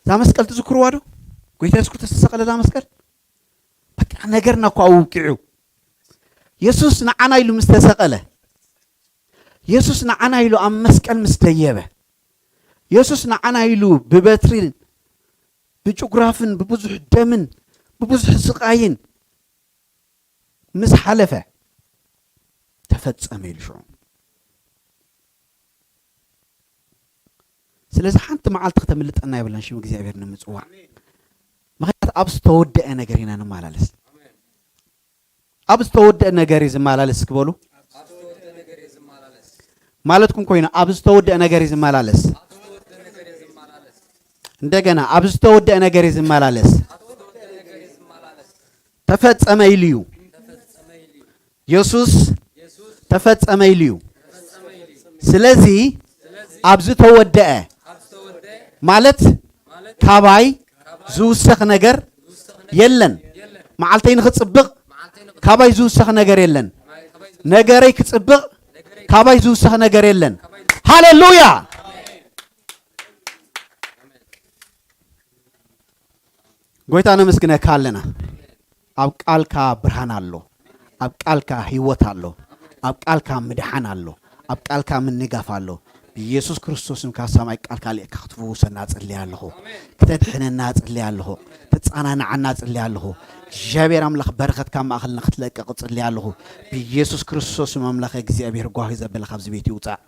እዛ መስቀል ትዝክርዋ ዶ? ጎይታ የሱስ ክርስቶስ ዝተሰቐለላ መስቀል። በቃ ነገርና እኮ ኣብኡ ኣብቂዑ። የሱስ ንዓና ኢሉ ምስ ተሰቐለ፣ የሱስ ንዓና ኢሉ ኣብ መስቀል ምስ ደየበ፣ የሱስ ንዓና ኢሉ ብበትሪን ብጭጉራፍን ብብዙሕ ደምን ብብዙሕ ስቓይን ምስ ሓለፈ፣ ተፈጸመ ኢሉ ሽዑ። ስለዚ ሓንቲ መዓልቲ ክተምልጠና የብላን ሽም እግዚኣብሔር ንምጽዋዕ። ምኽንያቱ ኣብ ዝተወደአ ነገር ኢና ንመላለስ። ኣብ ዝተወደአ ነገር እዩ ዝመላለስ ክበሉ ማለትኩም ኮይኑ፣ ኣብ ዝተወደአ ነገር እዩ ዝመላለስ። እንደገና ኣብ ዝተወደአ ነገር እዩ ዝመላለስ። ተፈጸመ ኢሉ እዩ። የሱስ ተፈጸመ ኢሉ እዩ። ስለዚ ኣብ ዝተወደአ ማለት ካባይ ዝውሰኽ ነገር የለን። መዓልተይ ንኽጽብቕ ካባይ ዝውሰኽ ነገር የለን። ነገረይ ክጽብቕ ካባይ ዝውሰኽ ነገር የለን። ሃሌሉያ! ጎይታ ነመስግነካ ኣለና። ኣብ ቃልካ ብርሃን ኣሎ። ኣብ ቃልካ ህይወት ኣሎ። ኣብ ቃልካ ምድሓን ኣሎ። ኣብ ቃልካ ምንጋፍ ኣሎ። ብኢየሱስ ክርስቶስ ስም ካብ ሰማይ ቃልካ ልእካ ክትፍውሰና እጽሊ ኣለኹ። ክተድሕነና እጽሊ ኣለኹ። ተጻናንዓና እጽሊ ኣለኹ። እግዚኣብሔር ኣምላኽ በረኸት ካብ ማእኸልና ክትለቅቕ እጽሊ ኣለኹ። ብኢየሱስ ክርስቶስ ስም ኣምላኽ እግዚኣብሔር ጓሂ ዘበለ ካብዚ ቤት ይውጻእ።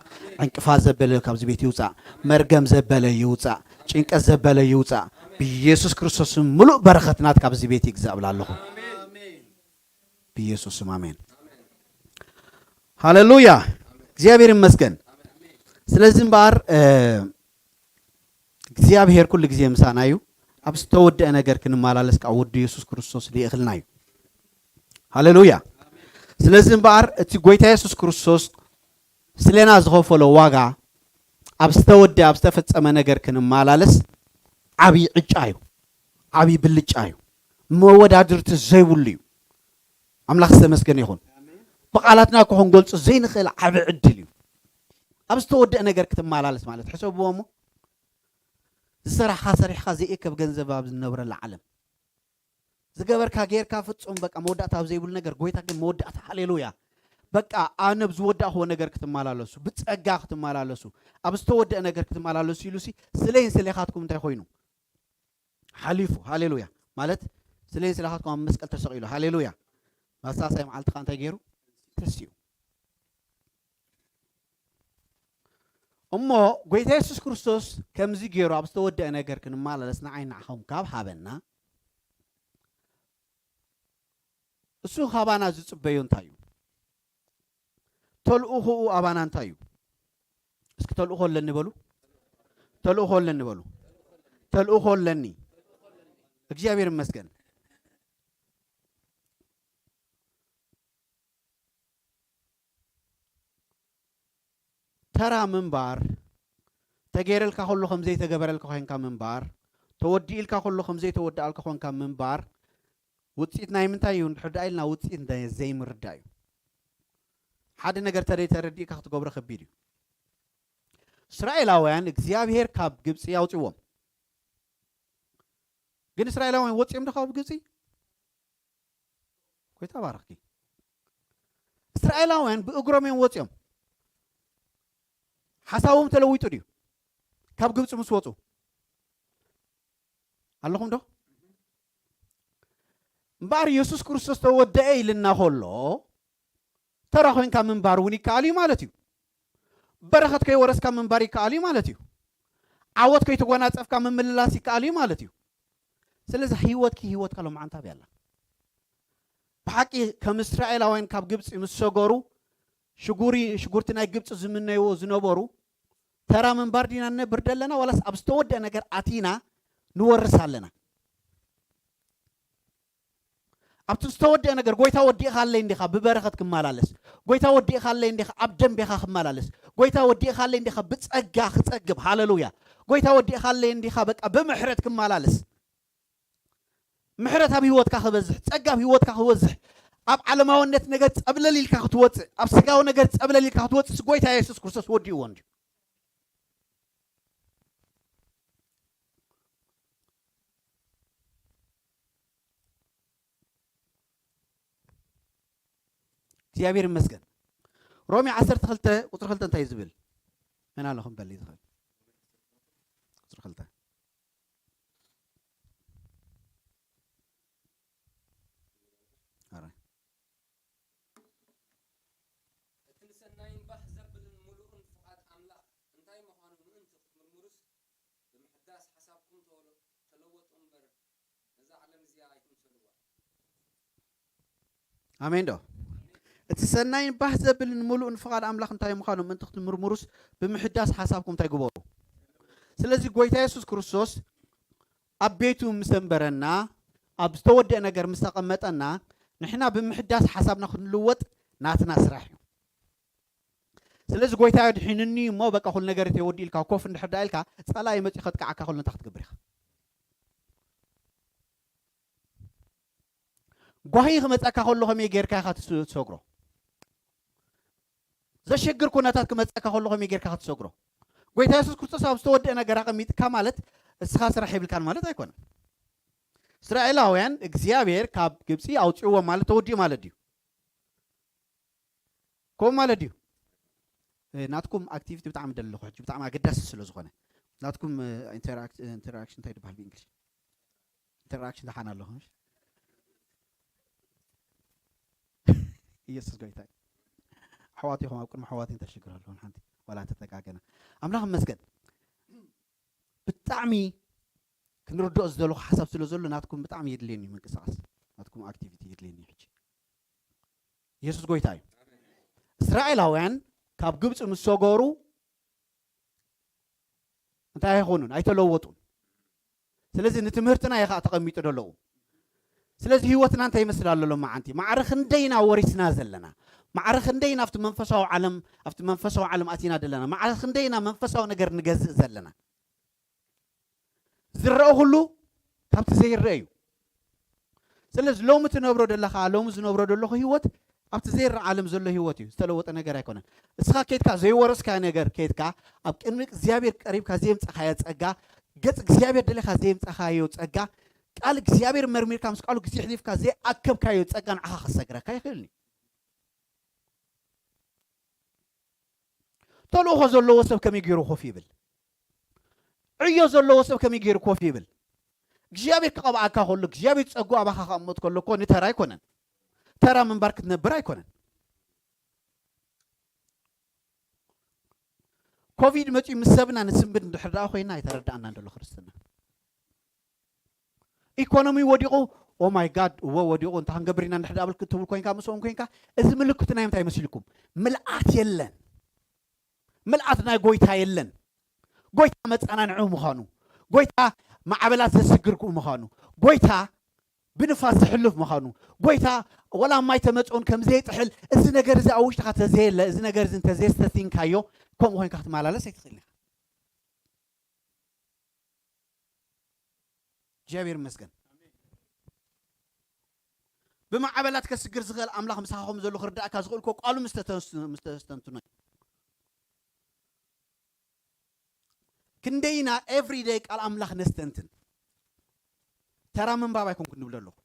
ዕንቅፋት ዘበለ ካብዚ ቤት ይውጻእ። መርገም ዘበለ ይውጻእ። ጭንቀት ዘበለ ይውጻእ። ብኢየሱስ ክርስቶስ ስም ምሉእ በረኸት ናትካ ኣብዚ ቤት ይግዛእ እብላ ኣለኹ። ብኢየሱስ ስም ኣሜን። ሃሌሉያ። እግዚኣብሔር ይመስገን። ስለዚ እምበኣር፣ እ፣ እግዚኣብሔር ኩሉ ግዜ ምሳና እዩ። ኣብ ዝተወደአ ነገር ክንመላለስ ከዓ ወዱ የሱስ ክርስቶስ ልእኽልና እዩ። ሃሌሉያ። ስለዚ እምበኣር እቲ ጎይታ የሱስ ክርስቶስ ስለና ዝኸፈሎ ዋጋ ኣብ ዝተወደአ፣ ኣብ ዝተፈጸመ ነገር ክንመላለስ ዓብዪ ዕጫ እዩ። ዓብዪ ብልጫ እዩ። መወዳድርቲ ዘይብሉ እዩ። ኣምላኽ ዝተመስገነ ይኹን። ብቓላትና እኮ ክንገልጾ ዘይንኽእል ዓቢ ዕድል እዩ። ኣብ ዝተወደአ ነገር ክትመላለስ ማለት ሕሰብዎ እሞ፣ ዝሰራሕኻ ሰሪሕኻ ዘይእከብ ገንዘብ ኣብ ዝነብረላ ዓለም፣ ዝገበርካ ጌርካ ፍጹም በቃ መወዳእታ ኣብ ዘይብሉ ነገር፣ ጎይታ ግን መወዳእታ፣ ሃሌሉያ፣ በቃ ኣነ ብዝወዳእኽዎ ነገር ክትመላለሱ፣ ብጸጋ ክትመላለሱ፣ ኣብ ዝተወደአ ነገር ክትመላለሱ ኢሉሲ ስለይን ስሌኻትኩም እንታይ ኮይኑ ሓሊፉ። ሃሌሉያ። ማለት ስለይን ስሌኻትኩም ኣብ መስቀል ተሰቒሉ። ሃሌሉያ። ኣብ ሳልሳይ መዓልቲ ከኣ እንታይ ገይሩ? ተሲኡ። እሞ ጎይታ የሱስ ክርስቶስ ከምዚ ገይሩ ኣብ ዝተወደአ ነገር ክንመላለስ ንዓይ ንዓኹም ካብ ሃበና፣ እሱ ካባና ዝጽበዮ እንታይ እዩ? ተልእኾኡ ኣባና እንታይ እዩ? እስኪ ተልእኾ ኣለኒ በሉ። ተልእኾ ኣለኒ በሉ። ተልእኾ ኣለኒ። እግዚኣብሔር ይመስገን። ተራ ምንባር፣ ተገይረልካ ከሎ ከም ዘይተገበረልካ ኮይንካ ምንባር፣ ተወዲእልካ ከሎ ከም ዘይተወዳእልካ ኮንካ ምንባር፣ ውጽኢት ናይ ምንታይ እዩ? እንድሕር ደኣ ኢልና ውጽኢት ናይ ዘይምርዳእ እዩ። ሓደ ነገር ተደይ ተረዲእካ ክትገብሮ ከቢድ እዩ። እስራኤላውያን እግዚኣብሔር ካብ ግብጺ ኣውጽዎም። ግን እስራኤላውያን ወጽዮም ዶ ካብ ግብጺ? ጎይታ ባረኽኪ። እስራኤላውያን ብእግሮም እዮም ወጽዮም። ሓሳቦም ተለዊጡ ድዩ? ካብ ግብጺ ምስ ወጹ ኣለኹም ዶ? እምበኣር የሱስ ክርስቶስ ተወደአ ኢልና ከሎ ተራ ኮይንካ ምንባር እውን ይከኣል እዩ ማለት እዩ። በረኸት ከይወረስካ ምንባር ይከኣል እዩ ማለት እዩ። ዓወት ከይተጎናጸፍካ ምምልላስ ይከኣል እዩ ማለት እዩ። ስለዚ ህይወትኪ ህይወትካ ሎማዓንቲ ኣበይ ኣላ? ብሓቂ ከም እስራኤላውያን ካብ ግብጺ ምስ ሰገሩ ሽጉሪ ሽጉርቲ ናይ ግብጺ ዝምነይዎ ዝነበሩ ተራ ምንባር ዲና ንነብር ደለና ዋላስ ኣብ ዝተወደአ ነገር ኣቲና ንወርስ ኣለና? ኣብቲ ዝተወደአ ነገር ጎይታ ወዲእኻለይ እንዲኻ ብበረኸት ክመላለስ፣ ጎይታ ወዲእኻለይ እንዲኻ ኣብ ደንቤኻ ክመላለስ፣ ጎይታ ወዲእኻለይ እንዲኻ ብጸጋ ክጸግብ፣ ሃለሉያ፣ ጎይታ ወዲእኻለይ እንዲኻ በቃ ብምሕረት ክመላለስ፣ ምሕረት ኣብ ህይወትካ ክበዝሕ፣ ጸጋ ኣብ ህይወትካ ክበዝሕ፣ ኣብ ዓለማውነት ነገር ጸብለል ኢልካ ክትወጽእ፣ ኣብ ስጋዊ ነገር ጸብለል ኢልካ ክትወጽእ፣ ጎይታ የሱስ ክርስቶስ ወዲእዎ እንድዩ። እግዚኣብሔር ይመስገን። ሮሜ ዓሰርተ ክልተ ቁጽሪ ክልተ እንታይ እዩ ዝብል? መን ኣሎ ክንበል እዩ ዝኽእል? ቁጽሪ ክልተ። ኣረ። እቲ ንሰናይን ባህ ዘብልን ምሉእን ፍቓድ ኣምላኽ እንታይ ምዃኑ ምእንቲ ክትምርምሩስ፣ ብምሕዳስ ሓሳብኩም ተወለ-፣ ተለወጡ እምበር፣ ነዛ ዓለም እዚኣ ኣይትምሰልዋ። ኣሜን ዶ? እቲ ሰናይን ባህ ዘብልን ምሉእን ፍቓድ ኣምላኽ እንታይ ምዃኑ ምእንቲ ክትምርምሩስ፣ ብምሕዳስ ሓሳብኩም እንታይ ግበሩ? ስለዚ ጎይታ የሱስ ክርስቶስ ኣብ ቤቱ ምስ ኣንበረና፣ ኣብ ዝተወደአ ነገር ምስ ኣቐመጠና፣ ንሕና ብምሕዳስ ሓሳብና ክንልወጥ ናትና ስራሕ እዩ። ስለዚ ጎይታ ኣድሒኑኒ እሞ በቃ ኩሉ ነገር ተወዲኡ ኢልካ ኮፍ እንድሕር ደኣ ኢልካ፣ ጸላኢ መጺኡ ከጥቅዓካ ከሎ እንታይ ክትገብር ኢኻ? ጓሂ ክመጸካ ከሎ ከመይ ጌርካ ኢኻ ትስ-፣ ትሰግሮ? ዘሸግር ኩነታት ክመጸካ ከሎ ከመይ ጌርካ ክትሰግሮ? ጎይታ የሱስ ክርስቶስ ኣብ ዝተወደአ ነገር ኣቐሚጥካ ማለት እስኻ ስራሕ የብልካን ማለት ኣይኮነን። እስራኤላውያን እግዚኣብሔር ካብ ግብጺ ኣውጽእዎም ማለት ተወዲኡ ማለት ድዩ? ከምኡ ማለት ድዩ? እ፣ ናትኩም ኣክቲቪቲ ብጣዕሚ ደለኹ ሕጂ ብጣዕሚ ኣገዳሲ ስለ ዝኾነ። ናትኩም፣ እ፣ ኢንተራክት-፣ ኢንተራክሽን እንታይ ይበሃል ብእንግሊሽ? ኢንተራክሽን ደሓን ኣለኹም? እሺ። ኢየሱስ ጎይታ እዩ። ኣሕዋት ኢኹም፣ ኣብ ቅድሚ ኣሕዋት እንታይ ሽግር ኣለዎም? ሓንቲ ዋላ እንተተጋገና። ኣምላኽ ይመስገን። ብጣዕሚ ክንርድኦ ዝደለኹ ሓሳብ ስለ ዘሎ ናትኩም ብጣዕሚ የድልየኒ እዩ ምንቅስቓስ። ናትኩም ኣክቲቪቲ የድልየኒ እዩ ሕጂ። ኢየሱስ ጎይታ እዩ። እስራኤላውያን ካብ ግብጺ ምስ ሰገሩ እንታይ ኣይኾኑን፣ ኣይተለወጡን። ስለዚ ንትምህርትና እየ ኸዓ ተቐሚጡ ዘለዉ። ስለዚ ህይወትና እንታይ ይመስል ኣሎ ሎማዓንቲ? ማዕረ ክንደይ ኢና ወሪስና ዘለና? ማዕረ ክንደይ ኢና ኣብቲ መንፈሳዊ ዓለም፣ ኣብቲ መንፈሳዊ ዓለም ኣቲና ዘለና? ማዕረ ክንደይ ኢና መንፈሳዊ ነገር ንገዝእ ዘለና? ዝረአ ኩሉ ካብቲ ዘይረአ እዩ። ስለዚ ሎሚ ትነብሮ ዘለኻ፣ ሎሚ ዝነብሮ ዘለኹ ህይወት ኣብቲ ዘይረኣ ዓለም ዘሎ ህይወት እዩ። ዝተለወጠ ነገር ኣይኮነን። እስኻ ኬድካ ዘይወረስካዮ ነገር ኬድካ ኣብ ቅድሚ እግዚኣብሔር ቀሪብካ ዘየምጻኻዮ ጸጋ፣ ገጽ እግዚኣብሔር ደሊኻ ዘየምጻኻዮ ጸጋ፣ ቃል እግዚኣብሔር መርሚርካ ምስ ቃሉ ግዜ ሕሊፍካ ዘይኣከብካዮ ጸጋ ንዓኻ ከሰግረካ ይኽእል እዩ። ተልእኾ ዘለዎ ሰብ ከመይ ገይሩ ኮፍ ይብል? ዕዮ ዘለዎ ሰብ ከመይ ገይሩ ኮፍ ይብል? እግዚኣብሔር ክቐብኣካ ከሎ እግዚኣብሔር ጸጉ ኣባኻ ክቕመጥ ከሎ እኮ ንተራ ኣይኮነን። ተራ ምንባር ክትነብር ኣይኮነን። ኮቪድ መጺኡ ምስ ሰብና ንስንብድ እንድሕር ደኣ ኮይና ኣይተረዳኣናን ዘሎ ክርስትና። ኢኮኖሚ ወዲቑ፣ ኦ ማይ ጋድ፣ እወ ወዲቑ፣ እንታይ ክንገብር ኢና እንድሕር ደኣ በልክ ትብል ኮይንካ፣ ምስኦም ኮይንካ፣ እዚ ምልክቱ ናይ ምንታይ መሲልኩም? ምልኣት የለን። ምልኣት ናይ ጎይታ የለን። ጎይታ መጸናንዒ ምዃኑ፣ ጎይታ ማዕበላት ዘስግር ምዃኑ፣ ጎይታ ብንፋስ ዝሕልፍ ምዃኑ፣ ጎይታ ወላ ማይ ተመጽኡን ከም ዘይጥሕል፣ እዚ ነገር እዚ ኣብ ውሽጥኻ ተዘየለ፣ እዚ ነገር እዚ እንተዘየስተቲንካዮ፣ ከምኡ ኮይንካ ክትመላለስ ኣይትኽእልን ኢኻ። እግዚኣብሔር ይመስገን። ብማዕበላት ከስግር ዝኽእል ኣምላኽ ምሳኻ ከም ዘሎ ክርዳእካ ዝኽእል እኮ ቃሉ ምስ ተተስ-፣ ምስ ተስተንትኖ እዩ። ክንደይና ኤቭሪደይ ቃል ኣምላኽ ነስተንትን? ተራ ምንባብ ኣይኮንኩን ንብል ኣለኹ።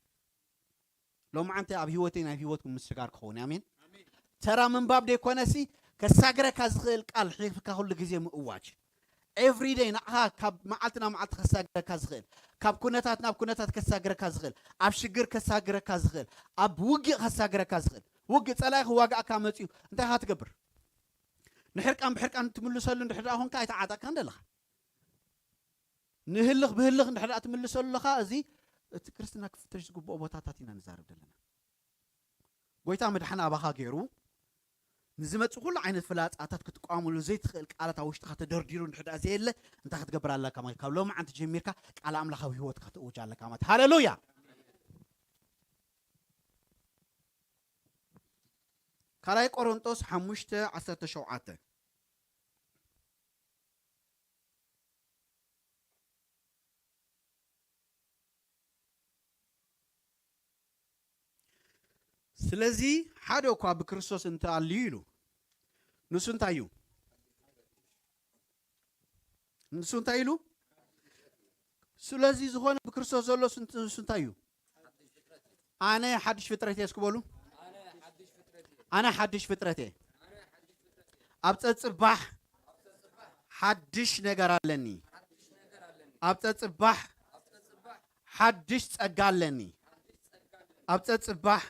ሎማዓንቲ ኣብ ህይወተይ ናይ ህይወትኩም ምስጋር ክኸውን። ኣሜን። ተራ ምንባብ ደይኮነሲ ከሳግረካ ዝኽእል ቃል ሒፍካ ኩሉ ግዜ ምእዋጅ። ኤቭሪደይ ንዓኻ ካብ መዓልቲ ናብ መዓልቲ ከሳግረካ ዝኽእል፣ ካብ ኩነታት ናብ ኩነታት ከሳግረካ ዝኽእል፣ ኣብ ሽግር ከሳግረካ ዝኽእል፣ ኣብ ውግእ ከሳግረካ ዝኽእል። ውግእ ጸላኢ ክዋግኣካ መጺኡ እንታይ ኢኻ ትገብር? ንሕርቃን ብሕርቃን ትምልሰሉ እንድሕር ደኣ ኾንካ ኣይተዓጠቅካን ደለኻ። ንህልኽ ብህልኽ እንድሕር ደኣ ትምልሰሉ ኣለኻ፣ እዚ እቲ ክርስትና ክፍተሽ ዝግብኦ ቦታታት ኢና ንዛረብ ዘለና። ጎይታ መድሓን ኣባኻ ገይሩ ንዝመጽእ ኩሉ ዓይነት ፍላጻታት ክትቋመሉ ዘይትኽእል ቃላት ኣብ ውሽጥኻ ተደርዲሩ እንድሕር ደኣ ዘየለ እንታይ ክትገብር ኣለካ ማለት ካብ ሎማዓንቲ ጀሚርካ ቃል ኣምላኽ ኣብ ህይወትካ ክትእውጅ ኣለካ ማለት። ሃሌሉያ። ካልኣይ ቆሮንጦስ ሓሙሽተ ዓሰርተ ሸውዓተ። ስለዚ ሓደ እኳ ብክርስቶስ እንተኣልዩ ኢሉ፣ ንሱ እንታይ እዩ? ንሱ እንታይ ኢሉ? ስለዚ ዝኾነ ብክርስቶስ ዘሎ ንሱ እንታይ እዩ? ኣነ ሓድሽ ፍጥረት እየ እስኪ በሉ። ኣነ ሓድሽ ፍጥረት እየ። ኣብ ጸጽባሕ ሓድሽ ነገር ኣለኒ። ኣብ ጸጽባሕ ሓድሽ ጸጋ ኣለኒ። ኣብ ጸጽባሕ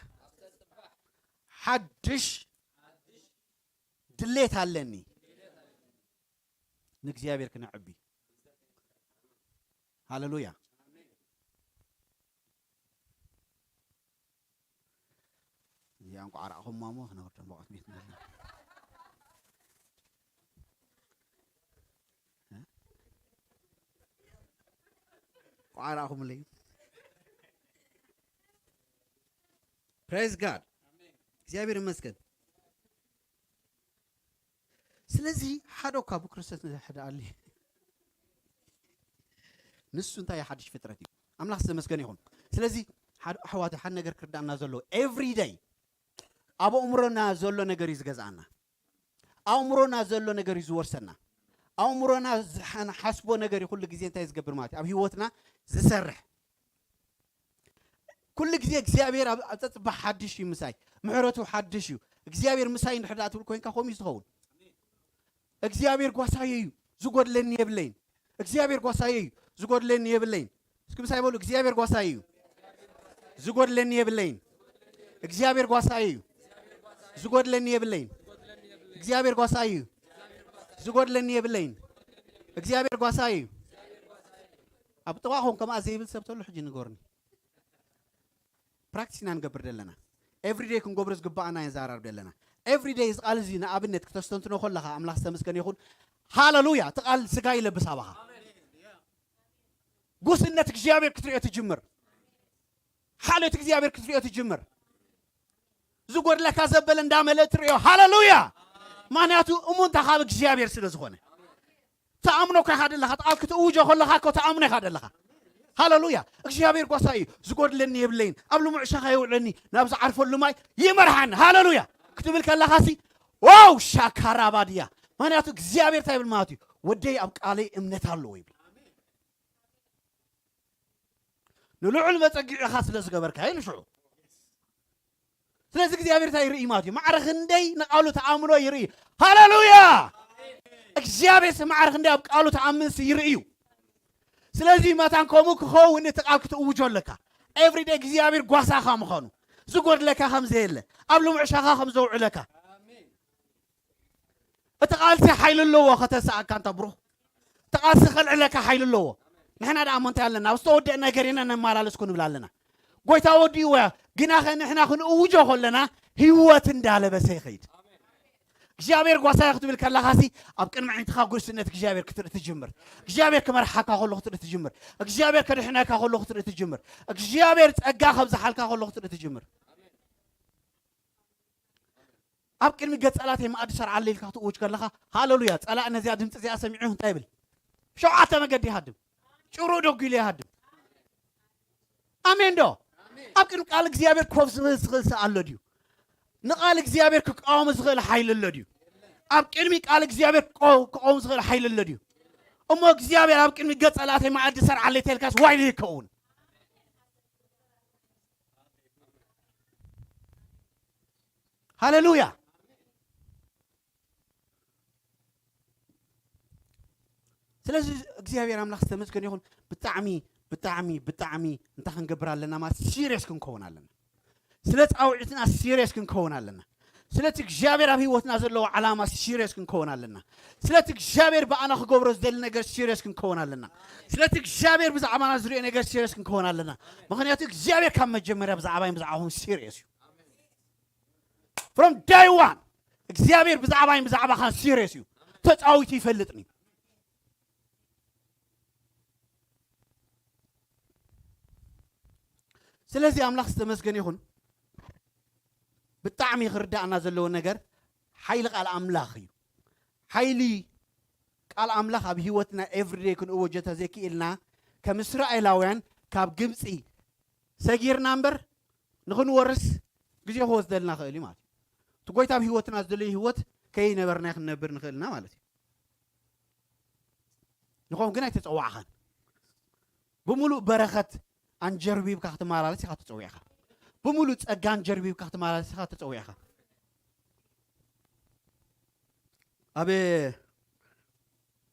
ሓድሽ ድሌት ኣለኒ። ንእግዚኣብሔር ክነዕቢ። ሃሌሉያ። እዚኣ እንቋዕ ረኣኹማ እሞ ክነወርዶም ብቐት ቤት ንበላ። እ? እንቋዕ ረኣኹምለይ። ፕሬዝ ጋድ። እግዚኣብሔር ይመስገን። ስለዚ ሓደ እኳ ብክርስቶስ ንዝሕደኣሊ ንሱ እንታይ ሓድሽ ፍጥረት እዩ። ኣምላኽ ዝተመስገነ ይኹን። ስለዚ ሓደ ኣሕዋት ሓደ ነገር ክርዳእና ዘለዎ ኤቭሪ ደይ ኣብ ኣእምሮና ዘሎ ነገር እዩ ዝገዝኣና። ኣእምሮና ዘሎ ነገር እዩ ዝወርሰና። ኣእምሮና ዝሓ-፣ ሓስቦ ነገር እዩ ኩሉ ግዜ እንታይ ዝገብር ማለት እዩ ኣብ ህይወትና ዝሰርሕ። ኩሉ ግዜ እግዚኣብሔር ኣብ፣ ኣብ ጸጽባ ሓድሽ እዩ ምሳይ፣ ምሕረቱ ሓድሽ እዩ፣ እግዚኣብሔር ምሳይ እንድሕር ደኣ ትብል ኮይንካ ከምኡ እዩ ዝኸውን። እግዚኣብሔር ጓሳየ እዩ፣ ዝጎድለኒ የብለይን። እግዚኣብሔር ጓሳየ እዩ፣ ዝጎድለኒ የብለይን። እስኪ ምሳይ በሉ፣ እግዚኣብሔር ጓሳየ እዩ፣ ዝጎድለኒ የብለይን። እግዚኣብሔር ጓሳየ እዩ፣ ዝጎድለኒ የብለይን። እግዚኣብሔር ጓሳየ እዩ፣ ዝጎድለኒ የብለይን። እግዚኣብሔር ጓሳየ እዩ። ኣብ ጥቓኹም ከምኣ ዘይብል ሰብ ተሎ ሕጂ ንገሩኒ። ፕራክቲስ ኢና ንገብር ዘለና። ኤቭሪደይ ክንገብሮ ዝግባኣና ኢና ንዛራረብ ዘለና። ኤቭሪደይ እዚ ቃል እዚ ንኣብነት ክተስተንትኖ ከለኻ ኣምላኽ ዝተመስገነ ይኹን። ሃለሉያ! እቲ ቃል ስጋ ይለብስ ኣባኻ። ጉስነት እግዚኣብሔር ክትሪኦ ትጅምር። ሓልዮት እግዚኣብሔር ክትሪኦ ትጅምር። ዝጎድለካ ዘበለ እንዳመልአ ትሪኦ። ሃለሉያ! ምኽንያቱ እሙንታ ካብ እግዚኣብሔር ስለ ዝኾነ። ትኣምኖ እኮ ኢኻ ደለኻ። እቲ ቃል ክትእውጆ ከለኻ እኮ ትኣምኖ ኢኻ ደለኻ። ሃለሉያ። እግዚኣብሔር ጓሳ እዩ። ዝጎድለኒ የብለይን። ኣብ ልሙዕ ሻኻ የውዕለኒ፣ ናብ ዝዓርፈሉ ማይ ይመርሓኒ። ሃለሉያ ክትብል ከለኻሲ፣ ዋው ሻካራባድያ። ምኽንያቱ እግዚኣብሔር እንታይ ይብል ማለት እዩ? ወደይ ኣብ ቃለይ እምነት ኣለዎ ይብል። ንልዑል መጸጊዒኻ ስለ ዝገበርካዮ ንሽዑ። ስለዚ እግዚኣብሔር እንታይ ይርኢ ማለት እዩ? ማዕረ ክንደይ ንቃሉ ተኣምኖ ይርኢ። ሃለሉያ። እግዚኣብሔር ሲ ማዕረ ክንደይ ኣብ ቃሉ ተኣምንሲ ይርኢ እዩ። ስለዚ መታን ከምኡ ክኸውን እቲ ቃል ክትእውጆ ኣለካ። ኤቭሪደይ እግዚኣብሔር ጓሳኻ ምዃኑ፣ ዝጎድለካ ከም ዘየለ፣ ኣብ ልሙዕ ሻኻ ከም ዘውዕለካ። እቲ ቃልሲ ሓይሊ ኣለዎ ከተስኣካ እንታ ብሩኽ። እቲ ቃልሲ ከልዕለካ ሓይሊ ኣለዎ። ንሕና ደኣ እሞ እንታይ ኣለና? ኣብ ዝተወደአ ነገር ኢና ነመላለስ ኩን ንብል ኣለና። ጎይታ ወዲእዎ እያ። ግናኸ ንሕና ክንእውጆ ከለና ህይወት እንዳለበሰ ይኸይድ። እግዚኣብሔር ጓሳይ ክትብል ከለኻሲ ኣብ ቅድሚ ዓይንትኻ ጉስነት እግዚኣብሔር ክትርኢ ትጅምር። እግዚኣብሔር ክመርሓካ ከሎ ክትርኢ ትጅምር። እግዚኣብሔር ከድሕነካ ከሎ ክትርኢ ትጅምር። እግዚኣብሔር ጸጋ ከብዝሓልካ ከሎ ክትርኢ ትጅምር። ኣብ ቅድሚ ገጸላተይ መኣዲ ሰርዓለይ ኢልካ ክትእውጅ ከለኻ፣ ሃለሉያ፣ ጸላእ ነዚኣ ድምጺ እዚኣ ሰሚዑ እንታይ ይብል? ሸውዓተ መገዲ ይሃድም። ጭሩ ደጉ ኢሉ ይሃድም። ኣሜን ዶ? ኣብ ቅድሚ ቃል እግዚኣብሔር ኮፍ ዝብል ዝኽእል ሰብ ኣሎ ድዩ? ንቃል እግዚኣብሔር ክቃወም ዝኽእል ሓይሊ ኣሎ ድዩ? ኣብ ቅድሚ ቃል እግዚኣብሔር ክቆ-፣ ክቆም ዝኽእል ሓይሊ ኣሎ ድዩ? እሞ እግዚኣብሔር ኣብ ቅድሚ ገጸላተይ መኣዲ ሰርዓለይ ተልካስ ዋይሉ ይከውን። ሃሌሉያ። ስለዚ እግዚኣብሔር ኣምላኽ ዝተመስገነ ይኹን። ብጣዕሚ፣ ብጣዕሚ፣ ብጣዕሚ እንታይ ክንገብር ኣለና ማለት ሲሪየስ ክንከውን ኣለና። ስለ ጻውዒትና ሲሪየስ ክንከውን ኣለና። ስለቲ እግዚኣብሔር ኣብ ህይወትና ዘለዎ ዓላማ ሲሪየስ ክንከውን ኣለና። ስለቲ እግዚኣብሔር ብኣና ክገብሮ ዝደሊ ነገር ሲሪየስ ክንከውን ኣለና። ስለቲ እግዚኣብሔር ብዛዕባና ዝሪኦ ነገር ሲሪየስ ክንከውን ኣለና። ምኽንያቱ እግዚኣብሔር ካብ መጀመርያ ብዛዕባይ ብዛዕባኹም ሲሪየስ እዩ። From day one እግዚኣብሔር ብዛዕባይ ብዛዕባኻ ሲሪየስ እዩ። ተጻዊቱ ይፈልጥኒ። ስለዚ ኣምላኽ ዝተመስገነ ይኹን። ብጣዕሚ ክርዳእና ዘለዎ ነገር ሓይሊ ቃል ኣምላኽ እዩ። ሓይሊ ቃል ኣምላኽ ኣብ ህይወትና ኤቭሪደይ ክንእወጆ ተዘይክኢልና ከም እስራኤላውያን ካብ ግብፂ ሰጊርና እምበር ንኽንወርስ ግዜ ክወስደልና ክእል እዩ ማለት እዩ። እቲ ጎይታ ኣብ ህይወትና ዝደለዩ ህይወት ከይነበርና ክንነብር ንኽእልና ማለት እዩ። ንኸም ግን ኣይተጸዋዕኻን። ብምሉእ በረኸት ኣንጀርቢብካ ክትመላለስ ኢኻ ተጸዊዕኻ። ብምሉእ ጸጋ ኣንጀርቢብካ ክትመላለስ ኢኻ ተጸዊዕኻ። ኣብ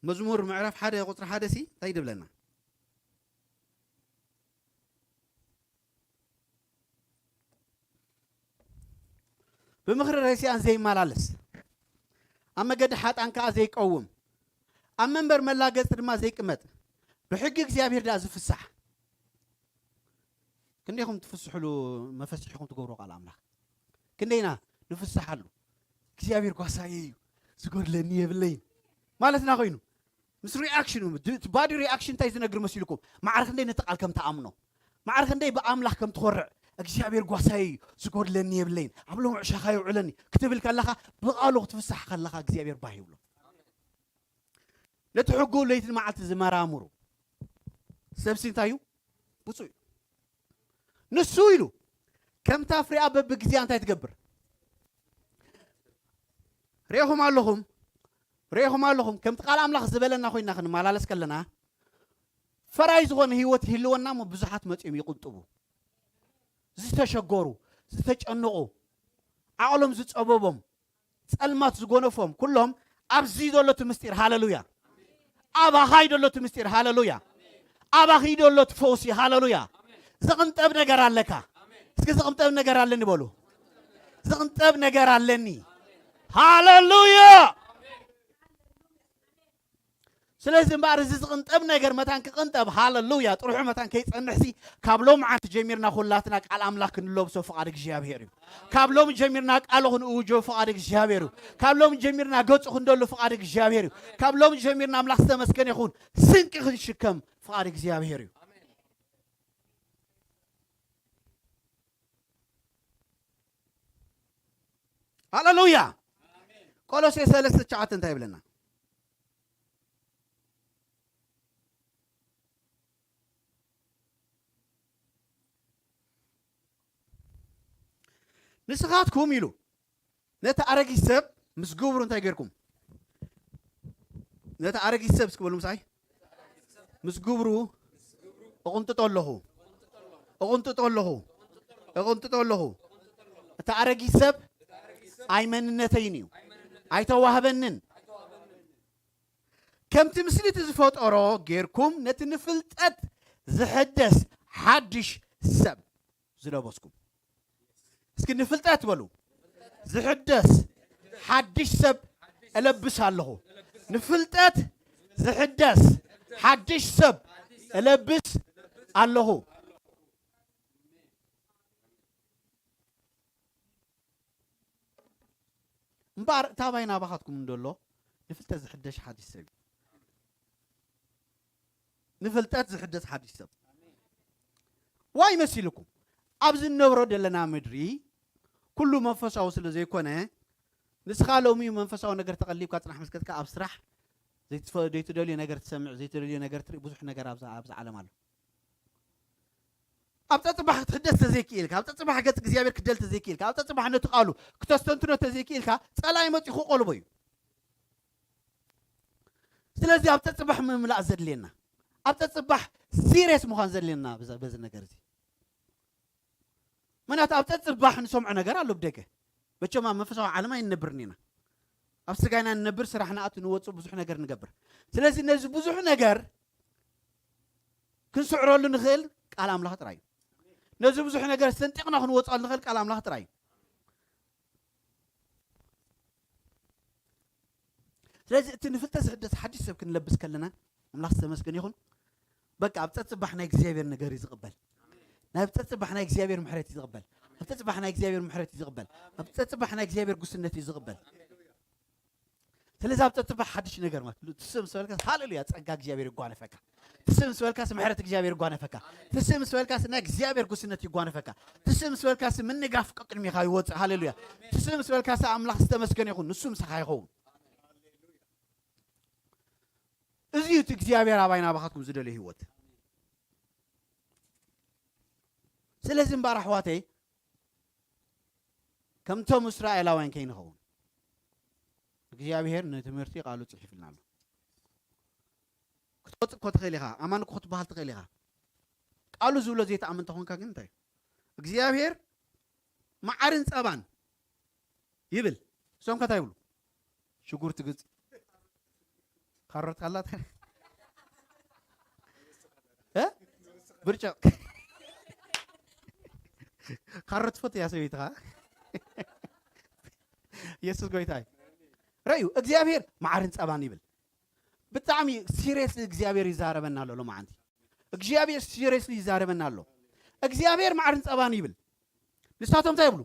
መዝሙር ምዕራፍ ሓደ ቁጽሪ ሓደ ሲ እንታይ ይብለና? ብምኽሪ ረሲኣን ዘይመላለስ፣ ኣብ መገዲ ሓጣን ከኣ ዘይቀውም፣ ኣብ መንበር መላገጺ ድማ ዘይቅመጥ፣ ብሕጊ እግዚኣብሔር ደኣ ዝፍሳሕ። ክንደይኹም ትፍስሕሉ መፈስሒኹም ትገብሩ ቃል ኣምላኽ? ክንደይና ንፍስሓሉ? እግዚኣብሔር ጓሳየ እዩ፣ ዝጎድለኒ የብለይን ማለትና ኮይኑ። ምስ ሪኣክሽኑ፣ ድ-፣ እቲ ባዲ ሪኣክሽን እንታይ ዝነግር መሲልኩም? ማዕረ ክንደይ ነቲ ቃል ከም ትኣምኖ፣ ማዕረ ክንደይ ብኣምላኽ ከም ትኾርዕ፣ እግዚኣብሔር ጓሳየ እዩ፣ ዝጎድለኒ የብለይን፣ ኣብ ሎምዕ ሻኻ ይውዕለኒ ክትብል ከለኻ፣ ብቓሉ ክትፍሳሕ ከለኻ እግዚኣብሔር ባህ ይብሎ። ነቲ ሕጉ ለይትን መዓልቲ ዝመራምሩ ሰብሲ እንታይ እዩ? ብፁዕ እዩ። ንሱ ኢሉ ከምታ ፍሬኣ በብግዜኣ እንታይ ትገብር? ርኢኹም ኣለኹም፣ ርኢኹም ኣለኹም። ከምቲ ቃል ኣምላኽ ዝበለና ኮይና ክንመላለስ ከለና፣ ፈራይ ዝኾነ ህይወት ይህልወና እሞ ብዙሓት መጺኦም ይቕንጥቡ። ዝተሸገሩ፣ ዝተጨነቑ፣ ዓቕሎም ዝጸበቦም፣ ጸልማት ዝጎነፎም ኩሎም ኣብዚ ዘሎ እቲ ምስጢር፣ ሃሌሉያ። ኣባኻ እዩ ዘሎ እቲ ምስጢር፣ ሃሌሉያ። ኣባኺ እዩ ዘሎ እቲ ፈውሲ፣ ሃሌሉያ። ዝቕንጠብ ነገር ኣለካ። እስኪ ዝቕንጠብ ነገር ኣለኒ በሉ። ዝቕንጠብ ነገር ኣለኒ። ሃሌሉያ። ስለዚ እምበኣር እዚ ዝቕንጠብ ነገር መታን ክቕንጠብ፣ ሃሌሉያ፣ ጥርሑ መታን ከይጸንሕሲ፣ ካብ ሎምዓንቲ ጀሚርና ኩላትና ቃል ኣምላኽ ክንለብሶ ፍቓድ እግዚኣብሔር እዩ። ካብ ሎሚ ጀሚርና ቃሉ ክንእውጆ ፍቓድ እግዚኣብሔር እዩ። ካብ ሎሚ ጀሚርና ገጹ ክንደሉ ፍቓድ እግዚኣብሔር እዩ። ካብ ሎሚ ጀሚርና ኣምላኽ ዝተመስገነ ይኹን ስንቂ ክንሽከም ፍቓድ እግዚኣብሔር እዩ። ሃሌሉያ። ቆሎሴ ሰለስተ ትሽዓተ እንታይ ይብለና? ንስኻትኩም ኢሉ ነቲ ኣረጊት ሰብ ምስ ግብሩ እንታይ ጌርኩም? ነቲ ኣረጊት ሰብ እስኪ በሉ ምሳይ፣ ምስ ግብሩ እቕንጥጦ ኣለኹ፣ እቕንጥጦ ኣለኹ፣ እቕንጥጦ ኣለኹ። እቲ ኣረጊት ሰብ ኣይመንነተይን እዩ፣ ኣይተዋህበንን። ከምቲ ምስሊ እቲ ዝፈጠሮ ጌርኩም ነቲ ንፍልጠት ዝሕደስ ሓድሽ ሰብ ዝለበስኩም። እስኪ ንፍልጠት በሉ። ዝሕደስ ሓድሽ ሰብ እለብስ ኣለኹ። ንፍልጠት ዝሕደስ ሓድሽ ሰብ እለብስ ኣለኹ። እምበኣር እታ ባይ ናባኻትኩም እንደሎ ንፍልጠት ዝሕደሽ ሓድሽ ሰብ እዩ። ንፍልጠት ዝሕደስ ሓድሽ ሰብ ዋይ መሲልኩም። ኣብዚ እንነብሮ ዘለና ምድሪ ኩሉ መንፈሳዊ ስለ ዘይኮነ፣ ንስኻ ሎሚ መንፈሳዊ ነገር ተቐሊብካ ጽናሕ መስከትካ ኣብ ስራሕ ዘይትፈ-፣ ዘይትደልዮ ነገር ትሰምዕ፣ ዘይትደልዮ ነገር ትርኢ፣ ብዙሕ ነገር ኣብዛ፣ ኣብዛ ዓለም ኣሎ። ኣብ ጸጽባሕ ክትሕደስ ተዘይክኢልካ፣ ኣብ ጸጽባሕ ገጽ እግዚኣብሔር ክደል ተዘይክኢልካ፣ ኣብ ጸጽባሕ ነቲ ቃሉ ክተስተንትኖ ተዘይክኢልካ፣ ጸላኢ መጺኹ ቆልቦ እዩ። ስለዚ ኣብ ጸጽባሕ ምምላእ ዘድልየና፣ ኣብ ጸጽባሕ ሲሪየስ ምዃን ዘድልየና በዚ፣ በዚ ነገር እዚ። ምክንያቱ ኣብ ጸጽባሕ ንሰምዖ ነገር ኣሎ ብደገ። መቸም ኣብ መንፈሳዊ ዓለም ኣይንነብርን ኢና። ኣብ ስጋይና ንነብር፣ ስራሕና ኣቱ ንወጽእ ብዙሕ ነገር ንገብር። ስለዚ ነዚ ብዙሕ ነገር ክንስዕረሉ ንኽእል ቃል ኣምላኽ ጥራይ እዩ። ነዚ ብዙሕ ነገር ሰንጢቕና ክንወጽኣሉ ንኽእል ቃል ኣምላኽ ጥራይ እዩ። ስለዚ እቲ ንፍልጠት ዝሕደስ ሓድሽ ሰብ ክንለብስ ከለና ኣምላኽ ዝተመስገነ ይኹን። በቃ ኣብ ጸጽባሕ ናይ እግዚኣብሔር ነገር እዩ ዝቕበል። ናይ ጸጽባሕ ናይ እግዚኣብሔር ምሕረት እዩ ዝቕበል። ኣብ ጸጽባሕ ናይ እግዚኣብሔር ምሕረት እዩ ዝቕበል። ኣብ ጸጽባሕ ናይ እግዚኣብሔር ጉስነት እዩ ዝቕበል። ስለዚ ኣብ ጸጽባሕ ሓድሽ ነገር ማለት ትስም ስበልካ ሃሌሉያ ጸጋ እግዚኣብሔር ይጓነፈካ። ትስም ስበልካስ ምሕረት እግዚኣብሔር ይጓነፈካ። ትስም ስበልካስ ናይ እግዚኣብሔር ጉስነት ይጓነፈካ። ትስም ስበልካስ ምንጋፍ ቅድሚኻ ይወጽእ። ሃሌሉያ። ትስም ስበልካስ ኣምላኽ ዝተመስገነ ይኹን። ንሱ ምሳኻ ይኸውን። እዚ እዩ እቲ እግዚኣብሔር ኣባይ ናባኻትኩም ዝደልዮ ህይወት። ስለዚ እምበኣር ኣሕዋተይ ከምቶም እስራኤላውያን ከይንኸውን እግዚኣብሔር ንትምህርቲ ቃሉ ጽሒፍልና ኣሎ። ክትወጽእ እኮ ትኽእል ኢኻ፣ ኣማን እኮ ክትበሃል ትኽእል ኢኻ። ቃሉ ዝብሎ ዘይትኣምን ተኾንካ ግን እንታይ እዩ? እግዚኣብሔር መዓርን ጸባን ይብል። እሶም ከ እንታይ ይብሉ? ሽጉርቲ ግጽ ካሮት ካላት እ ብርጭቕ ካሮት ትፈቱ እያ ሰበይትኻ። የሱስ ጎይታ እዩ። ረዩ እግዚኣብሔር መዓርን ጸባን ይብል። ብጣዕሚ ሲሪየስ እግዚኣብሔር ይዛረበና ኣሎ ሎማዓንቲ። እግዚኣብሔር ሲሪየስ ይዛረበና ኣሎ። እግዚኣብሔር መዓርን ጸባን ይብል። ንሳቶም እንታይ ይብሉ?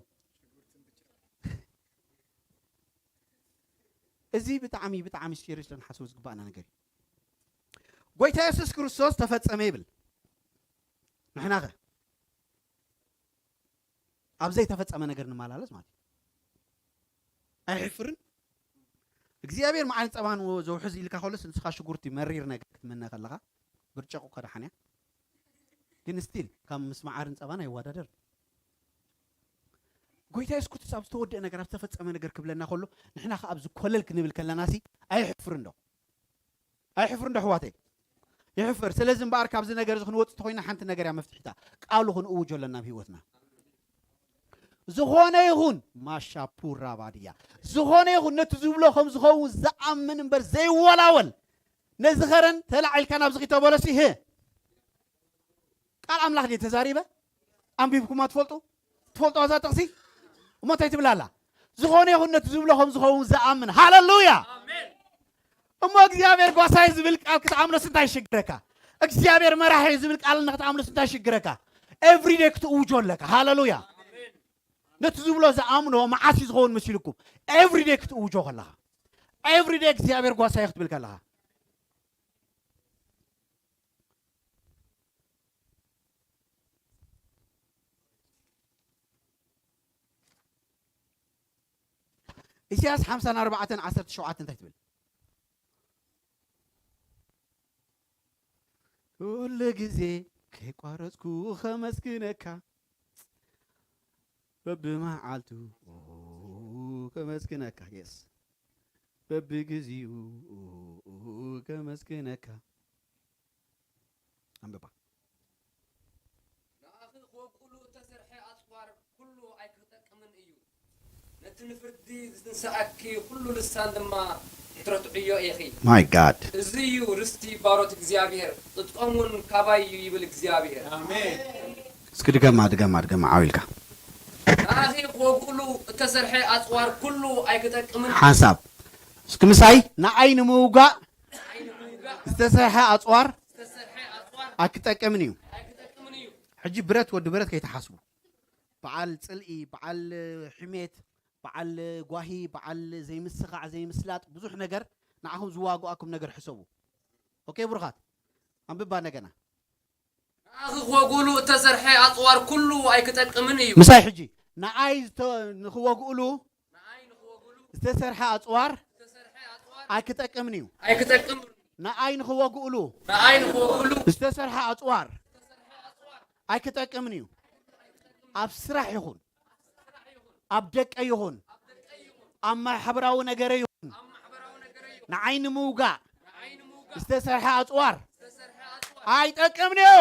እዚ ብጣዕሚ ብጣዕሚ ሲሪየስ ልንሓስቦ ዝግባእና ነገር እዩ። ጎይታ የሱስ ክርስቶስ ተፈጸመ ይብል። ንሕናኸ ኣብ ዘይተፈጸመ ነገር ንመላለስ ማለት እዩ። ኣይሕፍርን? እግዚኣብሔር መዓልን ጸባን ዘውሕዝ ኢልካ ከሎስ ንስኻ ሽጉርቲ መሪር ነገር ክትምነ ከለኻ ብርጭቕ እኮ ደሓን እያ። ግን ስቲል ካብ ምስ መዓርን ጸባን ኣይወዳደር። ጎይታ የሱስ ክርስቶስ ኣብ ዝተወደአ ነገር ኣብ ዝተፈጸመ ነገር ክብለና ከሎ ንሕና ከ ኣብዚ ኮለል ክንብል ከለና ሲ ኣይሕፍርን ዶ? ኣይሕፍርን ዶ ኣሕዋተይ? ይሕፍር። ስለዚ እምበኣር ካብዚ ነገር እዚ ክንወጽእ ተኾይና ሓንቲ ነገር እያ መፍትሒታ። ቃሉ ክንእውጆ ኣለና ኣብ ህይወትና። ዝኾነ ይኹን ማሻፑራ ባድያ፣ ዝኾነ ይኹን ነቲ ዝብሎ ከም ዝኸውን ዝኣምን እምበር ዘይወላወል፣ ነዚ ኸረን ተላዒልካ ናብዚ ኺተበሎ ሲ ህ ቃል ኣምላኽ ድየ ተዛሪበ? ኣንቢብኩማ ትፈልጡ? ትፈልጡ ኣዛ ጥቕሲ? እሞ እንታይ ትብል ኣላ? ዝኾነ ይኹን ነቲ ዝብሎ ከም ዝኸውን ዝኣምን። ሃሌሉያ! እሞ እግዚኣብሔር ጓሳይ ዝብል ቃል ክትኣምኖስ እንታይ ይሽግረካ? እግዚኣብሔር መራሒ ዝብል ቃል ንክትኣምኖስ እንታይ ይሽግረካ? ኤቭሪዴ ክትእውጆ ኣለካ። ሃሌሉያ! ነቲ ዝብሎ ዝኣምኖ መዓስ እዩ ዝኸውን መሲልኩም? ኤቭሪዴ ክትእውጆ ከለኻ፣ ኤቭሪዴ እግዚኣብሔር ጓሳይ ክትብል ከለኻ። ኢሳያስ ሓምሳን ኣርባዕተን ዓሰርተ ሸውዓተ እንታይ ትብል? ኩሉ ግዜ ከይቋረጽኩ ኸመስግነካ። በብመዓልቱ ከመስግነካ የስ በብግዚኡ ከመስግነካ ኣንብባ ንኣኺ ክወግእሉ እተሰርሐ ኣጽዋር ኩሉ ኣይክጠቅምን እዩ። ነቲ ንፍርዲ ዝትንስኣኪ ኩሉ ልሳን ድማ ክትረትዕዮ ኢኺ። my god እዚ እዩ ርስቲ ባሮት እግዚኣብሔር፣ ዕጥቆም እውን ካባይ እዩ ይብል እግዚኣብሔር። እስኪ ድገማ ድገማ ድገማ ዓው ኢልካ ንኣኺ ክወግእሉ እተሰርሐ ኣጽዋር ኩሉ ኣይክጠቅምን ሓንሳብ እስኪ ምሳይ ንኣይ ንምውጋእ ዝተሰርሐ ኣፅዋር ኣይክጠቅምን እዩ ሕጂ ብረት ወዲ ብረት ከይተሓስቡ በዓል ፅልኢ በዓል ሕሜት በዓል ጓሂ በዓል ዘይምስኻዕ ዘይምስላጥ ብዙሕ ነገር ንዓኹም ዝዋግኣኩም ነገር ሕሰቡ ኦኬ ብሩኻት ኣንብባ እንደገና ንኣኺ ክወግእሉ እተሰርሐ ኣፅዋር ኩሉ ኣይክጠቅምን እዩ ምሳይ ሕጂ ንኣይ ዝተ- ንኽወግእሉ ዝተሰርሐ ኣፅዋር ኣይክጠቅምን እዩ ኣይክጠቅም ንኣይ ንኽወግእሉ ንኣይ ንክወግእሉ ዝተሰርሐ ኣፅዋር ኣይክጠቅምን እዩ ኣብ ስራሕ ይኹን ኣብ ደቀ ይኹን ኣብ ማሕበራዊ ነገረ ይኹን ንዓይ ንምውጋእ ዝተሰርሐ ኣፅዋር ኣይጠቅምን እዩ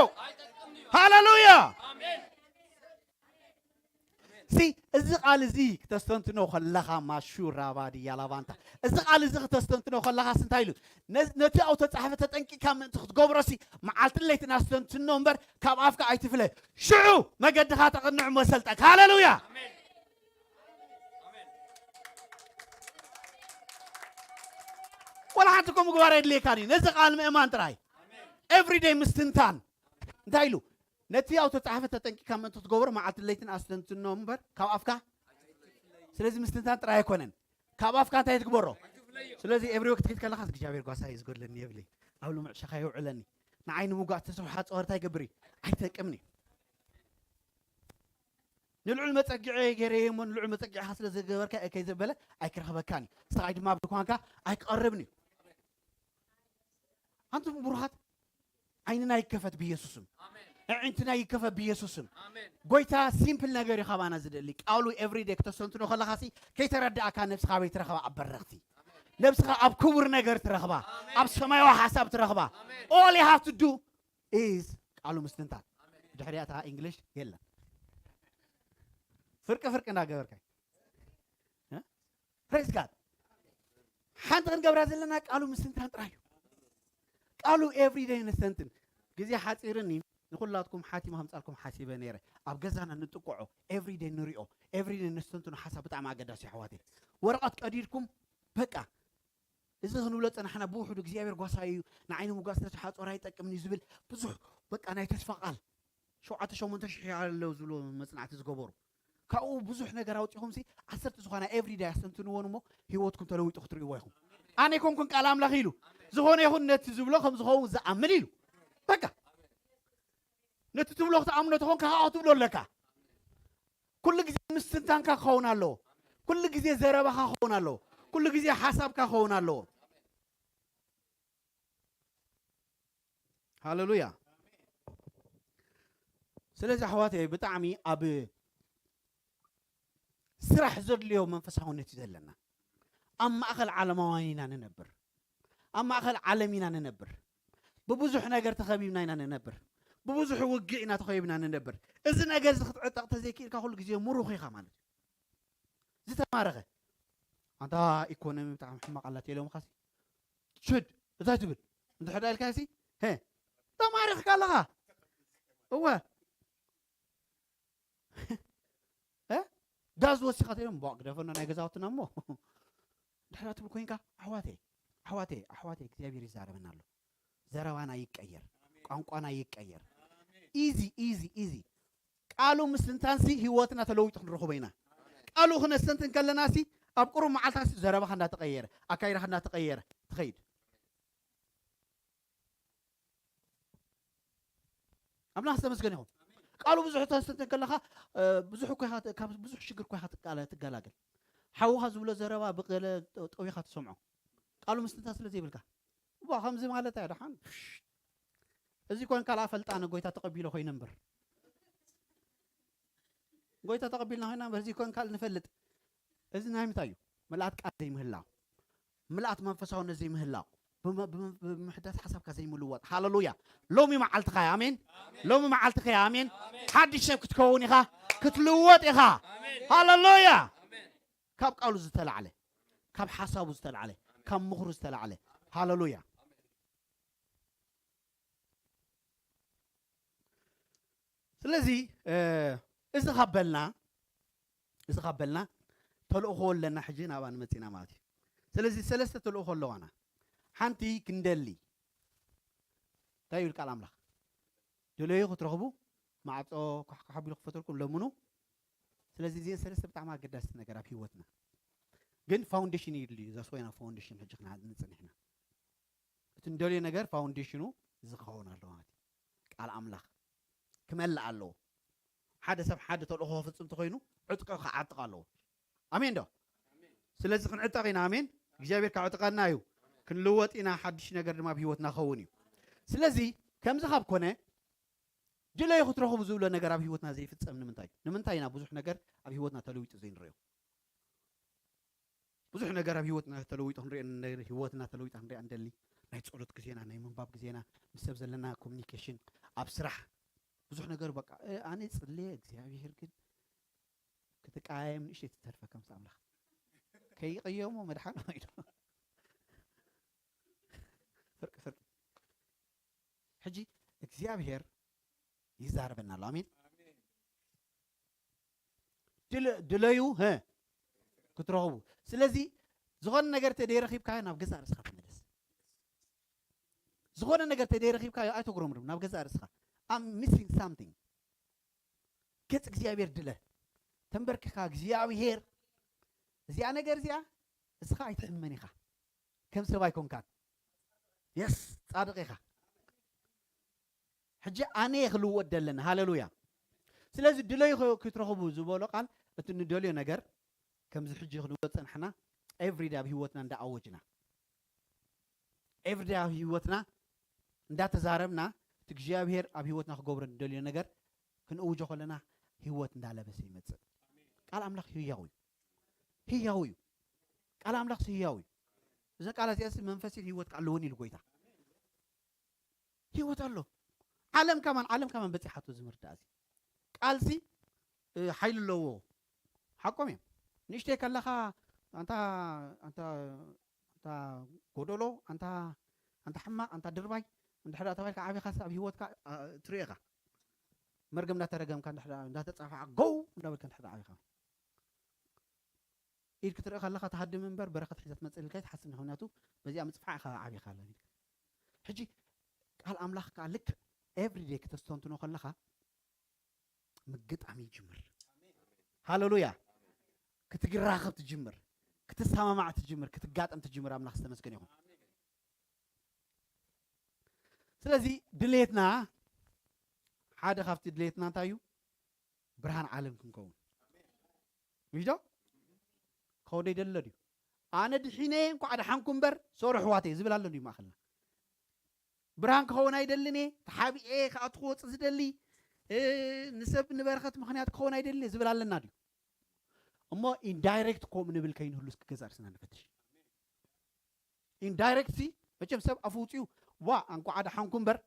ሃሌሉያ ሲ እዚ ቃል እዚ ክተስተንትኖ ከለኻ ማሹ ራባዲ ያላባንታ እዚ ቃል እዚ ክተስተንትኖ ከለኻ እንታይ ኢሉ ነቲ ኣብኡ ተፃሕፈ ተጠንቂካ ምእንቲ ክትገብሮ ሲ መዓልትን ለይትን ኣስተንትኖ እምበር ካብ ኣፍካ ኣይትፍለ ሽዑ መገድኻ ተቕንዕ መሰልጠክ ሃሌሉያ ወላ ሓንቲ እኮ ምግባር የድልየካን እዩ ነዚ ቃል ምእማን ጥራይ ኤቭሪደይ ምስትንታን እንታይ ኢሉ ነቲ ኣብ ተጻሕፈ ተጠንቂካ ምእንቲ ክትገብሮ መዓልትን ለይትን ኣስተንትኖ እምበር ካብ ኣፍካ ስለዚ ምስትንታን ጥራይ ኣይኮነን ካብ ኣፍካ እንታይ ትግበሮ ስለዚ ኤቭሪ ወቅት ክትከለካ እግዚኣብሔር ጓሳ እዩ ዝጎድለኒ የብለይ ኣብ ልሙዕ ሸኻ የውዕለኒ ንዓይ ንምውጋእ ተስፋ ሓፀወርታ ይገብር እዩ ኣይጠቅምኒ ንልዑል መጸጊዐ ገይረየ እሞ ንልዑል መጸጊዕኻ ስለ ዘገበርካ እከይ ዘበለ ኣይክረኽበካን እዩ ስኻይ ድማ ብድኳንካ ኣይክቐርብን እዩ ኣንቱም ብሩኻት ዓይንና ይከፈት ብኢየሱስም ኣዒንትና ይከፈት ብኢየሱስም ጎይታ ሲምፕል ነገር እዩ ካባና ዝደሊ ቃሉ ኤቭሪዴ ክተሰንትኖ ከለኻሲ ከይተረዳእካ ነብስኻ ኣበይ ትረኽባ ኣብ በረኽቲ ነብስኻ ኣብ ክቡር ነገር ትረኽባ ኣብ ሰማያዊ ሓሳብ ትረኽባ all you have to do is ቃሉ ምስትንታን ድሕሪያ እታ እንግሊሽ የለን ፍርቂ ፍርቂ እንዳገበርካ praise God ሓንቲ ክንገብራ ዘለና ቃሉ ምስትንታን ጥራይ እዩ ቃሉ everyday ነስተንትን ግዜ ሓፂርኒ ንኩላትኩም ሓቲመ ከምፃልኩም ሓሲበ ነይረ ኣብ ገዛና ንጥቅዖ everyday ንሪኦ everyday ነስተንትኖ ሓሳብ ብጣዕሚ ኣገዳሲ ኣሕዋተይ ወረቐት ቀዲድኩም በቃ እዚ ክንብሎ ፀናሕና ብውሕዱ እግዚኣብሔር ጓሳ እዩ ንዓይኒ ምጓስ ነቲ ሓፆር ኣይጠቅምን እዩ ዝብል ብዙሕ በቃ ናይ ተስፋ ቃል ሸውዓተ ሸሞንተ ሽሕ ኣለዉ ዝብሉ መፅናዕቲ ዝገበሩ ካብኡ ብዙሕ ነገር ኣውፂኹም ሲ ዓሰርተ ዝኾና everyday ኣስተንትንዎን እሞ ህይወትኩም ተለዊጡ ክትርእይዎ ኢኹም ኣነ ይኮንኩን ቃል ኣምላኽ ኢሉ ዝኾነ ይኹን ነቲ ዝብሎ ከም ዝኸውን ዝኣምን ኢሉ በቃ ነቲ ትብሎ ክትኣምኖ ተኾንካ ከዓ ክትብሎ ኣለካ ኩሉ ግዜ ምስትንታንካ ክኸውን ኣለዎ ኩሉ ግዜ ዘረባኻ ክኸውን ኣለዎ ኩሉ ግዜ ሓሳብካ ክኸውን ኣለዎ ሃሌሉያ ስለዚ ኣሕዋተይ ብጣዕሚ ኣብ ስራሕ ዘድልዮ መንፈሳውነት እዩ ዘለና ኣብ ማእኸል ዓለማውያን ኢና ንነብር ኣብ ማእኸል ዓለም ኢና ንነብር ብብዙሕ ነገር ተኸቢብና ኢና ንነብር ብብዙሕ ውግእ ኢና ተኸቢብና ንነብር እዚ ነገር እዚ ክትዕጠቕ ተዘይክኢልካ ኩሉ ግዜ ምሩኽ ኢኻ ማለት እዩ ዝተማረኸ ኣንታ ኢኮኖሚ ብጣዕሚ ሕማቕ ኣላ ቴሎምኻሲ ሽድ እንታይ ትብል እንድሕዳ ኢልካ ሲ ተማሪኽካ ኣለኻ እወ ጋዝ ወሲኻ ተይሎም ቧቅ ግደፈና ናይ ገዛውትና እሞ ድሕራ ትብል ኮይንካ ኣሕዋተይ ኣሕዋተይ ኣሕዋተይ እግዚኣብሔር ይዛረበና ኣሎ ዘረባና ይቀየር ቋንቋና ይቀየር ኢዚ ኢዚ ኢዚ ቃሉ ምስትንታንሲ ህይወትና ተለዊጡ ክንረኽቦ ኢና ቃሉ ክነስተንትን ከለና ሲ ኣብ ቁሩብ መዓልታት ሲ ዘረባኻ እንዳተቀየረ ኣካይዳኻ እንዳተቀየረ ትኸይድ ኣምላኽ ዝተመስገን ይኹን ቃሉ ብዙሕ ተስተንትን ከለኻ ብዙሕ እኮ ብዙሕ ሽግር እኮ ኢኻ ትገላገል ሓውኻ ዝብሎ ዘረባ ብቀለ ጠዊኻ ትሰምዖ ቃሉ ምስትንታ ስለ ዘይብልካ እባ ከምዚ ማለት ኣያ ደሓን እዚ ኮን ካልኣ ፈልጣነ ጎይታ ተቐቢሎ ኮይነ እምበር ጎይታ ተቐቢልና ኮይና በዚ ኮን ካል ንፈልጥ። እዚ ናይ ምንታይ እዩ? ምልኣት ቃል ዘይምህላው፣ ምልኣት መንፈሳውነት ዘይምህላው፣ ብመ- ብመ- ብምሕዳስ ሓሳብካ ዘይምልዋጥ። ሃለሉያ። ሎሚ መዓልትኻ እዩ። ኣሜን። ሎሚ መዓልትኻ እዩ። ኣሜን። ሓድሽ ሰብ ክትከውን ኢኻ፣ ክትልወጥ ኢኻ። ሃለሉያ። ካብ ቃሉ ዝተላዕለ፣ ካብ ሓሳቡ ዝተላዕለ፣ ካብ ምኽሩ ዝተላዕለ። ሃለሉያ። ስለዚ እዚ ካብ በልና፣ እዚ ካብ በልና፣ ተልእኾ ኣለና፣ ሕጂ ናብኣ ንመጺና ማለት እዩ። ስለዚ ሰለስተ ተልእኾ ኣለዋና። ሓንቲ ክንደሊ፣ እንታይ ይብል ቃል ኣምላኽ? ድለዩ ክትረኽቡ፣ ማዕጾ ኳሕኳሕ ኣቢሉ ክፈተልኩም ለምኑ። ስለዚ እዚአን ሰለስተ ብጣዕሚ ኣገዳስቲ ነገር ኣብ ህይወትና፣ ግን ፋውንዴሽን ይድልዩ። ዛስወይና ፋውንዴሽን ሕጂ ክንሃንጽ ንጽኒሕና፣ እቲ ንደልዮ ነገር ፋውንዴሽኑ ዝኸውን ኣሎ ማለት እዩ። ቃል ኣምላኽ ክመልእ ኣለዎ። ሓደ ሰብ ሓደ ተልእኾ ክፍጽም እንተኾይኑ ዕጥቂ ክዓጥቕ ኣለዎ። ኣሜን ዶ? ስለዚ ክንዕጠቕ ኢና። ኣሜን። እግዚኣብሔር ካዕጥቐና እዩ። ክንልወጥ ኢና። ሓድሽ ነገር ድማ ኣብ ህይወትና ክኸውን እዩ። ስለዚ ከምዚ ካብ ኮነ ድለዩ ክትረኽቡ ዝብሎ ነገር ኣብ ህይወትና ዘይፍጸም ንምንታይ እዩ? ንምንታይ ኢና ብዙሕ ነገር ኣብ ህይወትና ተለዊጡ ዘይንሪኦ? ብዙሕ ነገር ኣብ ህይወትና ተለዊጡ ክንሪኦ ንደሊ፣ ህይወትና ተለዊጣ ክንሪኣ ንደሊ። ናይ ጸሎት ግዜና፣ ናይ ምንባብ ግዜና፣ ምስ ሰብ ዘለና ኮሚኒኬሽን፣ ኣብ ስራሕ ብዙሕ ነገር በቃ፣ እ፣ ኣነ ጽልየ እግዚኣብሔር ግን ክትቀያየም ንእሽተይ ትተርፈካ ምስ ኣምላኽ። ከይቀየሞ መድሓን ኢሉ። ፍርቂ ፍርቂ። ሕጂ እግዚኣብሔር ይዛረበና ኣሎ። ኣሜን። ድለ- ድለዩ ሀ ክትረኽቡ። ስለዚ ዝኾነ ነገር ተደይረኺብካዮ ናብ ገዛእ ርእስኻ ተመለስ። ዝኾነ ነገር ተደይረኺብካዮ ኣይተጉረምርም፣ ናብ ገዛእ ርእስኻ። I'm missing something። ገጽ እግዚኣብሔር ድለ። ተንበርኪኻ እግዚኣብሔር፣ እዚኣ ነገር እዚኣ እስኻ ኣይትሕመን ኢኻ። ከም ሰብ ኣይኮንካን። የስ፣ ጻድቕ ኢኻ። ሕጂ ኣነ እየ ክልወጥ ደለኒ። ሃሌሉያ። ስለዚ ድለዩ ኸ- ክትረኽቡ ዝበሎ ቃል፣ እቲ ንደልዮ ነገር ከምዚ ሕጂ ክንወጽእ ንሕና ኤቭሪዴ ኣብ ህይወትና እንዳኣወጅና፣ ኤቭሪዴ ኣብ ህይወትና እንዳተዛረብና፣ እቲ እግዚኣብሔር ኣብ ህይወትና ክገብሮ ንደልዮ ነገር ክንእውጆ ከለና ህይወት እንዳለበሰ ይመጽእ። ቃል ኣምላኽ ህያው እዩ። ህያው እዩ። ቃል ኣምላኽ ህያው እዩ። እዘን ቃላት እዚኣስ መንፈስን ህይወት ኣለወን ኢሉ ጎይታ። ህይወት ኣሎ። ዓለም ከማን፣ ዓለም ከማን በጺሓቶ እዚ ምርዳእ እዚ። ቃልሲ፣ እ፣ ሓይሊ ኣለዎ። ሓቆም እዮም። ንእሽተይ ከለኻ ኣንታ፣ ኣንታ፣ ኣንታ ጎደሎ፣ ኣንታ፣ ኣንታ ሕማቕ፣ ኣንታ ድርባይ፣ እንድሕር ደኣ ተባሂልካ ዓቢኻስ ኣብ ህይወትካ፣ እ፣ ትሪኦ ኢኻ። መርገም እንዳተረገምካ፣ እንድሕር ደኣ እንዳተጻፋዕካ፣ ጎው እንዳበልካ እንድሕር ደኣ ዓቢኻ። ኢድ ክትርኢ ከለኻ ትሃድም እምበር በረኸት ሒዛ ትመጽእ ኢልካ ኣይትሓስብን። ምኽንያቱ በዚኣ ምጽፋዕ ኢኻ ዓቢኻ ኣላ ኢልካ። ሕጂ ቃል ኣምላኽ ከኣ ልክዕ ኤቭሪዴይ ክተስተንትኖ ከለኻ ምግጣም ይጅምር። ሃሌሉያ። ክትራኸብ ትጅምር፣ ክትሰማማዕ ትጅምር፣ ክትጋጠም ትጅምር። ኣምላኽ ዝተመስገነ ይኹን። ስለዚ ድሌትና፣ ሓደ ካብቲ ድሌትና እንታይ እዩ? ብርሃን ዓለም ክንከውን። ምሽ ዶ? ከወደ ይደለ ድዩ? ኣነ ድሒነ እንኳዕ ደሓንኩ እምበር ሶሮ ኣሕዋተይ ዝብል ኣሎ ድዩ ማእኸልና? ብርሃን ክኸውን ኣይደልን እየ፣ ተሓቢኤ ክኣቱ ክወጽእ ዝደሊ፣ እ፣ ንሰብ ንበረኸት ምኽንያት ክኸውን ኣይደልን እየ ዝብል ኣለና ድዩ? እሞ ኢንዳይሬክት ከምኡ ንብል ከይንህሉ እስኪ ገዛ ርእስና ንፈትሽ። ኢንዳይሬክት ሲ መቸም ሰብ ኣፉ ውፅኡ ዋ እንኳዕ ደሓንኩ እምበር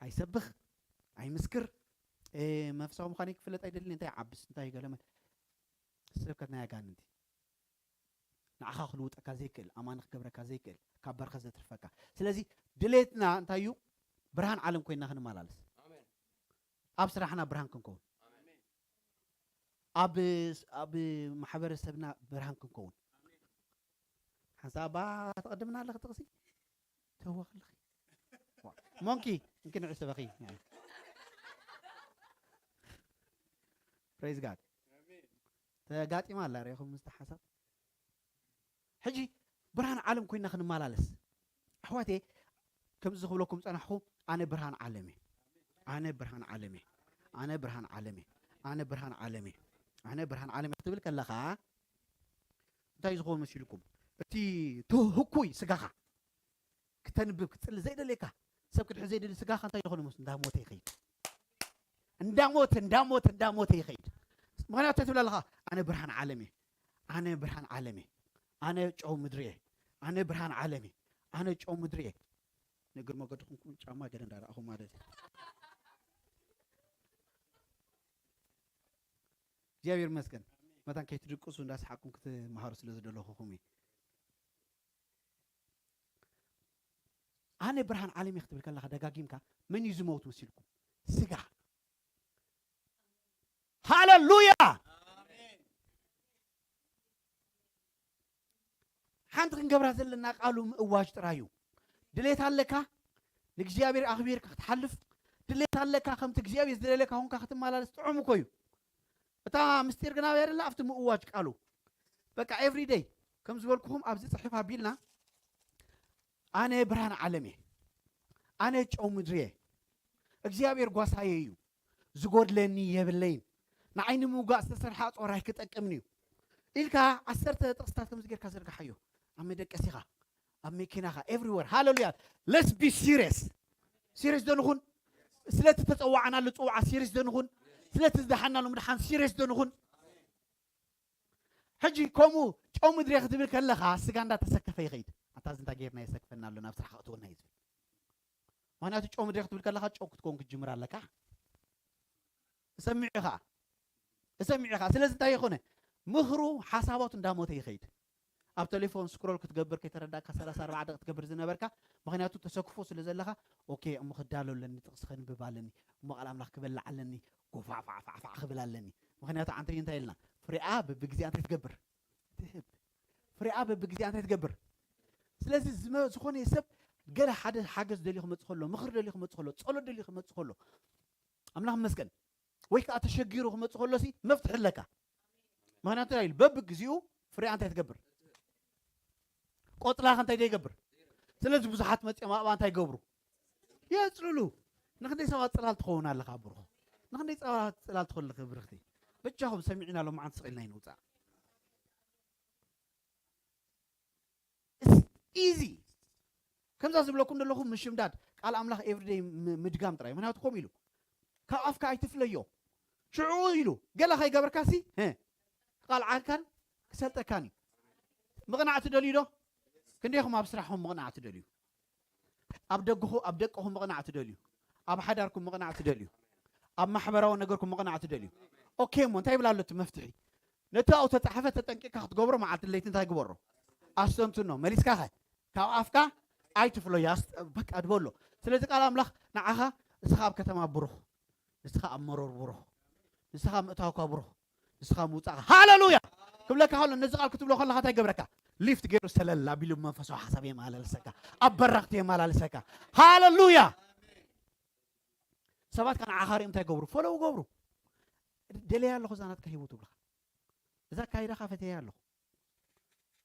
ኣይሰብኽ፣ ኣይምስክር፣ እ፣ መንፈሳዊ ምዃነይ ክፍለጥ ኣይደልን፣ እንታይ ዓብስ፣ እንታይ ገለመል። ስብከት ናይ ኣጋንንቲ። ንዓኻ ክልውጠካ ዘይክእል፣ ኣማኒ ክገብረካ ዘይክእል፣ ካብ በረኸት ዘትርፈካ። ስለዚ ድሌትና እንታይ እዩ? ብርሃን ዓለም ኮይና ክንመላለስ። ኣብ ስራሕና ብርሃን ክንከውን። ኣብ፣ ኣብ ማሕበረሰብና ብርሃን ክንከውን። ሓንሳብ ኣባ ትቐድምና ኣለኺ ጥቕሲ? ተዋ ከለኺ። ሞንኪ፣ እንኪ ንዑ ሰበኺ። ፕሬዝ ጋድ። ተጋጢማ ኣላ ርኢኹም ምስቲ ሓሳብ። ሕጂ ብርሃን ዓለም ኮይና ክንመላለስ። ኣሕዋቴ፣ ከምዚ ክብለኩም ጸናሕኩ፣ ኣነ ብርሃን ዓለም እየ። ኣነ ብርሃን ዓለም እየ። ኣነ ብርሃን ዓለም እየ። ኣነ ብርሃን ዓለም እየ። ኣነ ብርሃን ዓለም እየ ክትብል ከለኻ፣ እንታይ ዝኸውን መሲልኩም? እቲ ትህኩይ ስጋኻ ክተንብብ፣ ክትጽሊ ዘይደልየካ፣ ሰብ ክድሕን ዘይደሊ ስጋኻ እንታይ ዝኾነ መስሉ? እንዳሞተ ይኸይድ። እንዳሞተ፣ እንዳሞተ፣ እንዳሞተ ይኸይድ። ምኽንያቱ እንታይ ትብል ኣለኻ? ኣነ ብርሃን ዓለም እየ። ኣነ ብርሃን ዓለም እየ። ኣነ ጨው ምድሪ እየ። ኣነ ብርሃን ዓለም እየ። ኣነ ጨው ምድሪ እየ። ንእግር መገድኹም ኩም ጫማ ገለ እንዳረኣኹም ማለት እዩ። እግዚኣብሔር ይመስገን። መታን ከይትድቅሱ እንዳሰሓቅኩም ክትመሃሩ ስለ ዝደለኹኹም እዩ። ኣነ ብርሃን ዓለም እየ ክትብል ከለኻ ደጋጊምካ መን እዩ ዝመውት መሲልኩም? ስጋ። ሃለሉያ። ሓንቲ ክንገብራ ዘለና ቃሉ ምእዋጅ ጥራይ እዩ። ድሌት ኣለካ ንእግዚኣብሔር ኣኽቢርካ ክትሓልፍ፣ ድሌት ኣለካ ከምቲ እግዚኣብሔር ዝደለካ ኹንካ ክትመላለስ ጥዑም እኮ እዩ። እታ ምስጢር ግን ኣበይ ኣላ? ኣብቲ ምእዋጅ ቃሉ። በቃ ኤቭሪ ደይ ከም ዝበልኩኹም ኣብዚ ጽሒፍ ኣቢልና ኣነ ብርሃን ዓለም እየ፣ ኣነ ጨው ምድሪ እየ፣ እግዚኣብሔር ጓሳየ እዩ፣ ዝጎድለኒ የብለይን፣ ንዓይ ንምውጋእ ዝተሰርሐ ኣጽዋር ኣይክጠቅምን እዩ ኢልካ ዓሰርተ ጥቕስታት ከምዚ ጌርካ ዘርግሓዮ ኣብ መደቀሲኻ፣ ኣብ መኪናኻ፣ ኤቭሪወር። ሃለሉያ። Let's be serious። ሲሪየስ ዶ ንኹን? ስለቲ ተጸዋዕናሉ ጽውዓ ሲሪየስ ዶ ንኹን? ስለቲ ዝደሓናሉ ምድሓን ሲሪየስ ዶ ንኹን? ሕጂ ከምኡ ጨው ምድሪ ክትብል ከለኻ ስጋ እንዳተሰከፈ ይኸይድ። ኣታ እዚ እንታይ ጌርና የሰክፈና ኣሎ ናብ ስራሕ ክእትወና እዩ ዝብል። ምኽንያቱ ጨው ምድሪ ክትብል ከለኻ ጨው ክትከውን ክትጅምር ኣለካ። እሰሚዑ ኢኻ እሰሚዑ ኢኻ። ስለዚ እንታይ ይኾነ? ምኽሩ ሓሳባቱ እንዳሞተ ይኸይድ። ኣብ ቴሌፎን ስክሮል ክትገብር ከይተረዳእካ ሰላሳ ኣርባዓ ደቂ ክትገብር ዝነበርካ ምኽንያቱ ተሰክፎ ስለ ዘለኻ። ኦኬ እሞ ክዳሎ ኣለኒ፣ ጥቕሲ ከንብብ ኣለኒ፣ እሞ ቃል ኣምላኽ ክበልዕ ኣለኒ፣ ጎፋዕፋዕፋዕፋዕ ክብል ኣለኒ። ምኽንያቱ ኣንተ እንታይ ኢልና? ፍሬኣ በብግዜኣ እንታይ ትገብር? ትህብ። ፍሬኣ በብግዜኣ እንታይ ትገብር? ስለዚ ዝመ- ዝኾነ ሰብ ገለ ሓደ ሓገዝ ደልዩ ክመጽእ ከሎ፣ ምኽሪ ደልዩ ክመጽእ ከሎ፣ ጸሎት ደልዩ ክመጽእ ከሎ፣ ኣምላኽ ይመስገን፣ ወይ ከዓ ተሸጊሩ ክመጽእ ከሎ ሲ መፍትሒ ኣለካ። ምኽንያቱ እንታይ ኢሉ? በብግዚኡ ፍሬኣ እንታይ ትገብር? ቆጽላኸ እንታይ ዘይገብር? ስለዚ ብዙሓት መጺኦም ኣብኣ እንታይ ይገብሩ? የጽልሉ። ንኽንደይ ሰባት ጽላል ትኸውን ኣለኻ ብሩኽ? ንኽንደይ ሰባት ጽላል ትኸውን ኣለኺ ብርኽቲ? በጃኹም ሰሚዕና ሎማዓንቲ ስቕ ኢልና ይንውጻእ። ኢዚ። ከምዛ ዝብለኩም ዘለኹ ምሽምዳድ ቃል ኣምላኽ ኤቭሪደይ ምድጋም ጥራይ። ምክንያቱ ከምኡ ኢሉ ካብ ኣፍካ ኣይትፍለዮ። ሽዑ ኢሉ ገለ ከይገበርካሲ ቃል ዓካን ክሰልጠካን እዩ። ምቕናዕ ትደልዩ ዶ? ክንደይኹም ኣብ ስራሕኹም ምቕናዕ ትደልዩ? ኣብ ደገኹ ኣብ ደቅኹም ምቕናዕ ትደልዩ? ኣብ ሓዳርኩም ምቕናዕ ትደልዩ? ኣብ ማሕበራዊ ነገርኩም ምቕናዕ ትደልዩ? ኦኬ እሞ እንታይ ይብላ ኣሎ እቲ መፍትሒ? ነቲ ኣብኡ ተጻሕፈ ተጠንቂቕካ ክትገብሮ መዓልቲ ለይቲ እንታይ ግበሮ? ኣስተንትኖ። መሊስካ ኸ ካብ ኣፍካ ኣይትፍለዮ። ኣስ- በቃ ድበሎ። ስለዚ ቃል ኣምላኽ ንዓኻ ንስኻ ኣብ ከተማ ብሩኽ፣ ንስኻ ኣብ መሮር ብሩኽ፣ ንስኻ ምእታውካ ብሩኽ፣ ንስኻ ምውጻእካ። ሃሌሉያ! ክብለካ ከሎ ነዚ ቃል ክትብሎ ከለኻ እንታይ ገብረካ? ሊፍት ገይሩ ሰለል ኣቢሉ መንፈሳዊ ሓሳብ የመላለሰካ፣ ኣብ በረኽቲ የመላለሰካ። ሃሌሉያ! ሰባት ከ ንዓኻ ሪኦም እንታይ ገብሩ? ፈለው ገብሩ። ደለያ ኣለኹ እዛ ናትካ ህይወት ትብልኻ። እዛ ኣካይዳኻ ፈተያ ኣለኹ።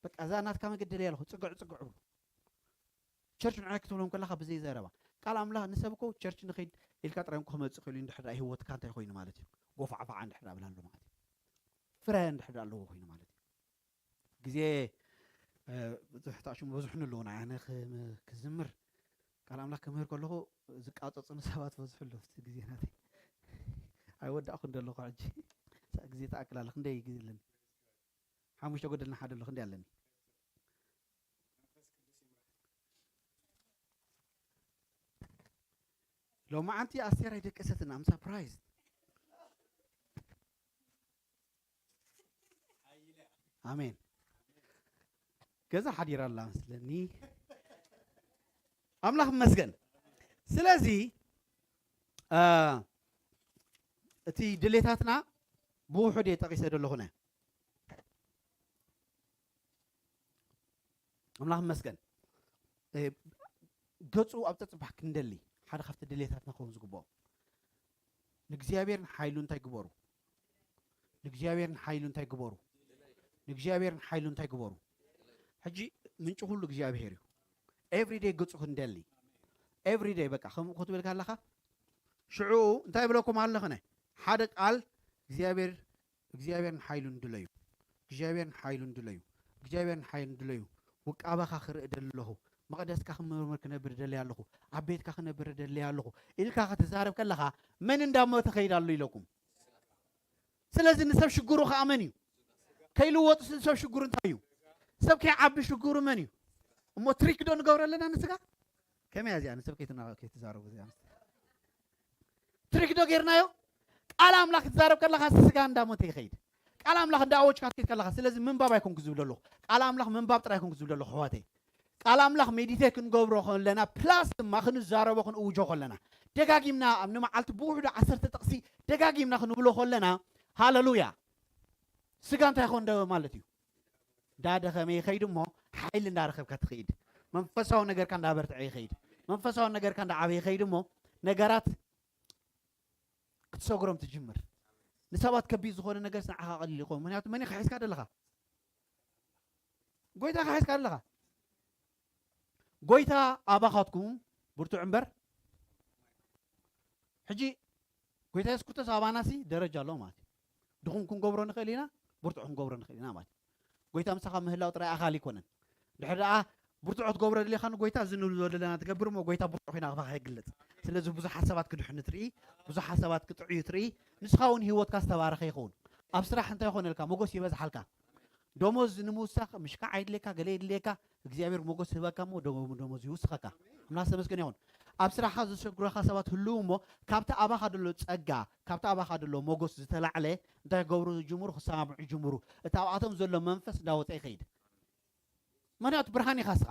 በቃ እዛ ናትካ መገዲ ደለያ ኣለኹ። ጽግዕ ጽግዕ ብሉ። ቸርች ንዓይ ክትብሎም ከለኻ ብዘይ ዘረባ ቃል ኣምላኽ ንሰብ እኮ ቸርች ንኸይድ ኢልካ ጥራይ እንኮ ክመጽእ ክእል እዩ። እንድሕር ደኣ ህይወትካ እንታይ ኮይኑ ማለት እዩ? ጎፋዕፋዓ እንድሕር ደኣ ብላሉ ማለት እዩ። ፍረ እንድሕር ደኣ ኣለዎ ኮይኑ ማለት እዩ። ግዜ እ፣ ብዙሕ ታሽሙ በዝሑኒ ኣለዎ። ንዓይ ኣነ ክም- ክዝምር ቃል ኣምላኽ ክምህር ከለኹ ዝቃጸጹኒ ሰባት በዝሑ ኣሎ። ኣብቲ ግዜ ናተይ ኣይወዳእኩን ዘለኹ ሕጂ። ሳዕ ግዜ ተኣክል ኣለ። ክንደይ ግዜ ኣለኒ? ሓሙሽተ ጎደልና ሓደ ኣሎ። ክንደይ ኣለኒ? ሎማዓንቲ ኣስቴር ኣይደቀሰትን። ኣም ሳፕራይዝ። ኣሜን። ገዛ ሓዲራ ኣላ መስለኒ። ኣምላኽ ይመስገን። ስለዚ እ፣ እቲ ድሌታትና ብውሑድ እየ ጠቒሰ ዘለኹነ። ኣምላኽ ይመስገን። እ፣ ገጹ ኣብ ጸጽባሕ ክንደሊ ሓደ ካብቲ ድሌታትና ክኸውን ዝግብኦ። ንእግዚኣብሔርን ሓይሉ እንታይ ግበሩ? ንእግዚኣብሔርን ሓይሉ እንታይ ግበሩ? ንእግዚኣብሔርን ሓይሉ እንታይ ግበሩ? ሕጂ ምንጪ ኩሉ እግዚኣብሔር እዩ። ኤቭሪዴይ ገጹ ክንደሊ። ኤቭሪዴይ በቃ ከምኡ ክትብል ከለኻ ሽዑ እንታይ ይብለኩም ኣለኽነ? ሓደ ቃል እግዚኣብሔር እግዚኣብሔርን ሓይሉን ድለዩ። እግዚኣብሔርን ሓይሉን ድለዩ። እግዚኣብሔርን ሓይሉን ድለዩ። ውቃበኻ ክርኢ ደሊ ኣለኹ። መቕደስካ ክምርምር ክነብር ደሊ ኣለኹ። ኣብ ቤትካ ክነብር ደሊ ኣለኹ ኢልካ ክትዛረብ ከለኻ መን እንዳሞተ ከይድ ኣሎ ኢለኩም? ስለዚ ንሰብ ሽግሩ ከኣ መን እዩ ከይልወጥ? ንሰብ ሽግሩ እንታይ እዩ? ሰብ ከይዓቢ ሽግሩ መን እዩ? እሞ ትሪክ ዶ ንገብሮ ኣለና ንስጋ? ከመይ እያ እዚኣ ንሰብ ከይትና ከይትዛረቡ እዚኣ ትሪክ ዶ ጌርናዮ? ቃል ኣምላኽ ክትዛረብ ከለኻ ስጋ እንዳሞተ ይኸይድ። ቃል ኣምላኽ እንዳ ኣወጅካ ትከይድ ከለኻ፣ ስለዚ ምንባብ ኣይኮንኩ ዝብል ኣለኹ። ቃል ኣምላኽ ምንባብ ጥራይ ኣይኮንኩ ዝብል ኣለኹ ኣሕዋተይ። ቃል ኣምላኽ ሜዲቴት ክንገብሮ ከለና፣ ፕላስ ድማ ክንዛረቦ ክንእውጆ ከለና፣ ደጋጊምና ኣብ ንመዓልቲ ብውሕዱ ዓሰርተ ጥቕሲ ደጋጊምና ክንብሎ ከለና፣ ሃለሉያ፣ ስጋ እንታይ ይኾን ደ ማለት እዩ? እንዳደኸመ ይኸይድ እሞ ሓይሊ እንዳረኸብካ ትኸይድ። መንፈሳዊ ነገርካ እንዳበርትዐ ይኸይድ። መንፈሳዊ ነገርካ እንዳዓበየ ይኸይድ እሞ ነገራት ክትሰግሮም ትጅምር። ንሰባት ከቢድ ዝኾነ ነገር ንዓኻ ቀሊል ይኸውን። ምክንያቱ መን ኢኻ ሒዝካ ዘለኻ? ጎይታ ኢኻ ሒዝካ ዘለኻ። ጎይታ ኣባኻትኩም ብርቱዕ እምበር፣ ሕጂ ጎይታ የሱስ ክርስቶስ ኣባናሲ ደረጃ ኣለዎ ማለት እዩ። ድኹም ክንገብሮ ንኽእል ኢና፣ ብርቱዕ ክንገብሮ ንኽእል ኢና ማለት እዩ። ጎይታ ምሳኻ ምህላው ጥራይ ኣኻል ኣይኮነን። ድሕሪ ደኣ ብርቱዕ ክትገብሮ ደሊኻ ንጎይታ፣ እዚ ንብሎ ዘለና ትገብር እሞ፣ ጎይታ ብርቱዕ ኮይና ካባኻ ይግለጽ። ስለዚ ብዙሓት ሰባት ክድሕኑ ትርኢ፣ ብዙሓት ሰባት ክጥዕዩ ትርኢ፣ ንስኻ እውን ህይወትካ ዝተባረኸ ይኸውን። ኣብ ስራሕ እንታይ ይኾነልካ? ሞገስ ይበዝሓልካ። ደሞዝ ንምውሳኽ ምሽካዕ ኣይድልየካ፣ ገለ የድልየካ፣ እግዚኣብሔር ሞገስ ህበካ እሞ ደሞ-፣ ደሞዝ ይውስኸካ። ኣምላኽ ዝተመስገነ ይኹን። ኣብ ስራሕኻ ዘሸግሩኻ ሰባት ህልው እሞ፣ ካብቲ ኣባኻ ደሎ ጸጋ፣ ካብቲ ኣባኻ ደሎ ሞገስ ዝተላዕለ እንታይ ክገብሩ ይጅምሩ? ክሰማምዑ ይጅምሩ። እቲ ኣብኣቶም ዘሎ መንፈስ እንዳወጸ ይኸይድ። ምኽንያቱ ብርሃን ኢኻ እስኻ።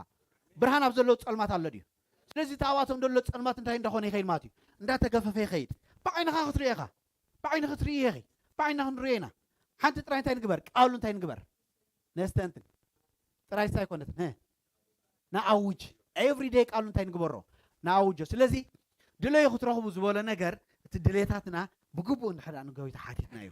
ብርሃን ኣብ ዘለዉ ጸልማት ኣሎ ድዩ? ስለዚ እቲ ኣብኣቶም ዘሎ ጸልማት እንታይ እንዳኾነ ይኸይድ ማለት እዩ? እንዳተገፈፈ ይኸይድ። ብዓይንኻ ክትርኢ ኢኻ። ብዓይኒ ክትርኢ ኢኺ። ብዓይንና ክንርኢ ኢና። ሓንቲ ጥራይ እንታይ ንግበር? ቃሉ እንታይ ንግበር? ነስተንትን። ጥራይ ኣይኮነትን። ህ። ንኣውጅ። ኤቭሪ ዴይ ቃሉ እንታይ ንግበሮ? ንኣውጆ። ስለዚ ድለዩ ክትረኽቡ ዝበሎ ነገር፣ እቲ ድሌታትና ብግቡእ እንድሕር ደኣ ንጎይታ ሓቲትና እዩ።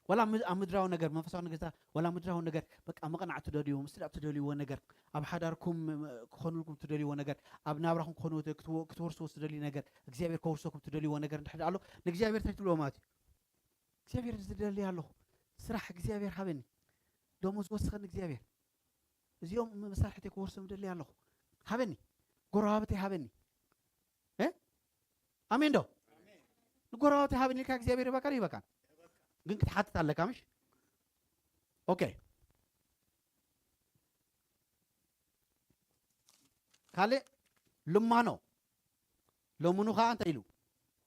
ወላ ም-፣ ኣብ ምድራዊ ነገር፣ መንፈሳዊ ነገር፣ ወላ ምድራዊ ነገር፣ በቃ ምቕናዕ ትደልዩ፣ ምስዳድ ትደልይዎ ነገር፣ ኣብ ሓዳርኩም፣ እ፣ ክኾኑልኩም ትደልይዎ ነገር፣ ኣብ ናብራኹም ክኾኑ ት-፣ ክትወ-፣ ክትወርስዎ ትደልዩ ነገር፣ እግዚኣብሔር ከውርሰኩም ትደልይዎ ነገር እንድሕር ደኣ ኣሎ፣ ንእግዚኣብሔር እንታይ ትብልዎ ማለት እዩ? እግዚኣብሔር ዝደሊ ኣለኹ፣ ስራሕ እግዚኣብሔር ሃበኒ፣ ደሞዝ ወስኸኒ እግዚኣብሔር፣ እዚኦም መሳርሕተይ ክወርሶም ደሊ ኣለኹ፣ ሃበኒ፣ ጎረባብተይ ሃበኒ። እ? ኣሜን ዶ? ንጎረባብተይ ሃበኒ ኢልካ እግዚኣብሔር ይህበካ ዶ ይህበካን? ግን ክትሓትት ኣለካ፣ ምሽ? ኦኬ። ካልእ ልማኖ። ለምኑ ኸዓ እንታይ ኢሉ?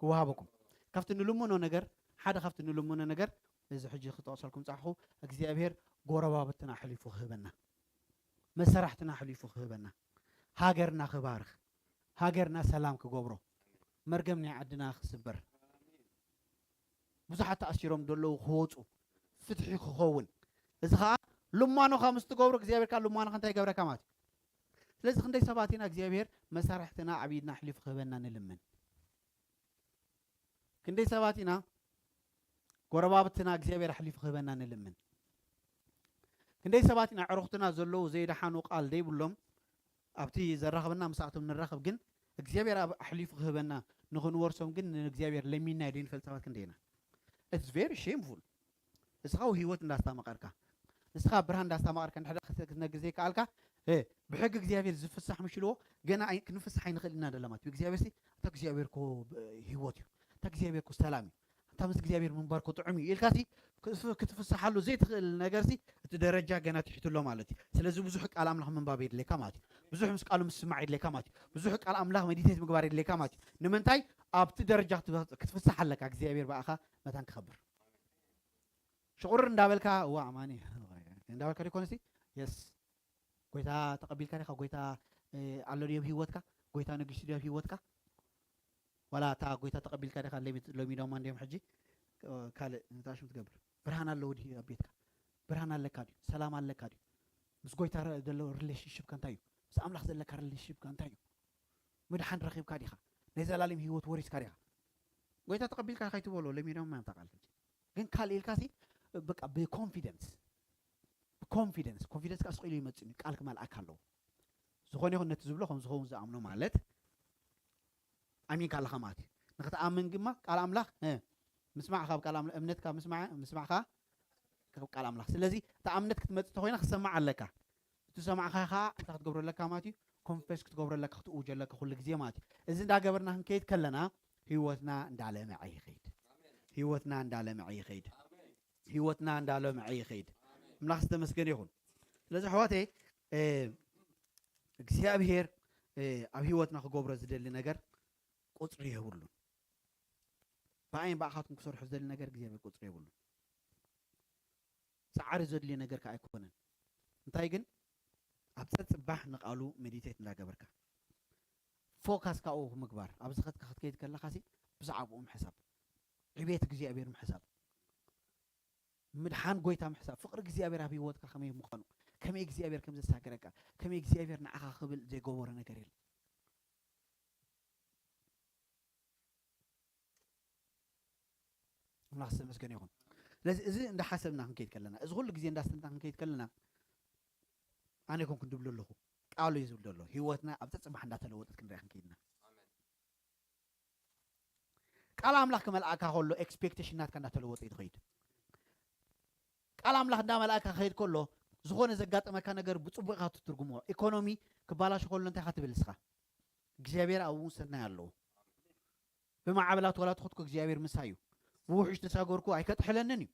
ክወሃበኩም። ካብቲ ንልምኖ ነገር፣ ሓደ ካብቲ ንልምኖ ነገር፣ እዚ ሕጂ ክጠቕሰልኩም ጻሕኹ፣ እግዚኣብሔር ጎረባብትና ኣሕሊፉ ክህበና፣ መሰራሕትና ኣሕሊፉ ክህበና፣ ሃገርና ክባርኽ፣ ሃገርና ሰላም ክገብሮ፣ መርገም ናይ ዓድና ክስበር፣ ብዙሓት ተኣሲሮም ዘለዉ ክወጹ፣ ፍትሒ ክኸውን። እዚ ኸዓ ልማኖኻ ምስ ትገብሮ፣ እግዚኣብሔር ከኣ ልማኖኻ እንታይ ይገብረካ ማለት እዩ። ስለዚ ክንደይ ሰባት ኢና እግዚኣብሔር መሳርሕትና ኣብ ኢድና ኣሕሊፉ ክህበና ንልምን? ክንደይ ሰባት ኢና ጎረባብትና እግዚኣብሔር ኣሕሊፉ ክህበና ንልምን? ክንደይ ሰባት ኢና ኣዕሩኽትና ዘለዉ ዘይደሓኑ ቃል ዘይብሎም ኣብቲ ዘራኽበና ምስኣቶም ንራኸብ፣ ግን እግዚኣብሔር ኣብ ኣሕሊፉ ክህበና ንኽንወርሶም ግን ንእግዚኣብሔር ለሚንና ዶ ይንፈልጥ ሰባት ክንደይ ኢና? It's very shameful። ንስኻ ህይወት እንዳስተማቐርካ፣ ንስኻ ብርሃን እንዳስተማቐርካ፣ እንድሕር ክትነግር ዘይከኣልካ፣ እ፣ ብሕጊ እግዚኣብሔር ዝፍሳሕ ምሽ ኢልዎ፣ ገና ኣይ-፣ ክንፍሳሕ ኣይንኽእል ኢና ደለማት። እግዚኣብሔር ሲ፣ እታ እግዚኣብሔር እኮ፣ እ፣ ህይወት እዩ። እታ እግዚኣብሔር እኮ ሰላም እዩ። እታ ምስ እግዚኣብሔር ምንባር እኮ ጥዑም እዩ ኢልካ ሲ፣ ክፍ-፣ ክትፍሳሓሉ ዘይትኽእል ነገር ሲ፣ እቲ ደረጃ ገና ትሒቱ ኣሎ ማለት እዩ። ስለዚ ብዙሕ ቃል ኣምላኽ ምንባብ የድልየካ ማለት እዩ። ብዙሕ ምስ ቃሉ ምስማዕ የድልየካ ማለት እዩ። ብዙሕ ቃል ኣምላኽ ሜዲቴት ምግባር የድልየካ ማለት እዩ። ንምንታይ? ኣብቲ ደረጃ ክትበ-፣ ክትፍሳሕ ኣለካ፣ እግዚኣብሔር ብኣኻ መታን ክኸብር። ሽቑር እንዳበልካ፣ እዋ ኣማኒ እንዳበልካ ዶ ይኮነሲ? የስ። ጎይታ ተቐቢልካ ዲኻ? ጎይታ፣ እ፣ ኣሎ ድዩ ኣብ ህይወትካ? ጎይታ ነጊሱ ድዩ ኣብ ህይወትካ? ዋላ እታ ጎይታ ተቐቢልካ ዲኻ? ሎሚ፣ ሎሚ ዶማ እንዲዮም ሕጂ፣ እ፣ ካልእ እንታይ ሽም ትገብር? ብርሃን ኣለዎ ድዩ ኣብ ቤትካ? ብርሃን ኣለካ ድዩ? ሰላም ኣለካ ድዩ? ምስ ጎይታ ረ-፣ ዘሎ ሪሌሽንሽፕካ እንታይ እዩ? ምስ ኣምላኽ ዘለካ ሪሌሽንሽፕካ እንታይ እዩ? ምድሓን ረኺብካ ዲኻ? ናይ ዘላለም ህይወት ወሪስካ ዲኻ? ጎይታ ተቐቢልካ ከይትበሎ፣ ሎሚ ዶማ እታ ቃል ሕጂ። ግን ካልእ ኢልካ ሲ፣ በቃ ብኮንፊደንስ፣ ብኮንፊደንስ፣ ኮንፊደንስ ከኣ ስቕ ኢሉ ይመጽእ እዩ፣ ቃል ክመልኣካ ኣለዎ። ዝኾነ ይኹን ነቲ ዝብሎ ከም ዝኸውን ዝኣምኖ ማለት ኣሚንካ ኣለኻ ማለት እዩ። ንኽትኣምን ግማ ቃል ኣምላኽ፣ እ፣ ምስማዕ ካብ ቃል ኣምላኽ፣ እምነት ካብ ምስማዕ፣ ምስማዕ ከኣ ካብ ቃል ኣምላኽ። ስለዚ እታ እምነት ክትመጽእ ተኾይና ክትሰማዕ ኣለካ። እቲ ሰማዕኻ ከኣ እንታይ ክትገብሮ ኣለካ ማለት እዩ? ኮንፌስ ክትገብሮ ኣለካ፣ ክትእውጆ ኣለካ ኩሉ ግዜ ማለት እዩ። እዚ እንዳገበርና ክንከይድ ከለና ህይወትና እንዳለመዐ ይኸይድ። ህይወትና እንዳለመዐ ይኸይድ። ህይወትና እንዳለመዐ ይኸይድ። ኣምላኽ ዝተመስገነ ይኹን። ስለዚ ኣሕዋተይ፣ እ፣ እግዚኣብሄር፣ እ፣ ኣብ ህይወትና ክገብሮ ዝደሊ ነገር ቁጽሪ የብሉን። ብኣይን ብኣኻትኩም ክሰርሖ ዝደሊ ነገር እግዚኣብሄር ቁጽሪ የብሉን። ጻዕሪ ዘድልዮ ነገር ከኣ ኣይኮነን። እንታይ ግን ኣብ ጸጽባሕ ንቓሉ ሜዲቴት እንዳገበርካ ፎካስ ካብኡ ምግባር፣ ኣብ ዝኸትካ ክትከይድ ከለኻሲ ብዛዕባኡ ምሕሳብ፣ ዕቤት እግዚኣብሔር ምሕሳብ፣ ምድሓን ጎይታ ምሕሳብ፣ ፍቕሪ እግዚኣብሔር ኣብ ህይወትካ ከመይ ምዃኑ፣ ከመይ እግዚኣብሔር ከም ዘሳገረካ፣ ከመይ እግዚኣብሔር ንዓኻ ክብል ዘይገበሮ ነገር የለን። ኣምላኽ ዝተመስገነ ይኹን። ስለዚ እዚ እንዳሓሰብና ክንከይድ ከለና፣ እዚ ኩሉ ግዜ እንዳስተንተና ክንከይድ ከለና፣ ኣነ ይኮንኩ ድብል ኣለኹ፣ ቃሉ እዩ ዝብል ዘሎ። ህይወትና ኣብ ጸጽባሕ እንዳተለወጠት ክንሪኣ ክንከይድና። ቃል ኣምላኽ ክመልኣካ ከሎ ኤክስፔክቴሽን ናትካ እንዳተለወጠ እዩ ዝኸይድ። ቃል ኣምላኽ እንዳመልኣካ ክኸይድ ከሎ ዝኾነ ዘጋጠመካ ነገር ብጽቡቕ ኢኻ ትትርጉሞ። ኢኮኖሚ ክባላሽ ከሎ እንታይ ኢኻ ትብል ንስኻ? እግዚኣብሔር ኣብኡ ሰናይ ኣለዎ። ብማዕበላት ዋላ ትኸድኩ እግዚኣብሔር ምሳይ እዩ። ብውሕጅ ተሳገርኩ ኣይከጥሕለንን እዩ።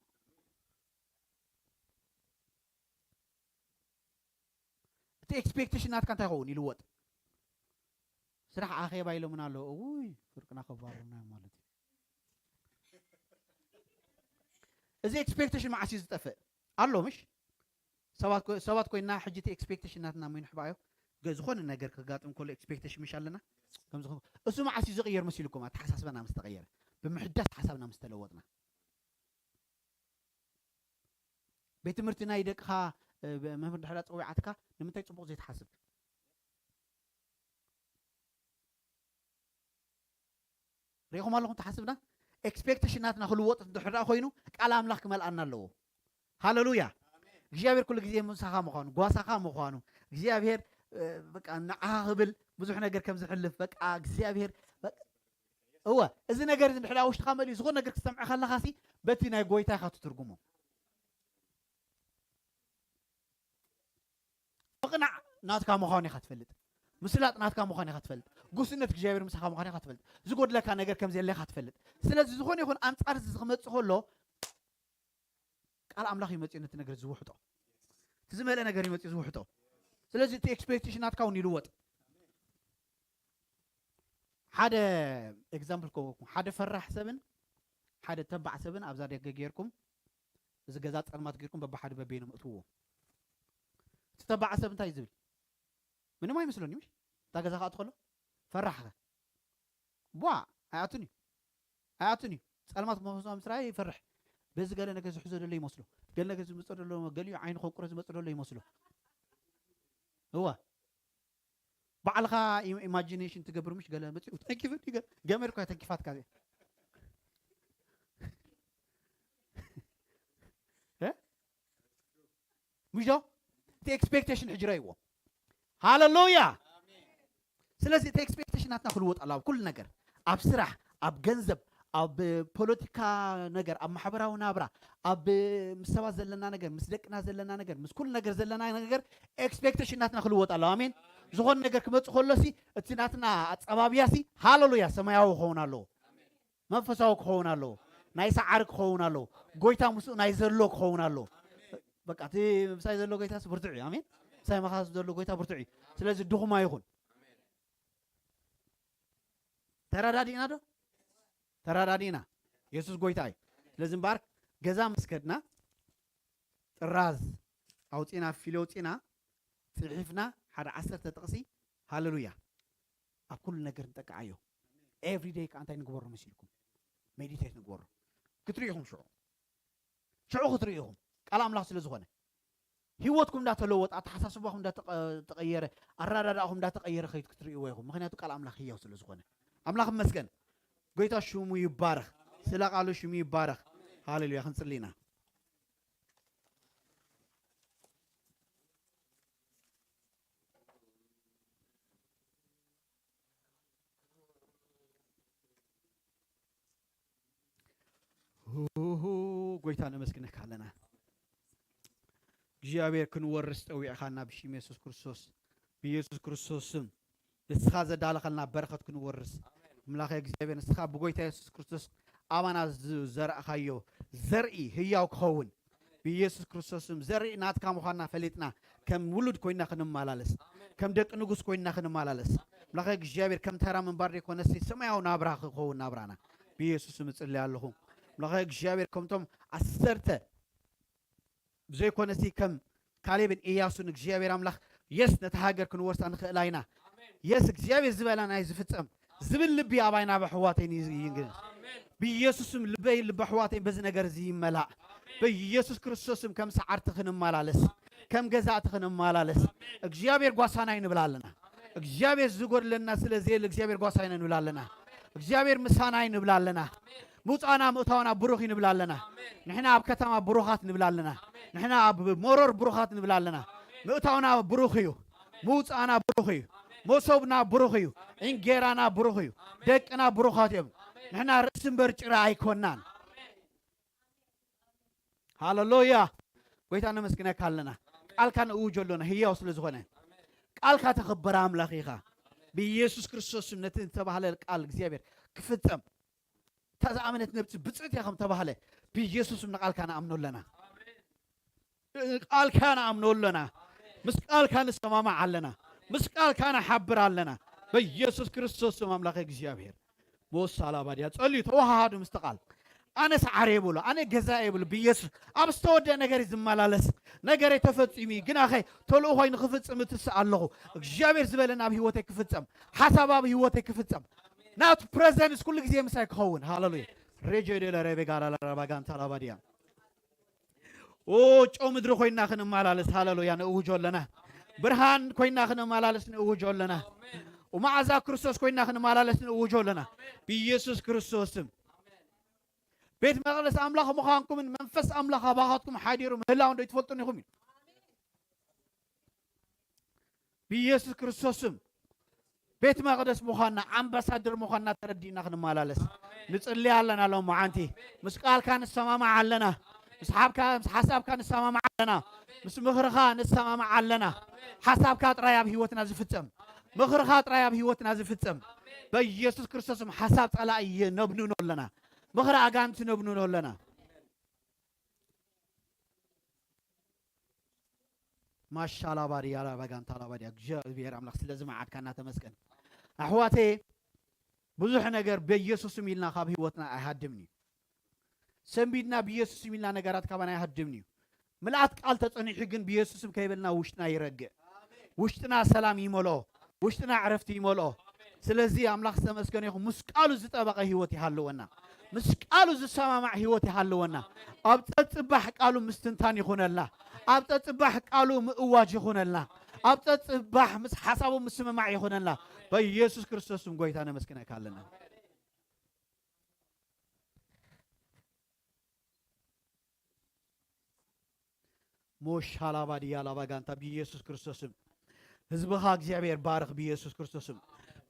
እቲ ኤክስፔክቴሽን ናትካ እንታይ ይኸውን? ይልወጥ። ስራሕ ኣኼባ ኢሎምና ኣለዉ። እውይ ፍርቅና ከባሩና እዮም ማለት እዩ። እዚ ኤክስፔክቴሽን መዓስ እዩ ዝጠፍእ? ኣሎ ምሽ? ሰባት ኮ-፣ ሰባት ኮይና ሕጂ እቲ ኤክስፔክቴሽን ናትና ምን ሕባዮ? ገ-፣ ዝኾነ ነገር ክጋጥም ከሎ ኤክስፔክቴሽን ምሽ ኣለና? ከም ዝኾነ እሱ መዓስ እዩ ዝቕየር መሲልኩም? ኣተሓሳስባና ምስ ተቐየረ፣ ብምሕዳስ ሓሳብና ምስ ተለወጥና። ቤት ትምህርቲ ናይ ደቅኻ፣ እ፣ ብ-፣ መምህር ድሕራ ጸዊዓትካ ንምንታይ ጽቡቕ ዘይትሓስብ? ሪኢኹም ኣለኹም ትሓስብና? ኤክስፔክቴሽን ናትና ክልወጥ እንድሕር ደኣ ኮይኑ ቃል ኣምላኽ ክመልኣና ኣለዎ። ሃሌሉያ። እግዚኣብሔር ኩሉ ግዜ ምሳኻ ምዃኑ፣ ጓሳኻ ምዃኑ፣ እግዚኣብሔር፣ እ፣ በቃ ንዓኻ ክብል ብዙሕ ነገር ከም ዝሕልፍ፣ በቃ እግዚኣብሔር፣ በቃ፣ እወ፣ እዚ ነገር እዚ እንድሕር ደኣ ውሽጥኻ መሊኡ ዝኾነ ነገር ክሰምዐ ከለኻሲ በቲ ናይ ጎይታ ኢኻ ትትርጉሞ። ምቕናዕ ናትካ ምዃኑ ኢኻ ትፈልጥ። ምስላጥ ናትካ ምዃኑ ኢኻ ትፈልጥ። ጉስነት እግዚኣብሔር ምሳኻ ምዃኑ ኢኻ ትፈልጥ። ዝጎድለካ ነገር ከም ዘየለ ኢኻ ትፈልጥ። ስለዚ ዝኾነ ይኹን ኣንጻር እዚ ክመጽእ ከሎ ቃል ኣምላኽ እዩ መጺኡ ነቲ ነገር ዝውሕጦ። እቲ ዝመልአ ነገር እዩ መጺኡ ዝውሕጦ። ስለዚ እቲ ኤክስፔክቴሽን ናትካ እውን ይልወጥ። ሓደ ኤግዛምፕል ክህበኩም። ሓደ ፈራሕ ሰብን ሓደ ተባዕ ሰብን ኣብዛ ደገ ጌርኩም እዚ ገዛ ጸልማት ጌርኩም በብሓደ በበይኖም እትውዎ። እቲ ተባዕ ሰብ እንታይ ዝብል? ምንም ኣይመስሎን እዩ። ምሽ? እታ ገዛ ክኣቱ ከሎ ፈራሕ ከ? ቧ፣ ኣይኣቱን እዩ። ኣይኣቱን እዩ። ጸልማት መሆሶ ምስራይ ይፈርሕ። በዚ ገለ ነገር ዝሕዞ ደሎ ይመስሎ። ገለ ነገር ዝመጾ ደሎ፣ ገሊኡ ዓይኑ ከንቁሮ ዝመጾ ደሎ ይመስሎ። እዋ። ባዕልኻ ኢም-፣ ኢማጂኔሽን ትገብር ምሽ ገለ መጺኡ ተንኪፈኒ ገ-፣ ገመድ እኳ ተንኪፋትካ እዚኣ። እ? ምሽ ዶ? እቲ ኤክስፔክቴሽን ሕጂ ረእይዎ። ሃሌሉያ። ስለዚ እቲ ኤክስፔክቴሽን ናትና ክልወጥ ኣለዎ ኣብ ኩሉ ነገር፣ ኣብ ስራሕ፣ ኣብ ገንዘብ፣ ኣብ ፖለቲካ ነገር፣ ኣብ ማሕበራዊ ናብራ፣ ኣብ ምስ ሰባት ዘለና ነገር፣ ምስ ደቅና ዘለና ነገር፣ ምስ ኩሉ ነገር ዘለና ነገር ኤክስፔክቴሽን ናትና ክልወጥ ኣለዎ። ኣሜን። ዝኾነ ነገር ክመጽእ ከሎሲ እቲ ናትና ኣጸባብያሲ ሃሌሉያ ሰማያዊ ክኸውን ኣለዎ። መንፈሳዊ ክኸውን ኣለዎ። ናይ ሰዓሪ ክኸውን ኣለዎ። ጎይታ ምስኡ ናይ ዘሎ ክኸውን ኣለዎ። በቃ እቲ ምሳይ ዘሎ ጎይታስ ብርቱዕ እዩ። ኣሜን። ምሳይ መኻስ ዘሎ ጎይታ ብርቱዕ እዩ። ስለዚ ድኹም ኣይኹን። ተረዳዲእና ዶ? ተረዳዲእና። የሱስ ጎይታ እዩ። ስለዚ እምበኣር ገዛ ምስ ከድና ጥራዝ ኣውጺና፣ ፊል ኣውጺና፣ ጽሒፍና ሓደ ዓሰርተ ጥቕሲ፣ ሃሌሉያ፣ ኣብ ኩሉ ነገር ንጠቅዓዮ። ኤቭሪ ደይ ከኣ እንታይ ንግበሮ መሲልኩም? ሜዲቴት ንግበሮ። ክትርእዩ ኢኹም ሽዑ። ሽዑ ክትርእዩ ኢኹም። ቃል ኣምላኽ ስለ ዝኾነ። ህይወትኩም እንዳተለወጠ፣ ኣተሓሳስባኹም እንዳተቐ-፣ ተቐየረ፣ ኣረዳድኣኹም እንዳተቐየረ ከይድ ክትርእይዎ ኢኹም። ምኽንያቱ ቃል ኣምላኽ ህያው ስለ ዝኾነ። ኣምላኽ ይመስገን። ጎይታ ሽሙ ይባረኽ። ስለ ቃሉ ሽሙ ይባረኽ። ሃሌሉያ። ክንጽሊ ኢና። ሁ፣ ጎይታ ነመስግነካ ኣለና። እግዚኣብሔር ክንወርስ ጠዊዕኻና ብሽም የሱስ ክርስቶስ፣ ብየሱስ ክርስቶስ ስም ንስኻ ዘዳለኸልና በረኸት ክንወርስ፣ ኣምላኸ እግዚኣብሔር፣ ንስኻ ብጎይታ የሱስ ክርስቶስ ኣባና ዝዘራእኻዮ ዘርኢ ህያው ክኸውን፣ ብኢየሱስ ክርስቶስ ስም ዘርኢ ናትካ ምዃንና ፈሊጥና፣ ከም ውሉድ ኮይንና ክንመላለስ፣ ከም ደቂ ንጉስ ኮይንና ክንመላለስ፣ ኣምላኸ እግዚኣብሔር፣ ከም ተራ ምንባር ዘይኮነሲ ሰማያዊ ናብራ ክኸውን ናብራና፣ ብኢየሱስ ስም እጽሊ ኣለኹ። ኣምላኸ እግዚኣብሔር፣ ከምቶም ዓሰርተ ዘይኮነሲ ከም ካሌብን ኢያሱን እግዚኣብሔር ኣምላኽ፣ የስ፣ ነታ ሃገር ክንወርሳ ንኽእላ ኢና፣ የስ፣ እግዚኣብሔር ዝበላ ናይ ዝፍጸም ዝብል ልቢ ኣባይና ብኣሕዋተይን ይዝ-፣ ይንግስ። ብኢየሱስም ልበይ ልቢ ኣሕዋተይን በዚ ነገር እዚ ይመላእ። ብኢየሱስ ክርስቶስም ከም ሰዓርቲ ክንመላለስ፣ ከም ገዛእቲ ክንመላለስ፣ እግዚኣብሔር ጓሳና እዩ ንብል ኣለና። እግዚኣብሔር ዝጎድለና ስለ ዘየለ እግዚኣብሔር ጓሳና እዩ ንብል ኣለና። እግዚኣብሔር ምሳና እዩ ንብል ኣለና። ምውፃና ምእታውና ብሩኽ እዩ ንብል ኣለና። ንሕና ኣብ ከተማ ብሩኻት ንብል ኣለና። ንሕና ኣብ መሮር ብሩኻት ንብል ኣለና። ምእታውና ብሩኽ እዩ። ምውፃና ብሩኽ እዩ። መሶብና ብሩኽ እዩ። እንጌራና ብሩኽ እዩ። ደቅና ብሩኻት እዮም። ንሕና ርእሲ እምበር ጭራ ኣይኮናን። ሃሌሉያ። ጎይታ ነመስግነካ ኣለና። ቃልካ ንእውጆ ኣሎና ህያው ስለ ዝኾነ። ቃልካ ተኸበረ ኣምላኽ ኢኻ። ብኢየሱስ ክርስቶስ ስም ነቲ ዝተባህለ ቃል እግዚኣብሔር ክፍጸም። እታ ዝኣመነት ነብሲ ብፅእት እያ ከም ተባህለ ብኢየሱስ ስም ንቃልካ ንኣምኖ ኣለና። ቃልካ ንኣምኖ ኣለና። ምስ ቃልካ ንሰማማዕ ኣለና። ምስ ቃልካ ንሓብር ኣለና። በኢየሱስ ክርስቶስ ስም ኣምላኽ እግዚኣብሔር። ሞሳ ላባድያ ጸልዩ ተወሃሃዱ ምስቲ ቃል። ኣነ ሰዓረ የብሉ፣ ኣነ ገዛ የብሉ፣ ብኢየሱስ ኣብ ዝተወደአ ነገር እዩ ዝመላለስ። ነገረይ ተፈጺሙ እዩ፣ ግናኸ ተልእኾይ ንኽፍጽም እትስእ ኣለኹ። እግዚኣብሔር ዝበለና ኣብ ህይወተይ ክፍጸም፣ ሓሳብ ኣብ ህይወተይ ክፍጸም። ናቱ ፕሬዘንስ ኩሉ ግዜ ምሳይ ክኸውን። ሃሌሉያ። ሬጆ ደለ ረቤ ጋራ ላራባ ጋንታ ላባድያ። ኦ፣ ጨው ምድሪ ኮይና ክንመላለስ፣ ሃሌሉያ፣ ንእውጆ ኣለና። ብርሃን ኮይና ክንመላለስ ንእውጆ ኣለና። ወመዓዛ ክርስቶስ ኮይና ክንመላለስ ንእውጆ ኣለና። ብኢየሱስ ክርስቶስ ስም። ቤት መቕደስ ኣምላኽ ምዃንኩምን መንፈስ ኣምላኽ ኣባኻትኩም ሓዲሩ ምህላውን ዶ ይትፈልጡን ኢኹም እዩ። ብኢየሱስ ክርስቶስ ስም ቤት መቕደስ ምዃንና፣ ኣምባሳደር ምዃንና ተረዲእና ክንመላለስ ንጽሊ ኣለና። ሎም መዓንቲ ምስ ቃልካ ንሰማማዕ ኣለና። ምስ ሓብካ፣ ምስ ሓሳብካ ንሰማማዕ ኣለና። ምስ ምኽርኻ ንሰማማዕ ኣለና። ሓሳብካ ጥራይ ኣብ ህይወትና ዝፍጸም፣ ምኽርኻ ጥራይ ኣብ ህይወትና ዝፍጸም። በኢየሱስ ክርስቶስ ስም ሓሳብ ጸላኢ ነብንኖ ኣለና። ምኽሪ ኣጋንንቲ ነብንኖ ኣለና። ማሻላ ባድያ ላባ ጋንታ ላባድያ። እግዚኣብሔር ኣምላኽ ስለዚ መዓድካና ተመስገን። ኣሕዋተየ፣ ብዙሕ ነገር በኢየሱስም ኢልና ካብ ህይወትና ኣይሃድምን እዩ። ሰንቢድና ብኢየሱስም ኢልና ነገራት ካባና ኣይሃድምን እዩ። ምልኣት ቃል ተጸኒሑ ግን ብኢየሱስም ከይበልና ውሽጥና ይረግእ። ውሽጥና ሰላም ይመልኦ። ውሽጥና ዕረፍቲ ይመልኦ። ስለዚ ኣምላኽ ዝተመስገነ ይኹን። ምስ ቃሉ ዝጠበቐ ህይወት ይሃልወና። ምስ ቃሉ ዝሰማማዕ ህይወት ይሃልወና። ኣብ ጸጽባሕ ቃሉ ምስትንታን ይኹነልና። ኣብ ጸጽባሕ ቃሉ ምእዋጅ ይኹነልና። ኣብ ጸጽባሕ ምስ ሓሳቡ ምስምማዕ ይኹነልና። በኢየሱስ ክርስቶስ ስም ጎይታ ነመስግነካ ኣለና። ሞሻላባ ድያላባ ጋንታ ብኢየሱስ ክርስቶስም ህዝብኻ እግዚኣብሔር ባርኽ። ብኢየሱስ ክርስቶስም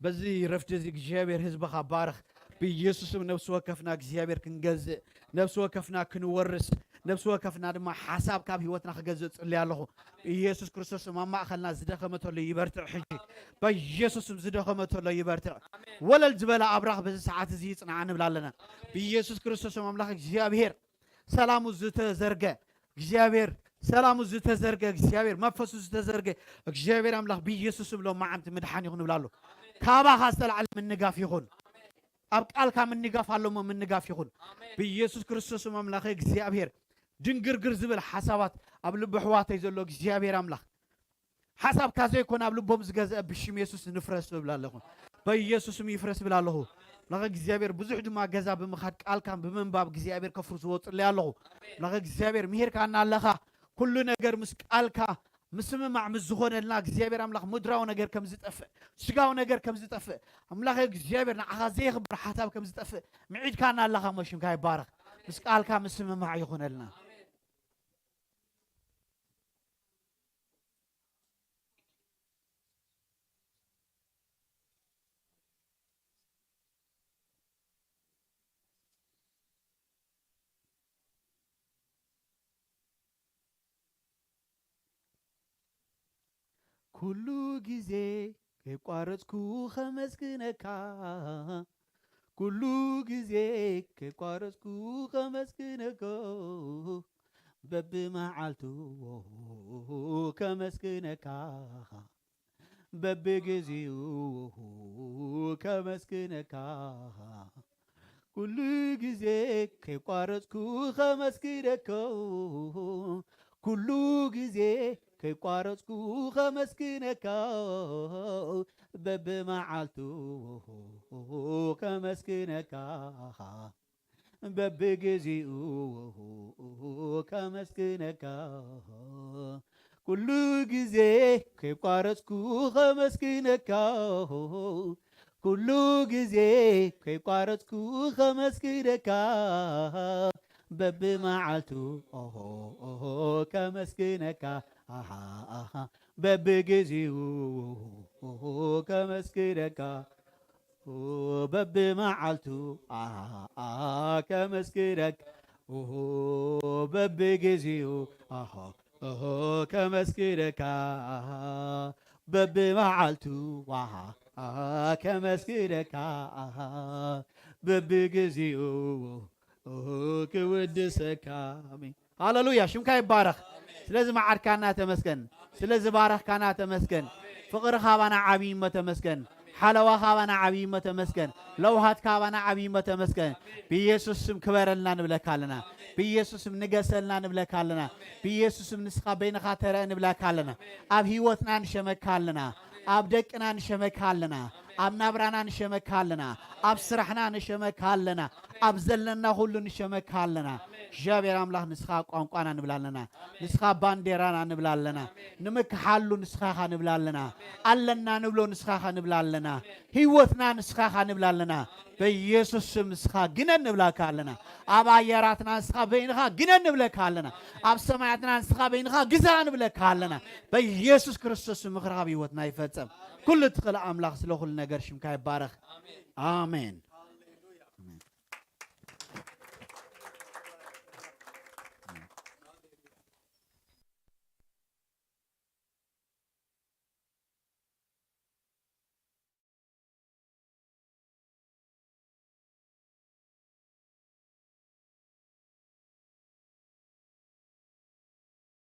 በዚ ረፍቲ እዚ እግዚኣብሔር ህዝብኻ ባርኽ። ብኢየሱስም ነፍሲ ወከፍና እግዚኣብሔር ክንገዝእ፣ ነፍሲ ወከፍና ክንወርስ፣ ነፍሲ ወከፍና ድማ ሓሳብ ካብ ህይወትና ክገዝእ ጽልይ ኣለኹ። ብኢየሱስ ክርስቶስም ኣብ ማእኸልና ዝደኸመ ተሎ ይበርትዕ። ሕጂ በኢየሱስም ዝደኸመ ተሎ ይበርትዕ። ወለል ዝበለ ኣብራኽ በዚ ሰዓት እዚ ይጽንዓ ንብል ኣለና። ብኢየሱስ ክርስቶስም ኣምላኽ እግዚኣብሔር ሰላሙ ዝተዘርገ እግዚኣብሔር፣ ሰላሙ ዝተዘርገ እግዚኣብሔር፣ መንፈሱ ዝተዘርገ እግዚኣብሔር ኣምላኽ ብኢየሱስ ስም ሎም መዓንቲ ምድሓን ይኹን እብላ ኣሎ። ካባኻ ዝተላዕለ ምንጋፍ ይኹን። ኣብ ቃልካ ምንጋፍ ኣሎ እሞ ምንጋፍ ይኹን። ብኢየሱስ ክርስቶስ ስም ኣምላኸ እግዚኣብሔር ድንግርግር ዝብል ሓሳባት ኣብ ልቢ ኣሕዋተይ ዘሎ እግዚኣብሔር ኣምላኽ ሓሳብካ ዘይኮነ ኣብ ልቦም ዝገዝአ ብሽም የሱስ ንፍረስ እብል ኣለኹ። በኢየሱስም ይፍረስ እብል ኣለኹ። ኣምላኽ እግዚኣብሔር ብዙሕ ድማ ገዛ ብምኻድ ቃልካ ብምንባብ እግዚኣብሔር ከፍርስ ወፅለይ ኣለኹ። ኣምላኽ እግዚኣብሔር ምሂርካና ኣለኻ። ኩሉ ነገር ምስ ቃልካ ምስምማዕ ምስ ዝኾነልና እግዚኣብሔር ኣምላኽ ምድራዊ ነገር ከም ዝጠፍእ፣ ስጋዊ ነገር ከም ዝጠፍእ፣ ኣምላኽ እግዚኣብሔር ንዓኻ ዘየኽብር ሓሳብ ከም ዝጠፍእ ምዒድካና ኣለኻ። እሞ ሽምካ ይባረኽ። ምስ ቃልካ ምስምማዕ ይኹነልና። ኩሉ ግዜ ከይቋረጽኩ ኸመስግነካ፣ ኩሉ ግዜ ከይቋረጽኩ ከመስግነካ፣ በብመዓልቱ ከመስግነካ፣ በብግዜኡ ከመስግነካ፣ ኩሉ ግዜ ከይቋረጽኩ ከመስግነካ፣ ኩሉ ግዜ ከይቋረጽኩ ከመስግነካ፣ በብመዓልቱ ከመስግነካ፣ በብግዜኡ ከመስግነካ፣ ኩሉ ግዜ ከይቋረጽኩ ከመስግነካ፣ ኩሉ ግዜ ከይቋረጽኩ ከመስግነካ፣ በብመዓልቱ ከመስግነካ፣ ኣሃ፣ ኣሃ፣ በብግዜኡ ከመስግነካ፣ በብመዓልቱ፣ ኣሃ፣ ኣሃ፣ ከመስግነካ፣ በብግዜኡ፣ ኣሃ፣ ኣሃ፣ ከመስግነካ፣ በብመዓልቱ፣ ኣሃ፣ ኣሃ፣ ከመስግነካ፣ ኣሃ፣ በብግዜኡ፣ ኣሃ፣ ክውድሰካ። ኣሜን። ሃሌሉያ፣ ሽምካ ይባረኽ። ስለዚ መዓድካና ተመስገን፣ ስለዚ ባረኽካና ተመስገን። ፍቕርኻ ባና ዓብዪ እሞ ተመስገን። ሓለዋኻ ባና ዓብዪ እሞ ተመስገን። ለውሃትካ ባና ዓብዪ እሞ ተመስገን። ብኢየሱስ ስም ክበረልና ንብለካ ኣለና። ብኢየሱስ ስም ንገሰልና ንብለካ ኣለና። ብኢየሱስ ስም ንስኻ በይንኻ ተረእ ንብለካ ኣለና። ኣብ ህይወትና ንሸመካ ኣለና። ኣብ ደቅና ንሸመካ ኣለና። ኣብ ናብራና ንሸመካ ኣለና። ኣብ ስራሕና ንሸመካ ኣለና። ኣብ ዘለና ኩሉ ንሸመካ ኣለና። እግዚኣብሔር ኣምላኽ ንስኻ ቋንቋና ንብላ ኣለና። ንስኻ ባንዴራና ንብላ ኣለና። ንምክሓሉ ንስኻ ኢኻ ንብላ ኣለና። ኣለና ንብሎ ንስኻ ኢኻ ንብላ ኣለና። ህይወትና ንስኻ ኢኻ ንብላ ኣለና። በኢየሱስ ስም ንስኻ ግነን ንብላካ ኣለና። ኣብ ኣየራትና ንስኻ በይንኻ ግነን ንብለካ ኣለና። ኣብ ሰማያትና ንስኻ በይንኻ ግዛእ ንብለካ ኣለና። በኢየሱስ ክርስቶስ ስም ምኽርኻ ኣብ ህይወትና ይፈጸም። ኩሉ ትኽእል ኣምላኽ ስለ ኩሉ ነገር ሽምካ ይባረኽ። ኣሜን።